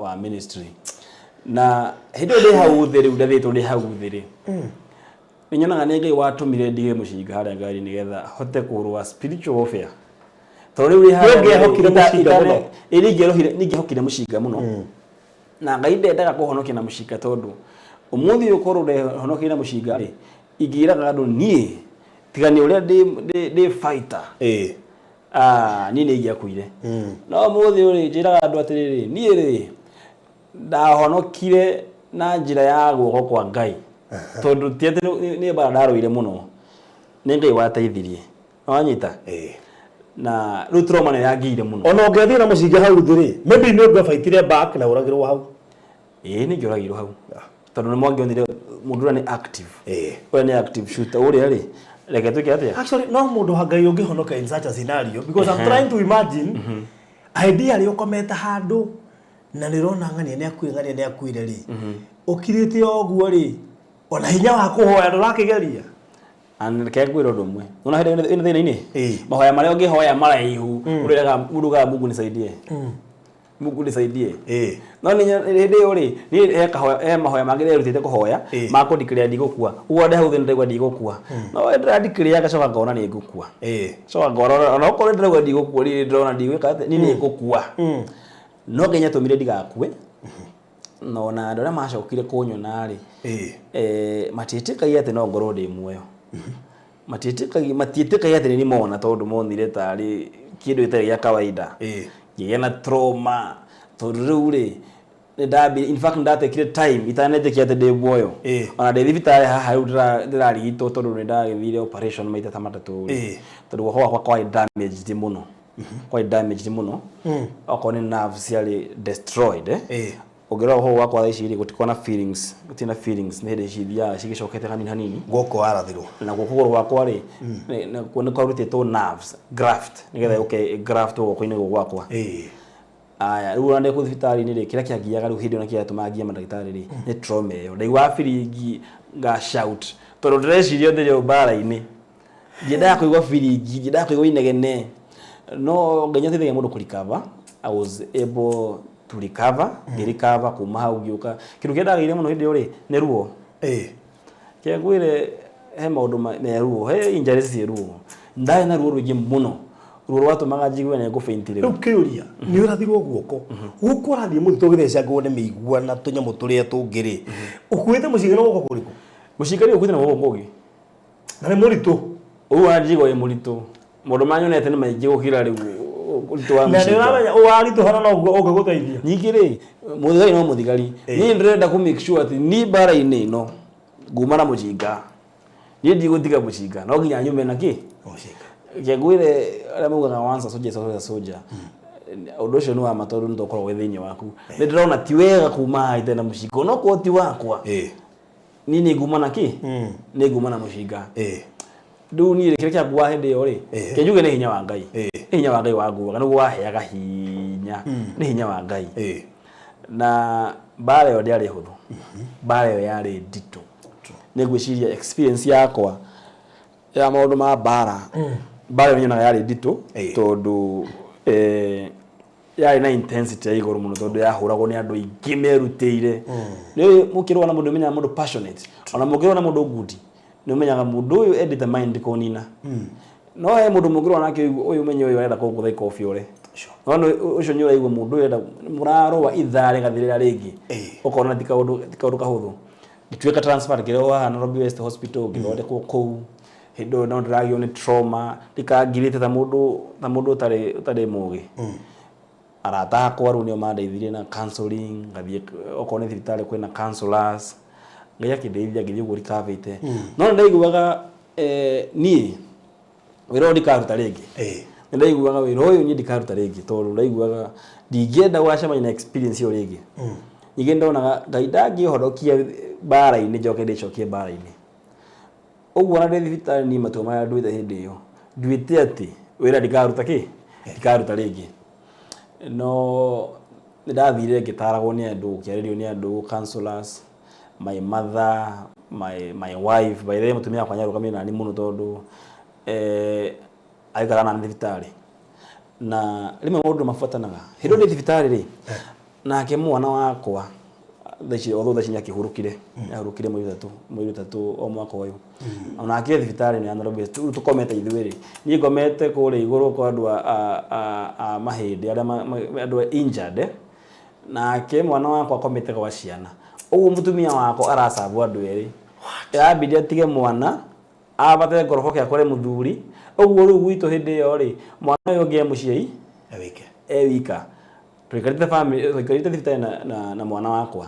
Speaker 2: wa ministry. Na hĩndĩ ĩyo ndĩ hau thĩ rĩu ndathĩtwo ndĩ hau thĩ rĩ, Nĩ nyonaga nĩ Ngai watũmire ndige mũcinga harĩa ngari nĩgetha hote kũrũa spiritual warfare. Tondũ rĩu rĩ harĩa
Speaker 3: Nĩũngĩehokire mũcinga mũno.
Speaker 2: Ĩĩ nĩ ingĩehokire mũcinga mũno. Na Ngai ndendaga kũhonokia na mũcinga, tondũ ũmũthĩ ũyũ korwo ndehonokia na mũcinga rĩ, ingĩraga andũ niĩ tiga nĩ ũrĩa ndĩ fighter. Ah, niĩ nĩ ingĩakuire. No ũmũthĩ ũyũ rĩ, njĩraga andũ atĩrĩrĩ, niĩ rĩ ndahonokire na njĩra ya guoko kwa Ngai, tondũ ti atĩ nĩ mbara ndarũire mũno, nĩ Ngai wateithirie. Wanyita? Na rĩu trauma nĩ yangiire mũno.
Speaker 3: Ona ũngĩathiĩ na mũcinga hau thĩ rĩ, maybe nĩ ũngĩabaitire back na ũragĩrwo hau.
Speaker 2: Ĩĩ, nĩ ingĩoragirwo hau, tondũ nĩ mwangĩonire mũndũ ũrĩa nĩ active, ũrĩa nĩ active shooter ũrĩa rĩ, reke twĩke atĩa?
Speaker 3: Actually, no mũndũ wa Ngai ũngĩhonoka in such a scenario, because I'm trying to imagine idea rĩ, ũkomete handũ na nĩ ũrona ng'ania nĩ akuire, ng'ania nĩ akuire rĩ, ũkirĩte o ũguo rĩ, ona hinya wa kũhoya ndũrakĩgeria.
Speaker 2: And reke ngwĩre ũndũ ũmwe, nona hĩndĩ ĩno thĩna-inĩ,
Speaker 3: Ĩĩ.
Speaker 2: mahoya marĩa ũngĩhoya maraihu, ũrĩraga mũndũ ugaga, "Mungu nisaidie, Mungu nisaidie." No nĩ hĩndĩ ĩyo rĩ, niĩ he mahoya mangĩ nderutĩte kũhoya ma kũ declare ndigũkua. Ũguo ndĩ hau thĩ nĩndĩraigua ndigũkua, no ndĩra declare ngacoka ngona nĩ ngũkua. Coka ngona ona okorwo ndĩraigua ndigũkua, niĩ ndĩrona ndigwĩka atĩa, niĩ nĩ ngũkua. No Ngai nĩatũmire ndigakue, na ona andũ arĩa macokire kũnyona rĩ, matiĩtĩkagia atĩ no ngorwo ndĩ muoyo. Matiĩtĩkagia atĩ nĩ niĩ mona, tondũ monire tarĩ kĩndũ gĩtarĩ gĩa kawaida. Ngĩgĩa na trauma, tondũ rĩu rĩ nĩ in fact nĩndatekire time itanetĩkia atĩ ndĩ muoyo. Ona ndĩ thibitarĩ haha rĩu ndĩrarigitwo, tondũ nĩ ndagĩthire operation maita ta 3 rĩ, tondũ guoko gwakwa kwarĩ damaged mũno, kwarĩ damaged mũno, okorwo nĩ nerves ciarĩ destroyed, eh. Ũngĩrora guoko gwakwa thaa ici rĩ, gũtikoragwo na feelings, gũtirĩ na feelings, nĩ hĩndĩ cithiaga cigĩcokete hanini hanini.
Speaker 3: Guoko warathirwo.
Speaker 2: Na guoko kũgũrũ gwakwa rĩ, nĩ kwarutĩtwo nerves graft, nĩgetha yũke graft guoko-inĩ gũkũ gwakwa. Aya, rĩu ona ndĩ kũu thibitarĩ-inĩ rĩ, kĩrĩa kĩangiaga rĩu hĩndĩ ĩyo na kĩrĩa gĩatũmaga ngiye mandagĩtarĩ rĩ, nĩ trauma ĩyo. Ndaiguaga biringi nga shout, tondũ ndĩreciria ndĩrĩ o mbara-inĩ. Ndiendaga kũigua biringi, ndiendaga kũigua inegene. No Ngai nĩateithagia mũndũ kũ recover. I was able to recover, ngĩ recover kuma hau ngĩũka. Kĩndũ kĩrĩa ndagĩire mũno hĩndĩ ĩyo rĩ, nĩ ruo. Kĩrĩa ngwĩre, he maũndũ me ruo, he injuries ciĩ ruo. Ndarĩ na ruo rũingĩ mũno. Ruo rwatũmaga njigue nĩ ngũ faint rĩu.
Speaker 3: Rĩu kĩũria, nĩ ũrathirwo guoko, guoko ũrathiĩ mũtitũ ũgĩthecangwo nĩ mĩigua na tũnyamũ tũrĩa tũngĩ rĩ, ũkuĩte mũcinga na guoko kũrĩkũ?
Speaker 2: Mũcinga nĩ ũkuĩte na guoko kũngĩ.
Speaker 3: Na nĩ mũritũ.
Speaker 2: Ũguo ona njigua wĩ mũritũ. Maũndũ marĩa nyonete nĩ maingĩ gũkĩra rĩu ũritũ wa
Speaker 4: Na nĩ
Speaker 2: mũcinga.
Speaker 4: ũramenya waritũhana noguo ũngĩgũteithia.
Speaker 2: Ningĩ rĩ, mũthigari no mũthigari. Niĩ ndĩrenda kũ make sure atĩ niĩ mbara-inĩ ĩno nguma na mũcinga. Niĩ ndigũtiga mũcinga, no nginya nyume na kĩ?
Speaker 3: Mũcinga.
Speaker 2: Reke ngwĩre, arĩa maugaga "Once a soldier is always a soldier", ũndũ ũcio nĩ wa ma, tondũ nĩ tũkoragwo wĩ thĩinĩ waku. Nĩ ndĩrona ti wega kuma haha itarĩ na mũcinga, onokorwo ti wakwa. Niĩ nĩ nguma na kĩ? Nĩ nguma na mũcinga. Rĩu niĩ kĩrĩa kĩanguaga hĩndĩ ĩyo rĩ, kĩnjuge nĩ hinya wa Ngai. Nĩ hinya wa Ngai wanguaga, nĩguo waheaga hinya. Nĩ hinya wa Ngai. Na mbara ĩyo ndĩarĩ hũthũ. Mbara ĩyo yarĩ nditũ. Nĩ ngwĩciria experience yakwa ya maũndũ ma mbara, mbara ĩyo nyonaga yarĩ nditũ, tondũ yarĩ na intensity ya igũrũ mũno, tondũ yahũragwo nĩ andũ aingĩ merutĩire. Nĩ mũkĩrũa na mũndũ, ũmenyaga mũndũ passionate. Ona mũngĩrũa na mũndũ ngundi, nĩ ũmenyaga mũndũ ũyũ e determined kũnina. No he mũndũ mũngĩrũa nake ũyũ ũmenye ũyũ arenda kũgũtha ikobi ũre. No ũcio nĩ ũraigua mũndũ ũyũ arenda mũrarũa ithaa rĩgathirĩra rĩngĩ. Ũkona ti kaũndũ kahũthũ. Ngĩtuĩka transfer, ngĩrehwo haha Nairobi West Hospital, ngĩthondekwo kũu. Hĩndĩ ĩyo no ndĩragio nĩ trauma, ndikangirĩte ta mũndũ ũtarĩ mũgĩ. Arata akwa rĩu nĩo mandeithirie na counseling, ngathiĩ okorwo nĩ thibitarĩ kwĩna counselors. Ngai akĩndeithia ngĩthiĩ ũguo recover-ĩte. No nĩ ndaiguaga niĩ wĩra ũyũ ndikaruta rĩngĩ. Nĩ ndaiguaga wĩra ũyũ niĩ ndikaruta rĩngĩ, tondũ ndaiguaga ndingĩenda gũgacemania na experience ĩyo rĩngĩ. Ningĩ ndonaga Ngai ndangĩhonokia mbara-inĩ njoke ndĩcokie mbara-inĩ. Ũguo ona ndĩ thibitarĩ, niĩ matua marĩa nduĩte hĩndĩ ĩyo, nduĩte atĩ wĩra ndikaruta kĩ? Ndikaruta rĩngĩ. No nĩ ndathire ngĩtaragwo nĩ andũ, ngĩarĩrio nĩ andũ, counselors, my mother, my wife. By the way, mũtumia wakwa nĩarũgamire nani mũno, tondũ aikaraga nani thibitarĩ. Na rĩmwe maũndũ mabuatanaga. Hĩndĩ ĩyo ndĩ thibitarĩ rĩ, nake mwana wakwa Thaa ici, although thaa ici nĩakĩhurũkire, ahurũkire mweri ũtatũ o mwaka ũyũ. Ona akĩrĩ thibitarĩ ĩno ya Nairobi, rĩu tũkomete ithuĩ rĩ, niĩ ngomete kũrĩa igũrũ kwa andũ a mahĩndĩ arĩa andũ a injured, nake mwana wakwa akomete gwa ciana. Ũguo mũtumia wakwa aracabwo andũ erĩ. Yambire atige mwana ambate ngoroboke akore mũthuri. Ũguo rĩu gwitũ hĩndĩ ĩyo rĩ, mwana ũyũ ũngĩ e mũciĩ
Speaker 3: Ewike.
Speaker 2: E wika. Tũikarĩte family, tũikarĩte thibitarĩ na mwana wakwa.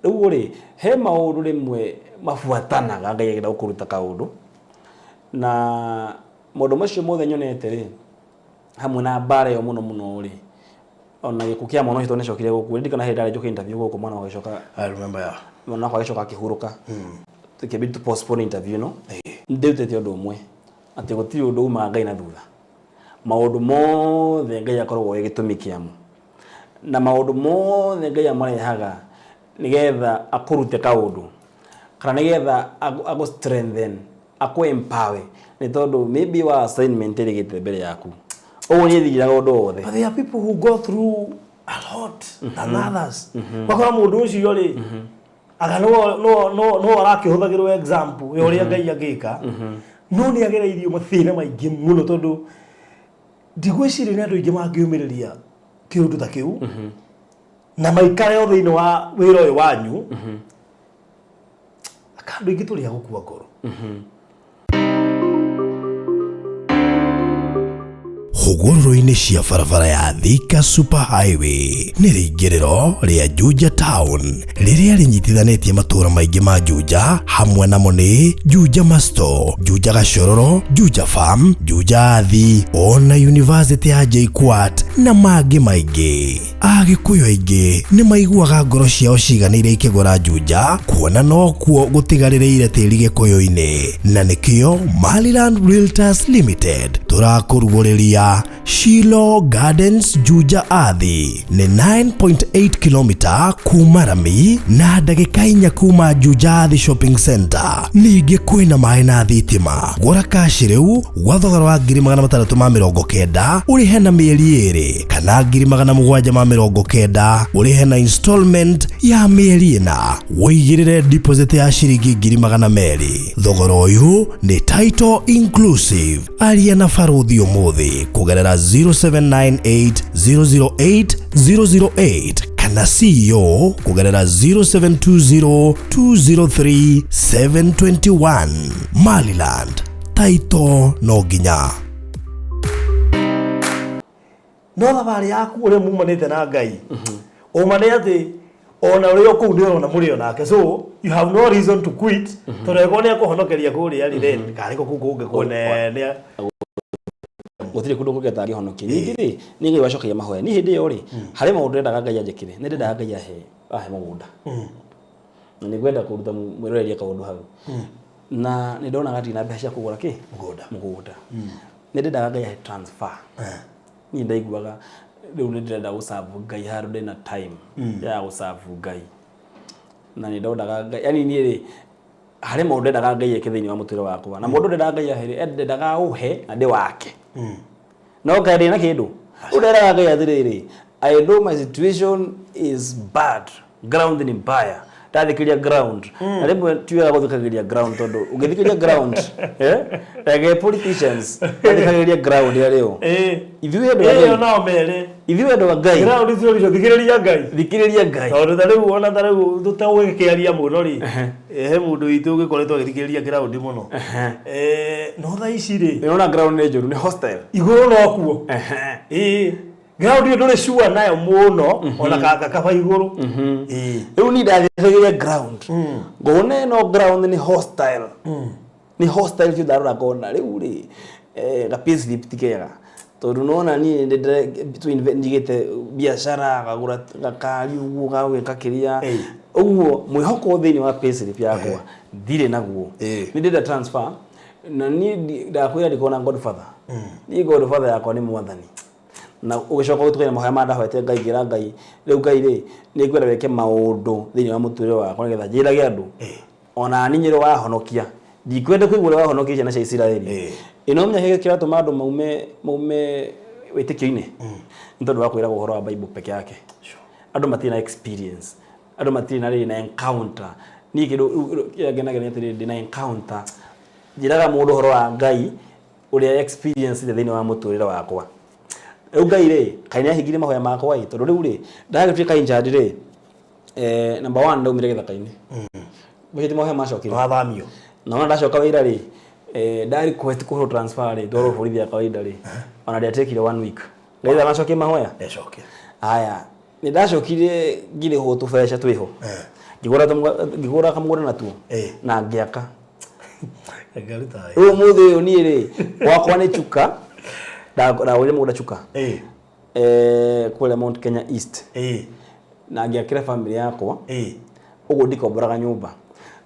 Speaker 2: Rĩu rĩ, he maũndũ rĩmwe mabuatanaga Ngai agĩenda gũkũruta kaũndũ, na maũndũ macio mothe nyonete rĩ, hamwe na mbara ĩyo mũno mũno rĩ, ona gĩkuũ kĩa mwana ũcio tondũ nĩacokire gũkua. Ndirikana hĩndĩ ndarĩ njũke interview gũkũ, mwana wakwa agĩcoka
Speaker 3: I remember, yeah.
Speaker 2: Mwana wakwa agĩcoka akĩhurũka, tũkĩambia to postpone interview ĩno. Nĩndĩrutĩte ũndũ ũmwe, atĩ gũtirĩ ũndũ umaga Ngai na thutha. Maũndũ mothe Ngai akoragwo e gĩtũmi kĩamo, na maũndũ mothe Ngai amarehaga nĩgetha akũrute kaũndũ, kana nĩgetha agũ strengthen, akũ empower, nĩ tondũ maybe wa assignment ĩrĩgĩte mbere yaku. Ũguo niĩ thiraga ũndũ wothe.
Speaker 3: But there are people who go through a lot than others. Wakora mũndũ ũcio rĩ, anga no arakĩhũthagĩrwo example ya ũrĩa Ngai angĩka, no nĩ agereirio mathĩna maingĩ mũno, tondũ ndigwĩciria nĩ andũ aingĩ mangĩũmĩrĩria kĩũndũ ta kĩu na maikare o thĩinĩ wa wĩra ũyũ wanyu. Aka andũ aingĩ tũrĩ a gũkua ngoro.
Speaker 1: Hũgũrũrũ-inĩ cia barabara ya Thika Super Highway nĩ rĩingĩrĩro rĩa Juja Town rĩrĩa rĩnyitithanĩtie matũũra maingĩ ma Juja, hamwe namo nĩ Juja Masto, Juja Gacororo, Juja Farm, Juja Athi, ona University ya JKUAT na mangĩ maingĩ. Agĩkũyũ aingĩ nĩ maiguaga ngoro ciao ciganĩire ikĩgũra Juja, kuona nokuo gũtigarĩrĩire tĩri gĩkũyũ-inĩ, na nĩkĩo Maryland Realtors Limited tũrakũrugũrĩria Shilo Gardens Juja Athi. Nĩ 9.8 km kuma rami na ndagĩka 4 kuma Juja Athi Shopping Center. Ningĩ kwĩna maĩ na thitima. Gũra cash rĩu gwa thogora wa 690,000 ũrĩhe na mĩeri 2, kana 790,000 ũrĩhe na installment ya mĩeri 4, wũigĩrĩre deposit ya ciringi 200,000. Thogora ũyũ nĩ title inclusive. Aria na barũthi ũmũthĩ kũgerera 0798 008 008 kana CEO kũgerera 0720 203 721. Maryland title no nginya.
Speaker 3: No thabarĩ yaku ũrĩa mumanĩte na Ngai, ũma nĩ atĩ ona ũrĩ o kũu nĩ ũrona mũrĩ o nake, so you have no reason to quit, tondũ angĩkorwo nĩ akũhonokeria kũrĩa rĩ, then karĩ ko kũu kũngĩ kũnene.
Speaker 2: Gũtirĩ kũndũ kũngĩ atangĩhonokia. Ningĩ rĩ, nĩ Ngai wacokagia mahoya. Niĩ hĩndĩ ĩyo rĩ, harĩ maũndũ ndendaga Ngai anjĩkĩre. Nĩ ndendaga Ngai ahe mũgũnda, na nĩ ngwenda kũruta mwĩroreria kaũndũ hau, na nĩ ndonaga ndirĩ na mbeca cia kũgũra kĩ?
Speaker 3: Mũgũnda.
Speaker 2: Mũgũnda. Nĩ ndendaga Ngai ahe transfer. Niĩ ndaiguaga rĩu nĩ ndĩrenda gũcabu Ngai handũ ndĩna time ya gũcabu Ngai, na nĩ ndonaga Ngai, yani niĩ rĩ, harĩ maũndũ ndendaga Ngai eke thĩinĩ wa mũtũrĩre wakwa, na mũndũ ndendaga Ngai ahe rĩ, ndendaga ũhe na ndĩ wake, no kaĩ ndĩ na kĩndũ. Rĩu nderaga Ngai atĩrĩrĩ, "I know my situation is bad, ground ni mbaya." Ndathikĩria ground, na rĩmwe ti wega gũthikagĩria ground, tondũ ũngĩthikĩria ground, rege politicians mathikagĩria ground arĩo. Ithuĩ andũ a
Speaker 3: Ĩyo
Speaker 2: Ngai,
Speaker 3: nao mere
Speaker 2: ithuĩ andũ a Ngai,
Speaker 3: ground icio icio, thikĩrĩria Ngai.
Speaker 2: Thikĩrĩria Ngai.
Speaker 3: Tondũ ta rĩu, ona ta rĩu tũtegũgĩkĩaria mũno rĩ, he mũndũ witũ ũgĩkoretwo agĩthikĩrĩria ground mũno. No thaa ici rĩ,
Speaker 2: Nĩũrona ground nĩ njũru, nĩ hostile.
Speaker 3: Igũrũ no kuo. Ĩĩ, ground ĩyo ndũrĩ sure nayo mũno, ona kanga kaba igũrũ. Ĩĩ.
Speaker 2: Rĩu niĩ ndathikagĩria ground, ngona ĩno ground nĩ hostile, nĩ hostile biũ. Ndarora ngona rĩu rĩ, ga payslip ti kega, tondũ nona niĩ njigĩte biacara, ngagũra gakari ũguo ga gwĩka kĩrĩa ũguo, mwĩhoko thĩinĩ wa payslip yakwa ndirĩ naguo. Nĩ ndĩrenda transfer, na niĩ ndakwĩra ndikoragwo na godfather. Niĩ godfather yakwa nĩ Mwathani. Na ũgĩcoka ũgĩtukania mahoya maya ndahoete Ngai, ngĩra Ngai, "Rĩu Ngai rĩ, nĩ ngwenda wĩke maũndũ thĩinĩ wa mũtũrĩre wakwa nĩgetha njĩrage andũ ona niĩ ũrĩa wahonokia. Ndikwenda kũigua ũrĩa wahonokia ciana cia Isiraeli." Ĩno menya kĩrĩa kĩratũma andũ maume wĩtĩkio-inĩ nĩ tondũ wa kwĩragwo ũhoro wa Bible peke yake. Andũ matirĩ na experience. Andũ matirĩ na rĩrĩ na encounter. Niĩ kĩndũ kĩrĩa ngenagia nĩ atĩrĩrĩ, ndĩna encounter. Njĩraga mũndũ ũhoro wa Ngai ũrĩa experience thĩinĩ wa mũtũrĩre wakwa. Rĩu Ngai rĩ, kaĩ nĩ ahingirie mahoya makwa ĩ, tondũ rĩu rĩ, ndagĩtuĩka injured rĩ, number one ndaumire gĩthaka-inĩ. Macio ti mahoya macokire.
Speaker 3: Wathamio.
Speaker 2: Na ona ndacoka wĩra rĩ, nda request kũhũrwo transfer rĩ, ndwarwo borithi ya kawaida rĩ, ona ndiatekire one week. Ngai ndanacokia mahoya.
Speaker 3: Ndecokia.
Speaker 2: Haya, nĩ ndacokire ngĩrĩhwo tũbeca twĩho. Ngĩgũra kamũgũnda natuo na ngĩaka.
Speaker 3: Ngaruta wĩra.
Speaker 2: Rĩu ũmũthĩ ũyũ niĩ rĩ, gwakwa nĩ Chuka, ndagũrire mũgũnda Chuka. Kũrĩa Mount Kenya East. Na ngĩakĩra family yakwa. Ũguo ndikomboraga nyũmba.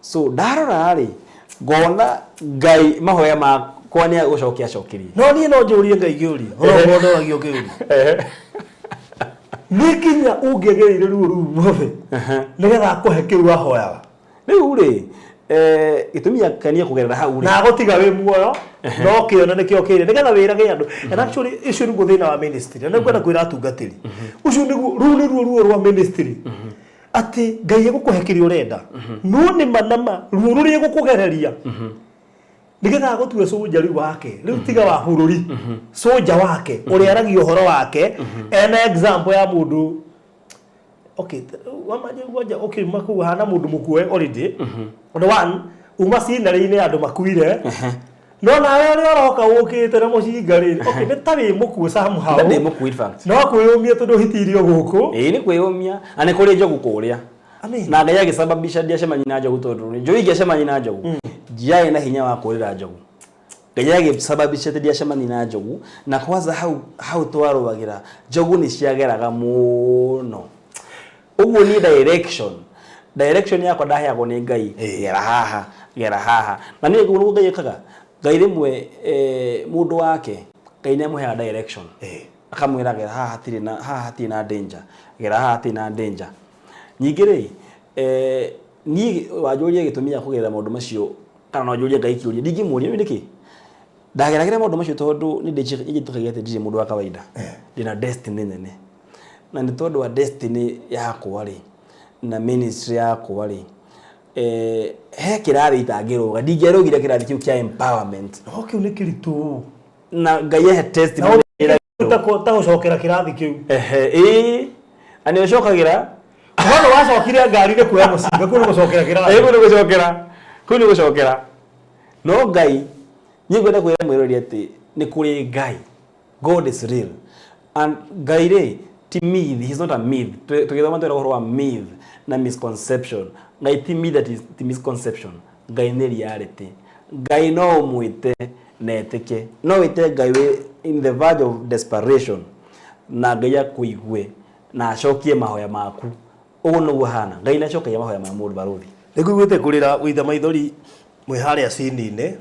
Speaker 2: So ndarora rĩ, ngona Ngai mahoya makwa nĩ agũcokia acokirie.
Speaker 3: No niĩ no njũrie Ngai kĩũria. Ona ũkorwo ndoragio kĩũria. Nĩ nginya ũngĩagereire ruo rũu ruothe nĩgetha akũhe kĩu wahoyaga.
Speaker 2: Rĩu rĩ, gĩtũmi gĩa niĩ kũgerera hau rĩ.
Speaker 3: Na agũtiga wĩ muoyo no kĩone nĩkĩo kĩrĩ nĩgetha wĩrage andũ. And actually ũcio nĩguo thĩna wa ministry. Na nĩngwenda kwĩra atungatĩri. Ũcio nĩguo rũu nĩruo ruo rwa ministry. Atĩ Ngai egũkũhe kĩrĩa ũrenda. No nĩ ma na ma ruo rũrĩa egũkũgereria nĩgetha agũtue soldier rĩu wake. Rĩu tiga wa bũrũri. Soldier wake ũrĩa aragia ũhoro wake ena example ya mũndũ. Okay, wamanje okay maku hana mũndũ mũkue already. Ũndũ one, uma scenery-inĩ andũ makuire. No nawe ũrĩa ũroka ũkĩte na mũcinga rĩ, okay, nĩ ta wĩ mũkuo somehow.
Speaker 2: Ndĩ mũkuo in fact.
Speaker 3: No kwĩyũmia tondũ ũhĩtĩirio gũkũ.
Speaker 2: Ĩĩ nĩ kwĩyũmia, na nĩ kũrĩ njogu kũrĩa.
Speaker 3: Amen.
Speaker 2: Na Ngai agĩsababisha ndiacemania na njogu tondũ nĩ njũĩ ingĩacemania na njogu, ndiarĩ na hinya wa kũrĩra njogu. Ngai agĩsababisha atĩ ndiacemania na njogu, na kwanza hau hau twarũagĩra, njogu nĩ ciageraga mũno. Ũguo niĩ direction yakwa ndaheagwo nĩ Ngai, gera haha, gera haha. Na niĩ ũguo nĩguo Ngai ekaga. Ngai rĩmwe mũndũ wake, Ngai nĩ amũheaga direction. Akamwĩra gera haha hatirĩ na, haha hatirĩ na danger, gera haha hatirĩ na danger. Ningĩ rĩ, niĩ wanjũria gĩtũmi gĩa kũgerera maũndũ macio, kana no njũrie Ngai kĩũria, ndingĩmũria nĩ nĩkĩ? Ndageragĩra maũndũ macio tondũ nĩ njĩtĩkagia atĩ ndirĩ mũndũ wa kawaida. Ndĩna destiny nene. Na nĩ tondũ wa destiny yakwa rĩ, na ministry yakwa rĩ, he kĩrathi itangĩrũga. Ndingĩarũgire kĩrathi kĩu kĩa empowerment.
Speaker 3: No kĩu nĩ kĩritũ.
Speaker 2: Na Ngai ahe testimony.
Speaker 3: Ta gũcokera kĩrathi kĩu.
Speaker 2: Ehe, ĩĩ. Na nĩ ũcokagĩra.
Speaker 3: Wona wacokire ngari-inĩ kuoya mũcinga, kũu nĩ gũcokera kĩrathi.
Speaker 2: Ĩĩ, kũu nĩ gũcokera. Kũu nĩ gũcokera. No Ngai, niĩ ngwenda kwĩra mwĩroreri atĩ nĩ kũrĩ Ngai. God is real. And Ngai rĩ, ti myth, he's not a myth. Tũgĩthoma twĩra ũhoro wa myth na misconception. Ngai ti myth, that is ti misconception. Ngai nĩ reality. Ngai no ũmwĩte na etĩke. No wĩte Ngai wĩ in the verge of desperation na Ngai akũigue na acokie mahoya maku. Ũguo nĩguo hana. Ngai nĩ acokagia mahoya ma mũndũ barũthi.
Speaker 3: Nĩ ngũiguĩte kũrĩra gũita maithori mwĩ harĩa cini-inĩ.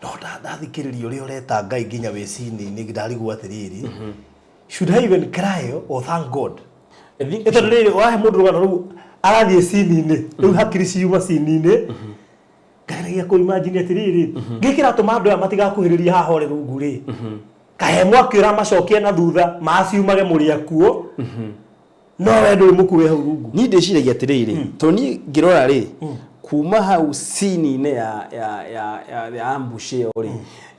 Speaker 3: No ndathikĩrĩria ũrĩa ũreta Ngai nginya wĩ cini-inĩ ndarigwo atĩrĩrĩ. Should I even cry or thank God?
Speaker 2: Nĩ
Speaker 3: tondũ rĩrĩ wahe mũndũ rũgano rũu arathiĩ cini-inĩ rĩu hakiri ciuma cini-inĩ ngageragia kũ imagine atĩrĩrĩ gĩkĩ kĩratũma andũ aya matigakuhĩrĩrie haha ũrĩ rungu rĩ kahe mwaki ũramacokia na thutha maciumage mũrĩ akuo no we ndũrĩ mũkuĩ hau rungu.
Speaker 2: Niĩ ndĩciragia atĩrĩrĩ, tondũ niĩ ngĩrora rĩ, kuma hau scene-inĩ ya ambush ĩyo rĩ,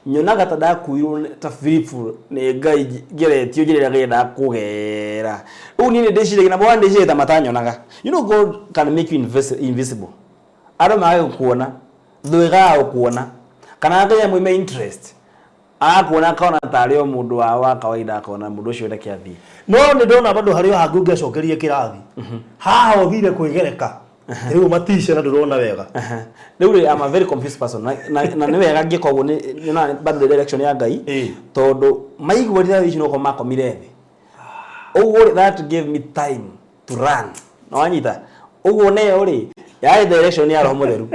Speaker 2: nyonaga ta ndakuirwo ta Philip nĩ Ngai ngeretio njĩra ĩrĩa Ngai endaga kũgera. Rĩu niĩ nĩ ndĩciragia, number one ndĩciragia ta matanyonaga. You know God can make you invisible. Andũ mage gũkuona, thũ ĩkaga gũkuona, kana Ngai amũime interest. Arakuona akona tarĩ o mũndũ wa kawaida, akona mũndũ ũcio reke athiĩ.
Speaker 3: No nĩ ndona bado harĩ o hangĩ ũngĩacokerie kĩrathi. Haha ũthire kwĩgereka. Rĩu matice na ndũrona wega.
Speaker 2: Rĩu rĩ, I'm a very confused person. Na nĩ wega ngĩka ũguo nĩ nyonaga bado direction ya Ngai. Tondũ maigua rithathi icio no makomire thĩ. Ũguo rĩ, that gave me time to run. Na wanyita? Ũguo nayo rĩ, yarĩ direction ya Roho Mũtheru.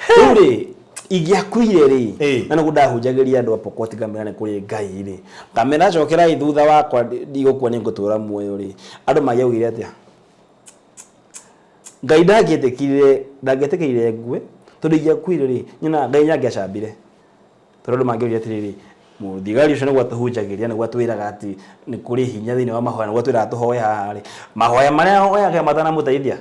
Speaker 2: Rĩu rĩ, ingĩakuire rĩ, na nĩguo ndahunjagĩria andũ a Pokot ngamera nĩ kũrĩ Ngai rĩ, ngamera cokerai thutha wakwa ndigũkua nĩ ngũtũra muoyo rĩ, andũ mangĩaugire atĩa? Ngai ndangĩetĩkire, ndangĩetĩkĩrire ngue, tondũ ingĩakuire rĩ, nyonaga Ngai nĩ angĩacambire. Tondũ andũ mangĩaugire atĩrĩrĩ, Mũthigari ũcio nĩguo atũhunjagĩria, nĩguo atwĩraga atĩ nĩ kũrĩ hinya thĩinĩ wa mahoya, nĩguo atwĩraga tũhoe haha rĩ. Mahoya marĩa hoyaga matanamũteithia,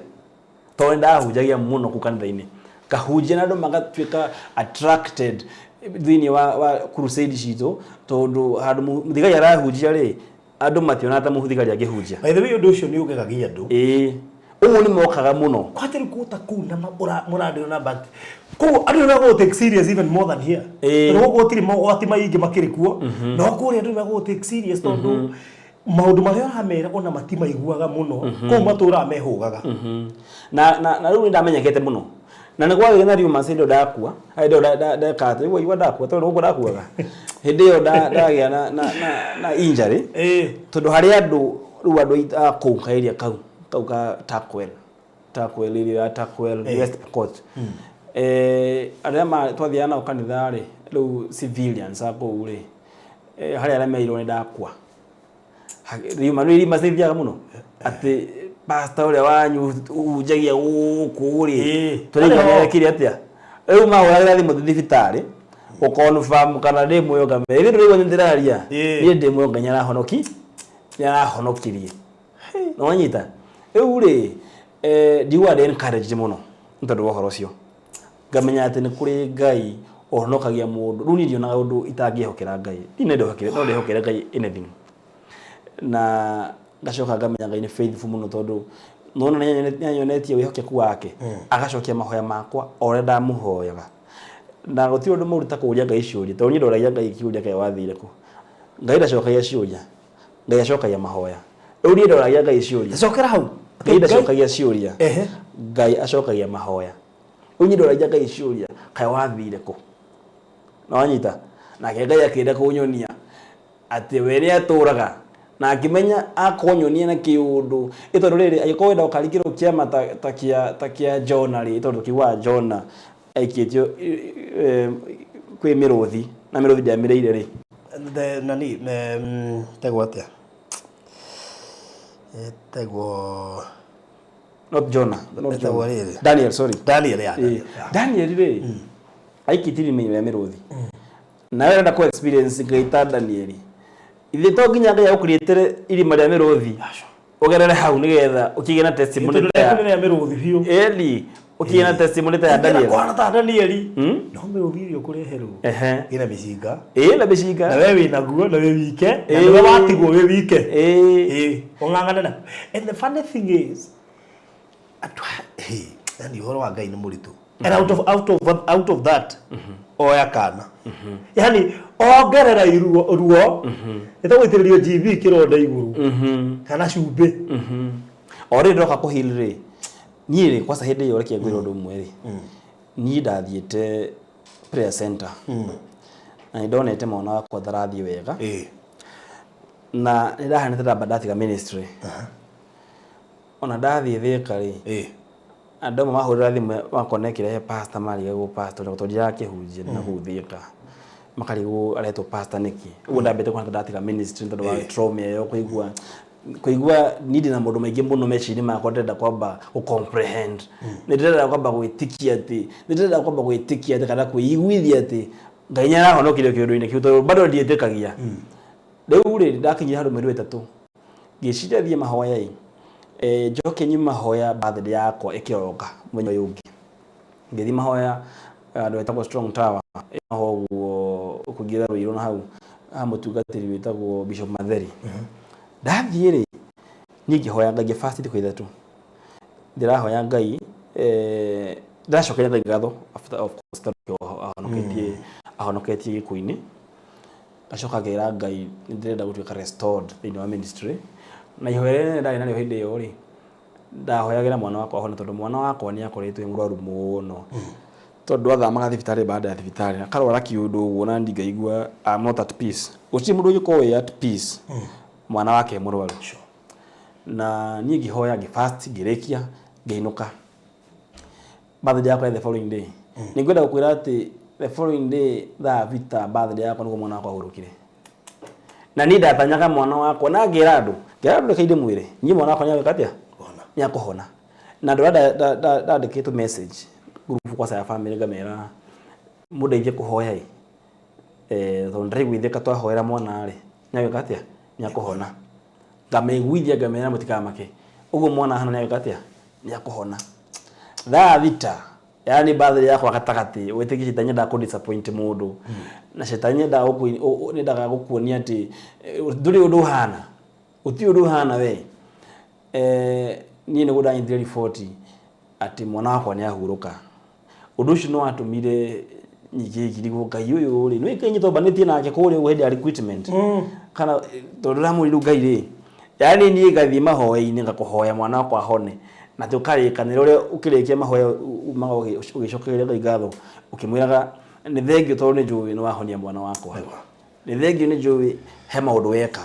Speaker 2: tondũ nĩ ndahunjagia mũno kũu kanitha-inĩ, ngahunjia na andũ magatuĩka attracted thĩinĩ wa crusade citũ, tondũ handũ mũthigari arahunjia rĩ, andũ mationaga ta mũthigari angĩhunjia.
Speaker 3: By the way, ũndũ ũcio nĩ ũgegagia andũ.
Speaker 2: Ĩĩ, ũguo nĩ mokaga mũno.
Speaker 3: Kwanja rĩu kũta kũu na mũrandĩrwo na but koguo andũ nĩ megũgũ take serious even more than here.
Speaker 2: Ĩĩ.
Speaker 3: Tondũ gũkũ gũtirĩ mogwati maingĩ makĩrĩ kuo, no kũrĩa andũ nĩ megũgũ take serious tondũ maũndũ marĩa ũramera ona matimaiguaga mũno, kũu matũraga mehũgaga.
Speaker 2: Na rĩu nĩ ndamenyekete mũno na nĩ gwagĩire na rumors hĩndĩ ĩyo ndakua, hĩndĩ ĩyo ndeka atĩ rĩu waigua ndakua, tondũ gũkũ ndakuaga hĩndĩ ĩyo ndagĩa na injury. Tondũ harĩ andũ rĩu, andũ a kũu ka area kau ka Turkwel, area ya Turkwel, West Pokot, arĩa twathiaga nao kanitha rĩ, rĩu civilians a kũu rĩ, harĩ arĩa merirwo nĩ ndakua. Riuma rĩu irima cithiaga mũno atĩ pastor ũrĩa wanyu ũhunjagia gũkũ rĩ, tũraigua
Speaker 3: Arĩ ho.
Speaker 2: nĩarekire atĩa. Rĩu mahũragĩra thimũ thibitarĩ gũconfirm kana ndĩ muoyo, ngamera ithuĩ ndũraigua nĩ ndĩraria. Niĩ ndĩ muoyo, Ngai nĩarahonokirie. Nĩwanyita? Rĩu rĩ, ndiguaga ndĩ encouraged mũno nĩ tondũ wa ũhoro ũcio, ngamenya atĩ nĩ kũrĩ Ngai ũhonokagia mũndũ. Rĩu niĩ ndionaga ũndũ itangĩhokera Ngai. Niĩ no ndĩhokere, no ndĩhokere Ngai anything. Na ngacoka ngamenya Ngai nĩ faithful mũno, tondũ nona nĩ anyonetie wĩhokeku wake, agacokia mahoya makwa o ũrĩa ndamũhoyaga. Na gũtirĩ ũndũ mũru ta kũũria Ngai ciũria, tondũ niĩ ndoragia Ngai kĩũria, kaĩ wathire kũ? Ngai ndacokagia ciũria, Ngai acokagia mahoya. Rĩu niĩ ndoragia Ngai ciũria.
Speaker 3: Cokera hau.
Speaker 2: Ngai ndacokagia ciũria, Ngai acokagia mahoya. Rĩu niĩ ndoragia Ngai ciũria, kaĩ wathire kũ? Na wanyita? Nake Ngai akĩenda kũnyonia atĩ we nĩ atũraga, na akĩmenya akũnyonia na kĩũndũ ĩ, tondũ rĩrĩ, angĩkorwo wenda ũkaringĩrwo kĩama ta kĩa Jona rĩ, tondũ tũkiugaga Jona aikĩtio kwĩ mĩrũthi na mĩrũthi ndĩamĩrĩire rĩ.
Speaker 3: Nani tegwo atĩa? Etagwo
Speaker 2: Not Jonah, not
Speaker 3: Etagwo
Speaker 2: Jonah.
Speaker 3: Rĩrĩ.
Speaker 2: Daniel, sorry.
Speaker 3: Daniel ya.
Speaker 2: Ĩĩ. Daniel rĩ, aikĩtio irima-inĩ rĩa mĩrũthi, nawe ũrenda kũ experience Ngai ta Daniel, ithe to nginya Ngai agũcreatĩre irima rĩa mĩrũthi ũgerere hau nĩgetha ũkĩgĩe na testimony ta ya
Speaker 4: Rĩaku nĩ rĩa mĩrũthi biũ.
Speaker 2: Ĩni, ũkĩgĩe na testimony ta ya Daniel.
Speaker 3: Kwana ta Daniel.
Speaker 2: Hmm?
Speaker 3: No mĩrũthi ĩrĩa ũkũreherwo ĩna mĩcinga.
Speaker 2: Ĩĩ, na mĩcinga.
Speaker 3: Na we wĩna guo na wĩ wike na nĩwe watigwo wĩ wike. Ĩĩ, ũng'ang'ane na. And the funny thing is, andũ hey, yani ũhoro wa Ngai nĩ mũritũ. And out of that, oya kana. Yani ongerera iruo ruo. Nĩ gũitĩrĩrio GV kĩronda igũrũ. Kana cumbĩ.
Speaker 2: O rĩrĩ ndoka kũheal rĩ, niĩ rĩ, kwanza hĩndĩ ĩyo reke ngwĩre ũndũ ũmwe rĩ, niĩ ndathiĩte prayer center na nĩ ndonete mwana wakwa ndarathiĩ wega, na nĩ ndahanĩte ndamba ndatiga ministry. Ona ndathiĩ Thĩka rĩ, andũ amwe mahũrĩra thimũ makonekire he pastor, marigagwo pastor ũrĩa, tondũ ndirakĩhunjia na kũu Thĩka, makarigwo aretwo pastor nĩkĩ. Ũguo ndambĩte kuona ta ndatiga ministry nĩ tondũ wa trauma ĩyo, kũigua niĩ ndĩna maũndũ maingĩ mũno meciria-inĩ makwa, ndĩrenda kwamba gũ comprehend, nĩ ndĩrenda kwamba gwĩtĩkia atĩ, nĩ ndĩrenda kwamba gwĩtĩkia atĩ kana kwĩiguithia atĩ Ngai nĩ arahonokirie kĩũndũ-inĩ kĩu, tondũ bado ndiĩtĩkagia. Rĩu rĩ, ndakinyire handũ mweri wa ĩtatũ, ngĩciria thiĩ mahoya ĩ, njoke nyume mahoya, birthday yakwa ĩkĩroka mũthenya ũyũ ũngĩ. Ngĩthiĩ mahoya handũ hetagwo Strong Tower, ho ũguo ũkũingĩra Ruiru na hau ha mũtungatĩri wĩtagwo Bishop Matheri. Ndathiĩ rĩ, niĩ ngĩhoya Ngai, ngĩ fast thikũ 3, ndĩrahoya Ngai, ndĩracokeria Ngai ngatho after, of course, tondũ ahonoketie gĩkuũ-inĩ. Ngacoka ngera Ngai nĩ ndĩrenda gũtuĩka restored thĩinĩ wa ministry. Na ihoya rĩrĩa inene ndarĩ narĩo hĩndĩ ĩyo rĩ, ndahoyagĩra mwana wakwa ahone, tondũ mwana wakwa nĩ akoretwo e mũrwaru mũno, tondũ athamaga thibitarĩ baada ya thibitarĩ, akarwara kĩũndũ ũguo, na ndingaigua I'm not at peace. Gũtirĩ mũndũ ũngĩkorwo wĩ at peace mwana wake e mũrwaru. Na niĩ ngĩhoya, ngĩ fast, ngĩrĩkia, ngĩinũka. Birthday yakwa ya the following day, nĩ ngwenda gũkwĩra atĩ the following day, thaa thita, birthday yakwa, nĩguo mwana wakwa ahurũkire. Na niĩ ndatanyaga mwana wakwa, na ngĩra andũ reke ndĩmwĩre, niĩ mwana wakwa nĩ agwĩka atĩa, nĩ akũhona. Na andũ arĩa ndandĩkĩtwo message group kwanza ya family, ngamera mũndeithie kũhoya ĩ. Tondũ ndĩraiguithĩka twahoera mwana rĩ, nĩagwĩka atĩa? Nĩakũhona. Ngamaiguithia ngamera mũtikamake. Ũguo mwana ahana nĩagwĩka atĩa? Nĩakũhona. Thaa 6, yani birthday yakwa gatagatĩ, wĩtĩkie cetani endaga kũ disappoint mũndũ. Na cetani endaga nĩendaga gũkuonia atĩ ndũrĩ ũndũ ũhana. Gũtirĩ ũndũ ũhana we. Niĩ nĩguo ndanyitire riboti atĩ mwana wakwa nĩ ahurũka. Ũndũ ũcio nĩ watũmire nyingĩ ngirigwo Ngai ũyũ rĩ, nĩ Ngai twambanĩtie nake kũrĩa ũguo hĩndĩ ya recruitment. Kana tondũ ndĩramwĩrire Ngai rĩ, yani niĩ ngathiĩ mahoya-inĩ ngakũhoya mwana wakwa ahone. Na tũkarĩkanĩra ũrĩa ũkĩrĩkia mahoya umaga ũgĩcokeria Ngai ngatho ũkĩmwĩraga nĩ thengiũ tondũ nĩ njũĩ nĩ wahonia mwana wakwa. Nĩ thengiũ nĩ njũĩ he maũndũ weka.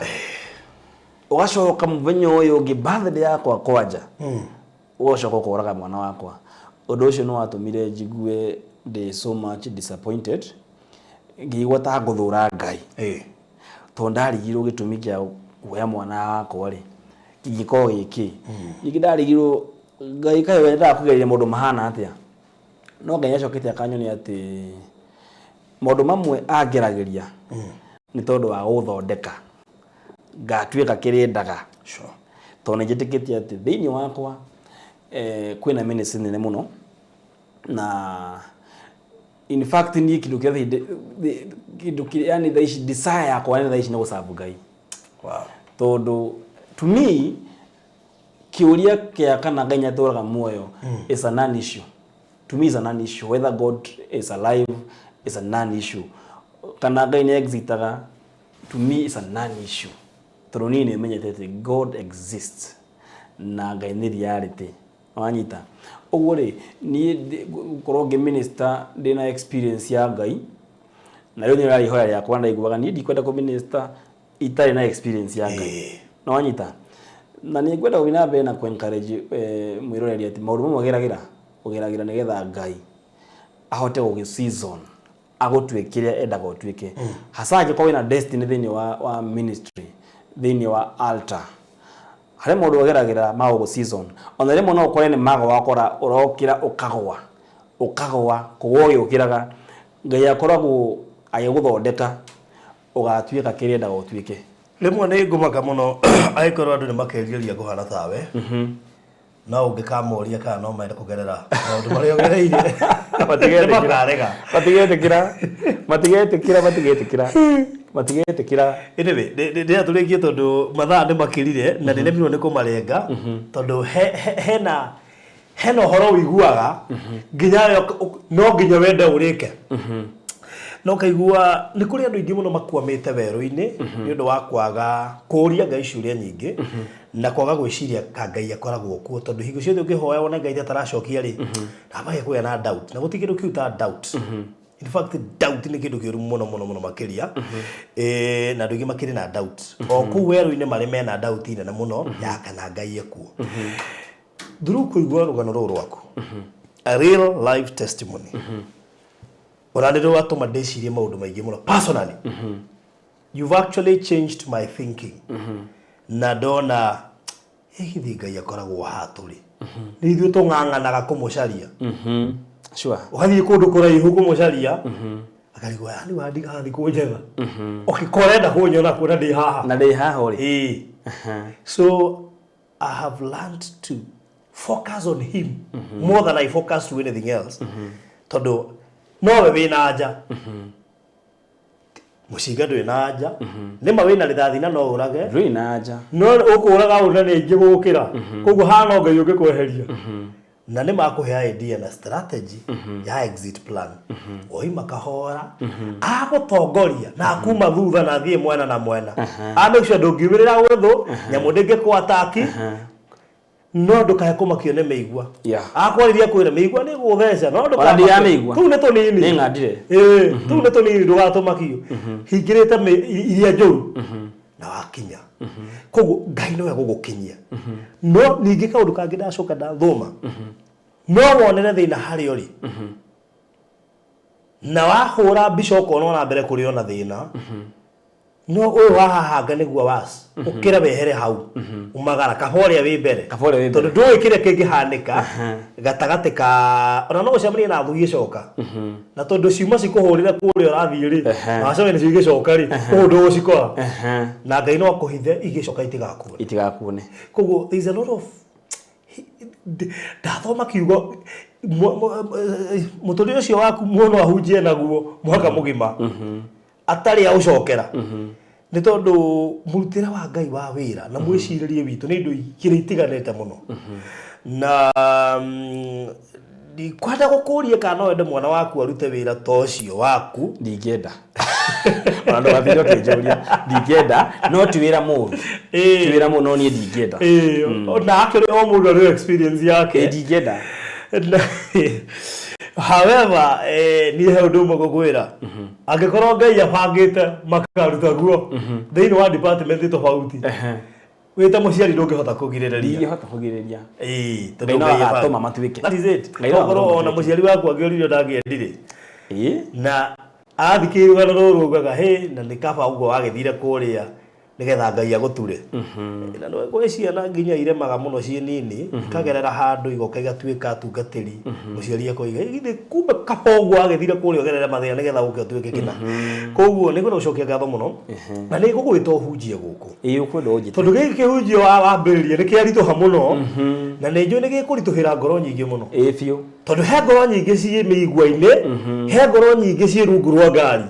Speaker 2: Ũgacoka mũthenya ũyũ ũngĩ birthday yakwa kwanja ũgacoka ũkoraga mwana wakwa. Ũndũ ũcio nĩ watũmire njigue ndĩ so much disappointed, ngĩigua ta ngũthũra Ngai. Tondũ ndarigirwo gĩtũmi kĩa kuoya mwana wakwa rĩ, kĩngĩkorwo gĩ kĩ. Ningĩ ndarigirwo Ngai kaĩ wendaga kũgeria maũndũ mahana atĩa. No Ngai nĩacokete akanyonia atĩ maũndũ mamwe angeragĩria nĩ tondũ wa gũthondeka ngatuĩka kĩrĩa endaga. Tondũ nĩ njĩtĩkĩtie atĩ thĩinĩ wakwa kwĩna ministry nene mũno, na in fact niĩ kĩndũ kĩrĩa kĩndũ kĩrĩa yani thaa ici desire yakwa nene thaa ici nĩ gũ serve Ngai. Tondũ to me kĩũria kĩa kana Ngai nĩatũraga muoyo is a non issue. To me is a non issue whether God is alive is a non issue. Kana Ngai nĩ exitaga, to me is a non issue. Tondũ niĩ nĩ menyete atĩ God exists na Ngai nĩ reality. Wanyita? Ũguo rĩ, niĩ gũkorwo ngĩ minister ndĩna experience ya Ngai, na rĩu nĩ rĩarĩ ihoya rĩakwa ndaiguaga niĩ ndikwenda kũ minister itarĩ na experience ya Ngai. Na wanyita? Na nĩ ngwenda gũthiĩ na mbere na kũ encourage mwĩroreri atĩ maũndũ mamwe ũgeragĩra, ũgeragĩra nĩgetha Ngai ahote gũgĩ season agũtue kĩrĩa endaga ũtuĩke. Hasa angĩkorwo wĩna destiny thĩinĩ wa ministry, thĩinĩ wa altar. Harĩ maũndũ ũgeragĩra ma gũgũ season. Ona rĩmwe no ũkore nĩ magwa wakora ũrokĩra ũkagwa. Ũkagwa, kũgwa ũgĩũkĩraga. Ngai akoragwo agĩgũthondeka ũgatuĩka kĩrĩa endaga ũtuĩke.
Speaker 3: Rĩmwe nĩ ngũmaka mũno angĩkorwo andũ nĩ makerirĩria kũhana tawe. No ũngĩkamoria kana no mende kũgerera maũndũ marĩa ũgereire, nĩ makarega.
Speaker 2: Matigetĩkĩra. Matigetĩkĩra, matigetĩkĩra. Matigetĩkĩra.
Speaker 3: Anyway, ndĩrenda tũrĩkie tondũ mathaa nĩ makĩrire na nĩremirwo nĩ kũmarenga tondũ hena ũhoro ũiguaga nginya we no nginya wende ũrĩke. Na ũkaigua nĩ kũrĩ andũ aingĩ mũno makwamĩte werũ-inĩ nĩ ũndũ wa kwaga kũũria Ngai ciũria nyingĩ na kwaga gwĩciria ka Ngai akoragwo kuo, tondũ hingo ciothe ũngĩhoya wone Ngai ataracokia rĩ, ndambagia kũgĩa na doubt, na gũtirĩ kĩndũ kĩu ta doubt. In fact, doubt nĩ kĩndũ kĩũru mũno mũno mũno makĩria. Na andũ aingĩ makĩrĩ na doubt o kũu werũ-inĩ, marĩ mena doubt nene mũno ya kana Ngai ekuo. Through kũigua rũgano rũrũ rwaku, a real life testimony, ona nĩ rwatũma ndĩcirie maũndũ maingĩ mũno. Personally, you've actually changed my thinking, na ndona hihi Ngai akoragwo haha tũrĩ nĩ ithuĩ tũng'ang'anaga kũmũcaria. Ũgathiĩ kũndũ kũraihu kũmũcaria, akarigwo yani wandiga hathi kũnjetha, ũkĩkorenda kũnyona kuona ndĩ haha.
Speaker 2: Na ndĩ haha ũrĩ.
Speaker 3: Ĩĩ. So I have learned to focus on him more than I focus to anything else, tondũ nowe wĩna anja. Mũcinga ndũrĩ na anja, nĩma wĩna rĩthathi na no ũrage.
Speaker 2: Ndũrĩ na anja.
Speaker 4: No ũkũraga ũna nĩ aingĩ gũkĩra, koguo haha no Ngai ũngĩkweheria.
Speaker 3: Na nĩ makũhe idea na strategy ya exit plan. Oima kahora agũtongoria na akuma thutha na athiĩ mwena na mwena, a make sure ndũngiumĩrĩra gwĩthũ nyamũ ndĩngĩkũ attack. No ndũkae kũmakio nĩ mĩigua. Akwarĩria kwĩra mĩigua nĩ gũtheca, no
Speaker 2: Ona ndi ya mĩigua.
Speaker 4: Tũu nĩ tũnini.
Speaker 2: Nĩ ng'andire.
Speaker 4: Ĩĩ, tũu nĩ tũnini, ndũgatũmakio. Hingĩrĩte iria njũru
Speaker 3: na wakinya, koguo Ngai nowe gũgũkinyia. No ningĩ kaũndũ kangĩ ndacoka ndathoma, no wonere thĩna harĩa ũrĩ na wahũra mbica ũkona ona mbere kũrĩ ona thĩna. No ũyũ wahahanga nĩguo was ũkĩra wehere hau umagara kaba ũrĩa wĩ mbere.
Speaker 2: Kaba ũrĩa wĩ mbere.
Speaker 3: Tondũ ndũĩ kĩrĩa kĩngĩhanĩka gatagatĩ ka ona no ũcemanie na thũ igĩcoka, na tondũ ciuma cikũhũrĩre kũrĩa ũrathiĩ rĩ, na wacemania nacio igĩcoka rĩ, ũguo ndũgũcikora, na Ngai no akũhithe igĩcoka itigakuone.
Speaker 2: Itigakuone.
Speaker 3: Koguo there is a lot of ndathoma kiugo mũtũrĩre ũcio waku mũno ahunjie naguo mwaka mũgima atarĩ aũcokera, nĩ tondũ mũrutĩre wa Ngai wa wĩra na mwĩcirĩrie witũ nĩ indo igĩrĩ itiganĩte mũno. Na ndikwenda gũkũria kana no wende mwana waku arute wĩra ta ũcio waku.
Speaker 2: Ndingĩenda, ona ndũgatinde ũkĩnjũria, ndingĩenda, no ti wĩra mũru. Ti wĩra mũru, no niĩ ndingĩenda.
Speaker 4: Ĩĩ, na actually o mũndũ arĩ experience yake.
Speaker 2: Ĩĩ, ndingĩenda.
Speaker 3: However, niĩ he ũndũ ũmwe ngũkwĩra, angĩkorwo Ngai abangĩte makaruta guo thĩinĩ wa department tofauti, wĩ ta mũciari ndũngĩhota kũgirĩrĩria.
Speaker 2: Ndingĩhota kũgirĩrĩria.
Speaker 3: Ĩĩ, tondũ
Speaker 2: Ngai no
Speaker 3: Ngai
Speaker 2: agatũma matuĩke.
Speaker 3: That is it.
Speaker 2: Ngai no
Speaker 3: Okorwo
Speaker 2: agatũma
Speaker 3: ona
Speaker 2: matuĩke.
Speaker 3: Mũciari waku angĩoririo ndangĩendire. Na athikĩrĩria rũgano rũrũ augaga hĩ, na nĩ kaba ũguo wagĩthire kũrĩa nĩgetha Ngai agũture. Na nĩ gwĩ ciana nginya iremaga mũno ciĩ nini, ikagerera handũ igoka igatuĩka atungatĩri, mũciari akoiga, "Ĩ, githĩ kumbe kaba ũguo wagĩthire kũrĩa ũgerere mathĩna nĩgetha ũke ũtuĩke kĩna." Koguo nĩ ngwenda gũcokia ngatho mũno na nĩ ngũgwĩta ũhunjie gũkũ.
Speaker 2: Ĩĩ, ũkwenda ũnjĩte.
Speaker 3: Tondũ gĩkĩ kĩhunjio wambĩrĩria nĩ kĩaritũha mũno, na nĩ njũĩ nĩ gĩkũritũhĩra ngoro nyingĩ mũno.
Speaker 2: Ĩĩ biũ.
Speaker 3: Tondũ he ngoro nyingĩ ciĩ mĩigua-inĩ, he ngoro nyingĩ ciĩ rungu rwa ngari,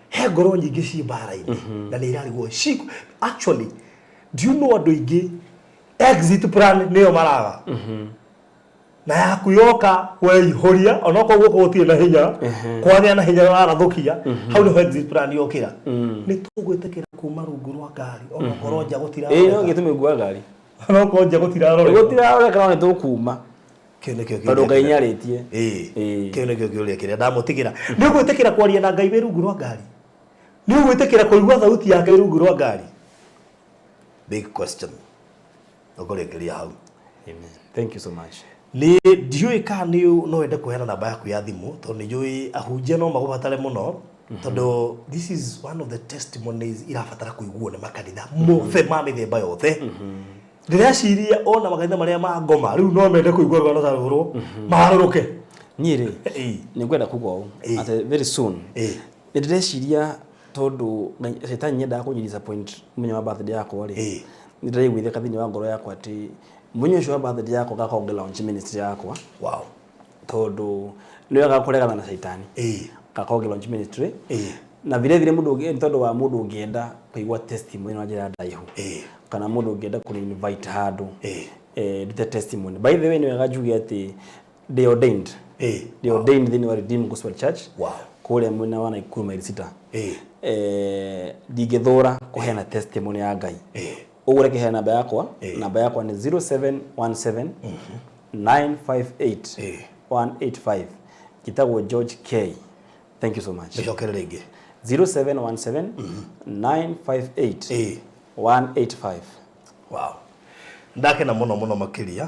Speaker 3: he ngoro nyingĩ ciĩ mbara-inĩ na nĩ irarigwo. Actually, do you know andũ aingĩ exit plan nĩyo maraga, na yaku yoka weihũria onokorwo guoko gũtirĩ na hinya, kwagĩa na hinya warathũkia hau nĩho exit plan yokĩra. Nĩ tũgwĩtĩkĩra kuma rungu rwa ngari onokorwo nja
Speaker 2: Ĩĩ, no
Speaker 3: gũtiraroreka?
Speaker 2: gĩtũmi ngua ngari.
Speaker 4: Onokorwo nja gũtiraroreka.
Speaker 2: Gũtiraroreka, no nĩ tũkuma.
Speaker 3: Kĩu nĩkĩo
Speaker 2: Tondũ
Speaker 3: kĩũria
Speaker 2: Ngai
Speaker 3: kĩrĩa-
Speaker 2: nĩarĩtie.
Speaker 3: Ĩĩ.
Speaker 2: Ĩĩ.
Speaker 3: Kĩu nĩkĩo kĩũria kĩrĩa ndamũtigĩra. Nĩ ũgwĩtĩkĩra kwaria na Ngai wĩ rungu rwa ngari? Nĩ ũgwĩtĩkĩra kũigua thauti yake wĩ rungu rwa ngari? Big question. Ũkũrĩkĩria hau.
Speaker 2: Amen. Thank you so much.
Speaker 3: Nĩ ndiũĩ kana nĩ no wende kũheana namba yaku ya thimũ, tondũ nĩ njũĩ ahunjia no magũbatare mũno, tondũ this is one of the testimonies irabatara kũiguo nĩ makanitha mothe ma mĩthemba yothe. Ndĩreciria ona makanitha marĩa ma ngoma rĩu no mende kũigua rũgano ta rũrũ maharũrũke.
Speaker 2: Niĩ rĩ, nĩ ngwenda kuga ũũ atĩ very soon nĩ ndĩreciria, tondũ Shaitani nyendaga kũnyi disappoint mũthenya wa birthday yakwa rĩ, nĩ ndĩraiguithĩka thĩinĩ wa ngoro yakwa atĩ mũthenya ũcio wa birthday yakwa ngakorwo ngĩ launch ministry yakwa. Tondũ nĩ wega kũregana na Shaitani. Ngakorwo ngĩ launch ministry. Na vile vile mũndũ ũngĩ, tondũ wa mũndũ ũngĩenda kũigua testimony na njĩra ndaihu, kana mũndũ ũngĩenda kũni invite handũ ndute testimony. By the way, nĩ wega njuge atĩ ndĩ ordained. Ndĩ ordained thĩinĩ wa Redeemed Gospel Church kũrĩa mwena wa Nakuru Maili Sita. Ndingĩthũra kũheana testimony ya Ngai. Ũguo reke heana namba yakwa. Namba yakwa nĩ 0717 958 185. Njĩtagwo George K. Thank you so much.
Speaker 3: Mĩcokere rĩngĩ.
Speaker 2: 0717 958 185.
Speaker 3: Wow, ndakena mũno mũno makĩria,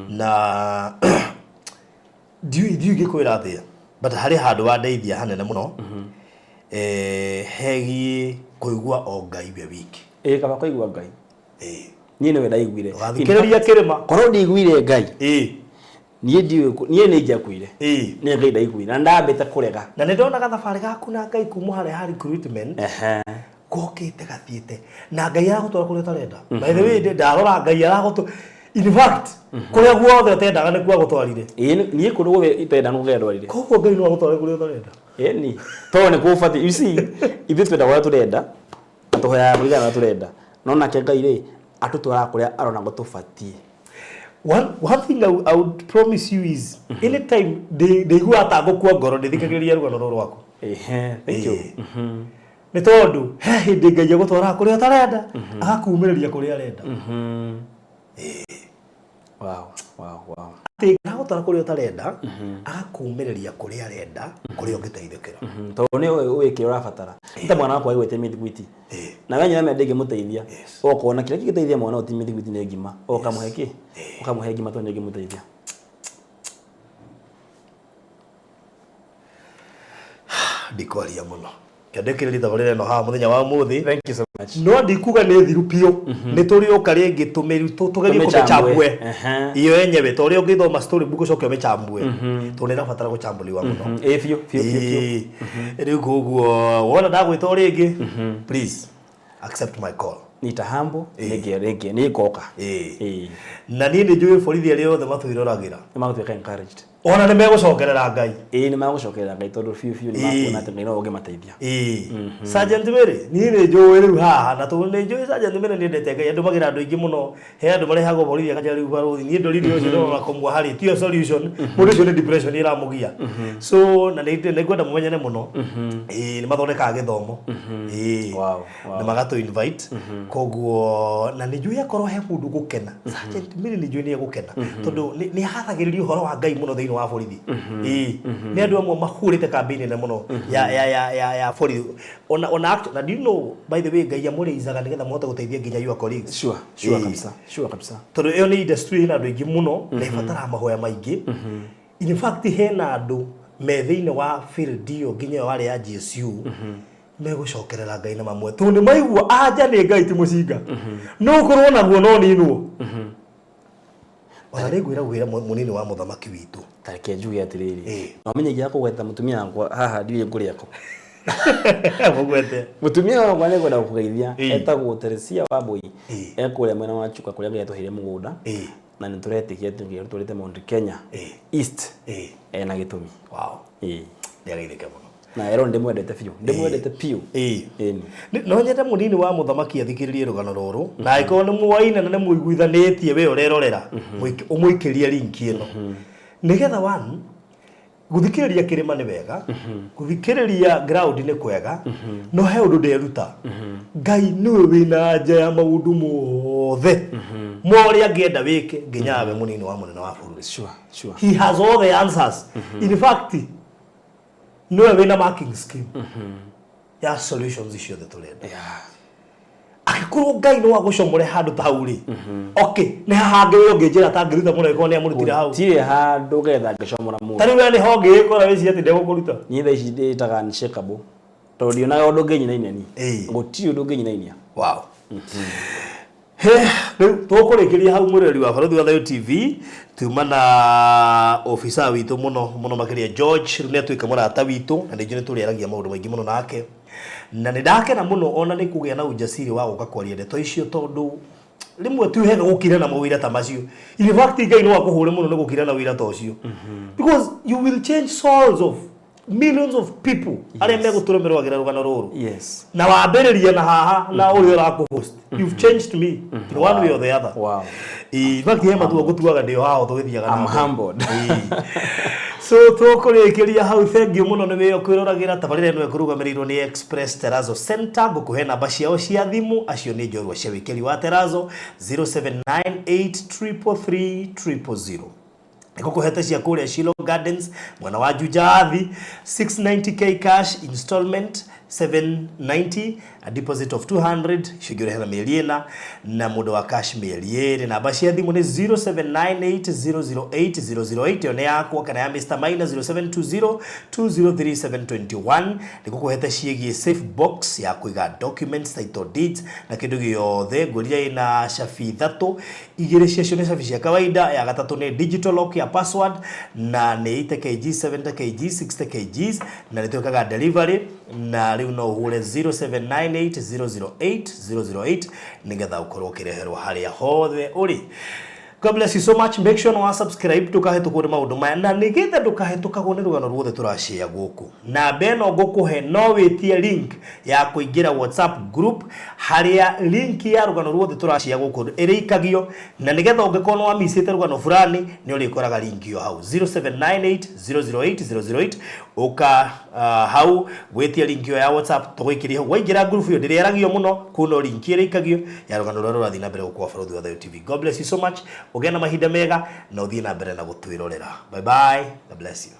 Speaker 3: na ndiũĩ ingĩkwĩra atĩa, but harĩ handũ wandeithia hanene mũno hegiĩ kũigua o Ngai we wiki.
Speaker 2: Ĩĩ, kaba kũigua Ngai. Niĩ nĩwe ndaiguire.
Speaker 3: Ndũgathikĩrĩria kĩrĩma.
Speaker 2: Korwo ndiguire Ngai, niĩ ndiũĩ niĩ nĩ ingĩakuire. Nĩ Ngai ndaiguire na ndambĩte kũrega.
Speaker 3: Na nĩ ndona gathabarĩ gaku na Ngai kuma harĩa ha recruitment gokĩte gathiĩte na Ngai aragũtwara kũrĩa ũtarenda. By the way, ndarora Ngai aragũtwara, in fact, kũrĩa guothe ũtendaga nĩkuo agũtwarire.
Speaker 2: Ĩĩ, niĩ kũndũ guothe itenda nĩkuo Ngai andwarire.
Speaker 3: Koguo Ngai no agũtware kũrĩa ũtarenda.
Speaker 2: Ĩni tondũ nĩ kũbatiĩ, you see, ithuĩ twendaga ũrĩa tũrenda na tũhoyaga kũringana na ũrĩa tũrenda, no nake Ngai rĩ, atũtwaraga kũrĩa arona gũtũbatiĩ.
Speaker 3: One thing I would promise you is anytime ndĩiguaga ta ngũkua ngoro, ndĩthikagĩrĩria rũgano rũrũ rwaku.
Speaker 2: Ehe, thank you.
Speaker 3: Nĩ tondũ he hĩndĩ Ngai agũtwaraga kũrĩa ũtarenda, agakumĩrĩria kũrĩa arenda.
Speaker 2: Wow.
Speaker 3: Atĩ agũtwara kũrĩa ũtarenda, agakumĩrĩria kũrĩa arenda, kũrĩa ũngĩteithĩkĩra.
Speaker 2: Tondũ nĩ ũĩ kĩrĩa ũrabatara. Nĩ ta mwana wakwa aigwĩte mĩthiguiti na we nyina ndĩngĩmũteithia, ũkona kĩrĩa kĩngĩteithia mwana ũyũ ti mĩthiguiti, nĩ ngima, ũkamũhe kĩ, ũkamũhe ngima tondũ nĩ ĩngĩmũteithia.
Speaker 3: Ndikwaria mũno. Kĩandĩkĩrĩria tabarĩra ĩno haha mũthenya wa ũmũthĩ.
Speaker 2: Thank you so much.
Speaker 3: No ndikuga nĩ thiru biũ, nĩ tũrĩũka rĩngĩ tũgerie
Speaker 2: Tũmĩchambue.
Speaker 3: kũmĩchambue
Speaker 2: Ehe.
Speaker 3: iyo yenyewe, ta ũrĩa ũngĩthoma story book ũcoke ũmĩchambue, tondũ nĩ ĩrabatara gũchambuliwa mũno.
Speaker 2: Ĩĩ, biũ biũ biũ biũ.
Speaker 3: Ĩĩ. Rĩu koguo wona ndagwĩta o rĩngĩ, please accept my call.
Speaker 2: Nita hambo rĩngĩ rĩngĩ nĩ ngoka.
Speaker 3: Ĩĩ.
Speaker 2: Ĩĩ.
Speaker 3: Na niĩ nĩ njũĩ borithi arĩa othe matwĩroragĩra
Speaker 2: Nĩ magũtuĩka encouraged.
Speaker 3: Ona nĩ megũcokerera Ngai.
Speaker 2: Ĩĩ, nĩ magũcokerera Ngai, tondũ biũ biũ nĩ makuona atĩ Ngai no ũngĩmateithia.
Speaker 3: Ĩĩ, Sergeant Mary, niĩ nĩ njũĩ rĩu haha, na tondũ nĩ njũĩ Sergeant Mary nĩ endete Ngai, andũ magĩra andũ aingĩ mũno, he andũ marehagwo borithi akanjĩra rĩu barũthi niĩ ndorire ũcio ndĩrona kũmua harĩ tiyo solution, mũndũ ũcio nĩ depression ĩramũgia. So na nĩ nĩ ngwenda mũmenyane mũno. Ĩĩ, nĩ mathondekaga gĩthomo. Ĩĩ. Na magatũ invite, koguo na nĩ njũĩ akorwo he mũndũ gũkena, Sergeant Mary nĩ njũĩ nĩ egũkena, tondũ nĩ ahathagĩrĩria ũhoro wa Ngai mũno thĩinĩ wa borithi. Ĩĩ, nĩ andũ amwe mahũrĩte kambĩini nene mũno ya borithi ona na do you know, by the way, Ngai amũrĩizaga nĩgetha mũhote gũteithia nginya your colleagues.
Speaker 2: Sure.
Speaker 3: Ĩĩ.
Speaker 2: Kabisa, sure kabisa.
Speaker 3: Tondũ ĩyo nĩ industry ĩna andũ aingĩ mũno na ĩbataraga mahoya maingĩ. In fact, hena andũ me thĩinĩ wa field ĩyo nginya ĩyo warĩ ya GSU megũcokerera Ngai na mamwe, tondũ nĩ maigua anja nĩ Ngai ti mũcinga, no ũkorwo naguo no ninwo. Ona nĩ ngwĩra gwĩra mũnini wa mũthamaki witũ.
Speaker 2: Tareke njuge atĩrĩrĩ,
Speaker 3: Ĩĩ.
Speaker 2: na ũmenye nginya kũgweta mũtumia wakwa haha ndiũĩ ngũrĩa kũ.
Speaker 3: Mũgwete.
Speaker 2: Mũtumia wakwa nĩ ngwenda gũkũgeithia.
Speaker 3: Ĩĩ.
Speaker 2: Etagwo Teresia Wambui.
Speaker 3: Ĩĩ.
Speaker 2: Ekũrĩa mwena wa Chuka kũrĩa Ngai atũheire mũgũnda.
Speaker 3: Ĩĩ.
Speaker 2: Na nĩ tũretĩkia atĩ Ngai atũtwarĩte Mount Kenya
Speaker 3: Ĩĩ.
Speaker 2: East
Speaker 3: Ĩĩ.
Speaker 2: ena gĩtũmi. Ĩĩ.
Speaker 3: Nĩ ageithĩke mũno.
Speaker 2: Na erwo ndĩmwendete biũ, ndĩmwendete biũ.
Speaker 3: Ĩĩ.
Speaker 2: Ĩni.
Speaker 3: No nyende mũnini wa mũthamaki athikĩrĩrie rũgano rũrũ, na angĩkorwo nĩ muoaine na nĩ mũiguithanĩtie, we ũrerorera ũmũikĩrie link ĩno, nĩgetha one gũthikĩrĩria kĩrĩma nĩ wega, gũthikĩrĩria ground nĩ kwega, no he ũndũ nderuta: Ngai nĩwe wĩna anja ya maũndũ mothe morĩa angĩenda wĩke, nginya awe mũnini wa mũnene wa bũrũri.
Speaker 2: Sure.
Speaker 3: He has all the answers. In fact, nĩwe wĩna marking scheme ya solutions ciothe tũrenda. Angĩkorwo Ngai no agũcomore handũ ta hau rĩ, okay, nĩ haha hangĩ we ũngĩnjĩra atangĩruta mũno angĩkorwo nĩ amũrutire hau?
Speaker 2: Gũtirĩ handũ getha ngĩcomora mũndũ.
Speaker 4: Ta rĩu we nĩ ho ũngĩgĩkora wĩcirie atĩ ndegũkũruta?
Speaker 2: Niĩ thaa ici ndĩtaga unshakable, tondũ ndionaga ũndũ ũngĩnyinainia niĩ.
Speaker 3: Ĩĩ.
Speaker 2: Gũtirĩ ũndũ ũngĩnyinainia.
Speaker 3: Wow. He, rĩu tũkũrĩkĩria hau, mwĩroreri wa Barũthi wa Thayũ TV. Tuma na ofisa witũ mũno mũno makĩria George, rĩu nĩ atuĩka mũrata witũ, na ningĩ nĩ tũrĩaragia maũndũ maingĩ mũno nake, na nĩ ndakena mũno ona nĩ kũgĩa na ujasiri wa gũka kwaria ndeto icio, tondũ rĩmwe ti wega gũkira na mawĩra ta macio. In fact, Ngai no akũhũre mũno nĩ gũkira na wĩra ta ũcio, because you will change souls of millions of people arĩa megũtũra mĩrũagĩra rũgano rũrũ. Na wambĩrĩria na haha na ũrĩa ũrakũhost, you've changed me in one way or the other. In fact, he matua ngũtuaga ndĩ o haha tũgĩthiaga na
Speaker 2: I'm
Speaker 3: mbere.
Speaker 2: humbled.
Speaker 3: Ĩĩ. So tũkũrĩkĩria hau. Thank you mũno nĩ wĩyo kwĩroragĩra tabarĩra ĩno ĩkũrũgamĩrĩirwo nĩ Express Terazo Center. Ngũkũhe namba ciao cia thimũ, acio nĩ njorua cia wĩkĩri wa terazo, 0798333000. Nĩngũkũhete cia kũrĩa Shilo Gardens mwena wa Juja Athi, 690K cash, installment 790, a deposit of 200, icio ingĩ ũrĩhe na mĩeri 4 na mũndũ wa cash mĩeri 2. Namba cia thimũ nĩ 0798008008, ĩyo nĩ yakwa, kana ya Mr Maina, 0720203721. Nĩngũkũhete ciĩgiĩ safe box ya kũiga documents, title deeds na kĩndũ gĩothe. Ngwĩrire ĩna cabi ithatũ, igĩrĩ ciacio nĩ cabi cia kawaida, ya gatatũ nĩ digital lock ya password, na nĩ 80 kg, 70 kg, 60 kg, na nĩ twĩkaga delivery. Na rĩu no ũhũre 0798008008 nĩgetha ũkorwo ũkĩreherwo harĩa hothe ũrĩ. God bless you so much. Make sure no subscribe ndũkahĩtũkwo nĩ maũndũ maya, na nĩgetha ndũkahĩtũkagwo nĩ rũgano ruothe tũrashare gũkũ. Namba ĩno ngũkũhe, no wĩtie link ya kũingĩra WhatsApp group harĩa link ya rũgano ruothe tũrashare gũkũ ĩrĩikagio, na nĩgetha ũngĩkorwo nĩ wamicĩte rũgano fulani nĩ ũrĩkoraga link ĩyo hau, 0798008008. Ũka hau gwĩtia link ĩyo ya WhatsApp, tũgũikĩria hau. Waingĩra group ĩyo ndĩrĩaragio mũno kũu, no link ĩrĩikagio ya rũgano rũrĩa rũrathiĩ na mbere gũkũ wa Barũthi wa Thayũ TV. God bless you so much. Ũgĩe na mahinda mega na ũthiĩ na mbere na gũtwĩrorera. Bye bye. God bless you.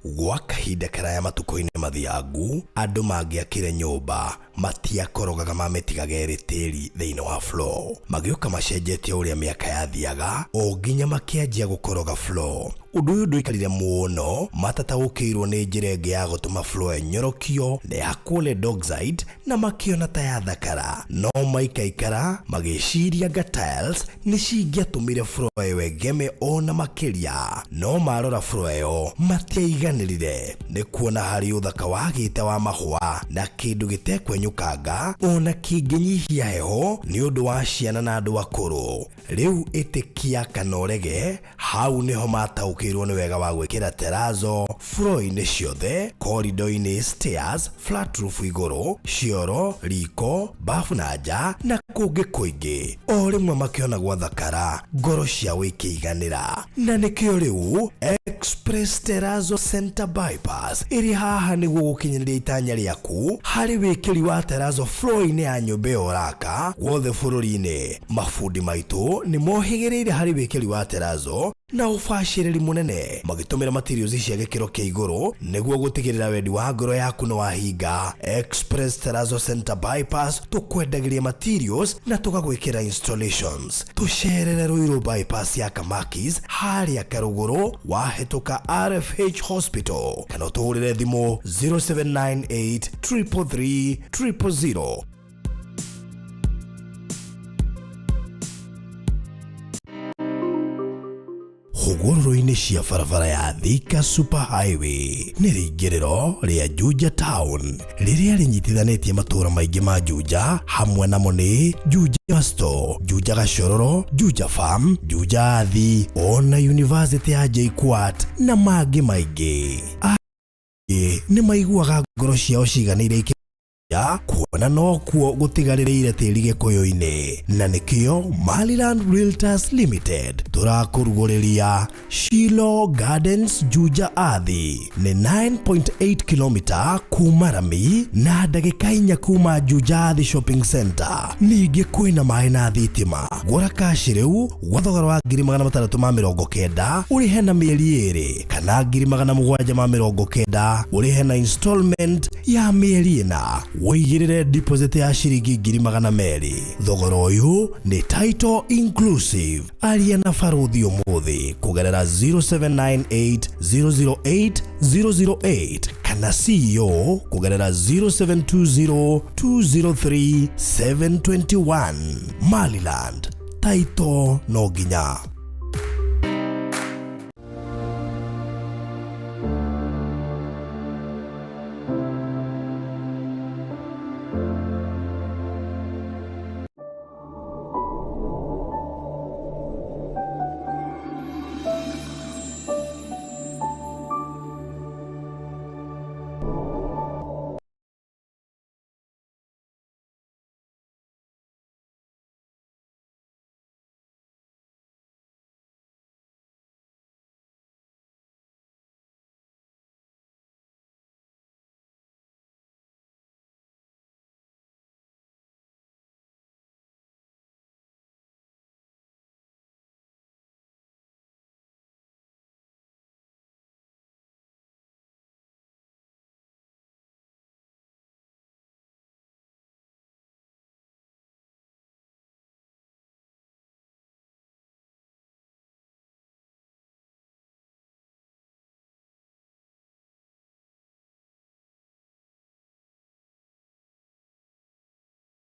Speaker 1: Gwa kahinda karaya matukũ-inĩ mathiangu, andũ mangĩakire nyũmba matiakorogaga mamĩtigaga ĩrĩ tĩri thĩinĩ wa floor. Magĩũka macenjetie ũrĩa mĩaka yathiaga o nginya makĩanjia gũkoroga floor. Ũndũ ũyũ ndũikarire mũno matataũkĩirwo nĩ njĩra ĩngĩ ya gũtũma floor ĩnyorokio na ya solid oxide na makĩona ta yathakara, no maikaikara magĩciria nga tiles nĩ cingĩatũmire floor ĩyo ĩgeme ona makĩria. No marora floor ĩyo matiaiganĩrire nĩ kuona harĩ ũthaka wagĩte wa mahũa na kĩndũ gĩtekwenyũkanga ona kĩngĩnyihia heho nĩ ũndũ wa ciana na andũ akũrũ. Rĩu ĩtĩkia kana ũrege, hau nĩho mataũkĩirwo nĩ wega wa gwĩkĩra terrazzo floor-inĩ ciothe, corridor-inĩ, stairs, flat roof igũrũ, cioro, riko, bafu na nja na kũngĩ kũingĩ. O rĩmwe makĩona gwathakara, ngoro ciao ikĩiganĩra. Na nĩkĩo rĩu Express Terrazzo Center Bypass ĩrĩ haha nĩguo gũkinyanĩria itanya rĩaku harĩ wĩkĩri wa terrazzo floor-inĩ ya nyũmba ĩyo ũraka guothe bũrũri-inĩ. Mabundi maitũ nĩ mohĩgĩrĩire harĩ wĩkĩri wa terrazzo na ũbacĩrĩri mũnene, magĩtũmĩra materials cia gĩkĩro kĩa igũrũ nĩguo gũtigĩrĩra wendi wa ngoro yaku nĩ wahinga. Express Terrazzo Center Bypass, tũkwendagĩria materials na tũgagwĩkĩra installations. Tũcerere Ruiru Bypass ya Kamakis harĩa Karũgũrũ wahĩtũka RFH Hospital, kana ũtũhũrĩre thimũ 0798 333 000. Hũgũrũrũ-inĩ cia barabara ya Thika Super Highway nĩ rĩingĩrĩro rĩa Juja Town rĩrĩa rĩnyitithanĩtie matũũra maingĩ ma Juja, hamwe namo nĩ Juja Store, Juja Gachororo, Juja Farm, Juja Athi, ona University ya JKUAT na mangĩ maingĩ. Angĩ nĩ maiguaga ngoro ciao ciganĩire ya kuona nokuo gũtigarĩrĩire tĩri gĩkũyũ-inĩ, na nĩkĩo Maryland Realtors Limited tũrakũrugũrĩria Shilo Gardens Juja Athi. Nĩ 9.8 km kuma rami na ndagĩka 4 kuma Juja Athi Shopping Center. Ningĩ kwĩna maĩ na thitima. Gũra kashi rĩu gwa thogora wa 690,000 ũrĩhe na mĩeri 2, kana 790,000 ũrĩhe na installment ya mĩeri 4, wĩigĩrĩre deposit ya ciringi 200,000. Thogora ũyũ nĩ title inclusive. Aria na barũthi ũmũthĩ kũgerera 0798 008 008 kana CEO kũgerera 0720 203 721. Maryland title no nginya.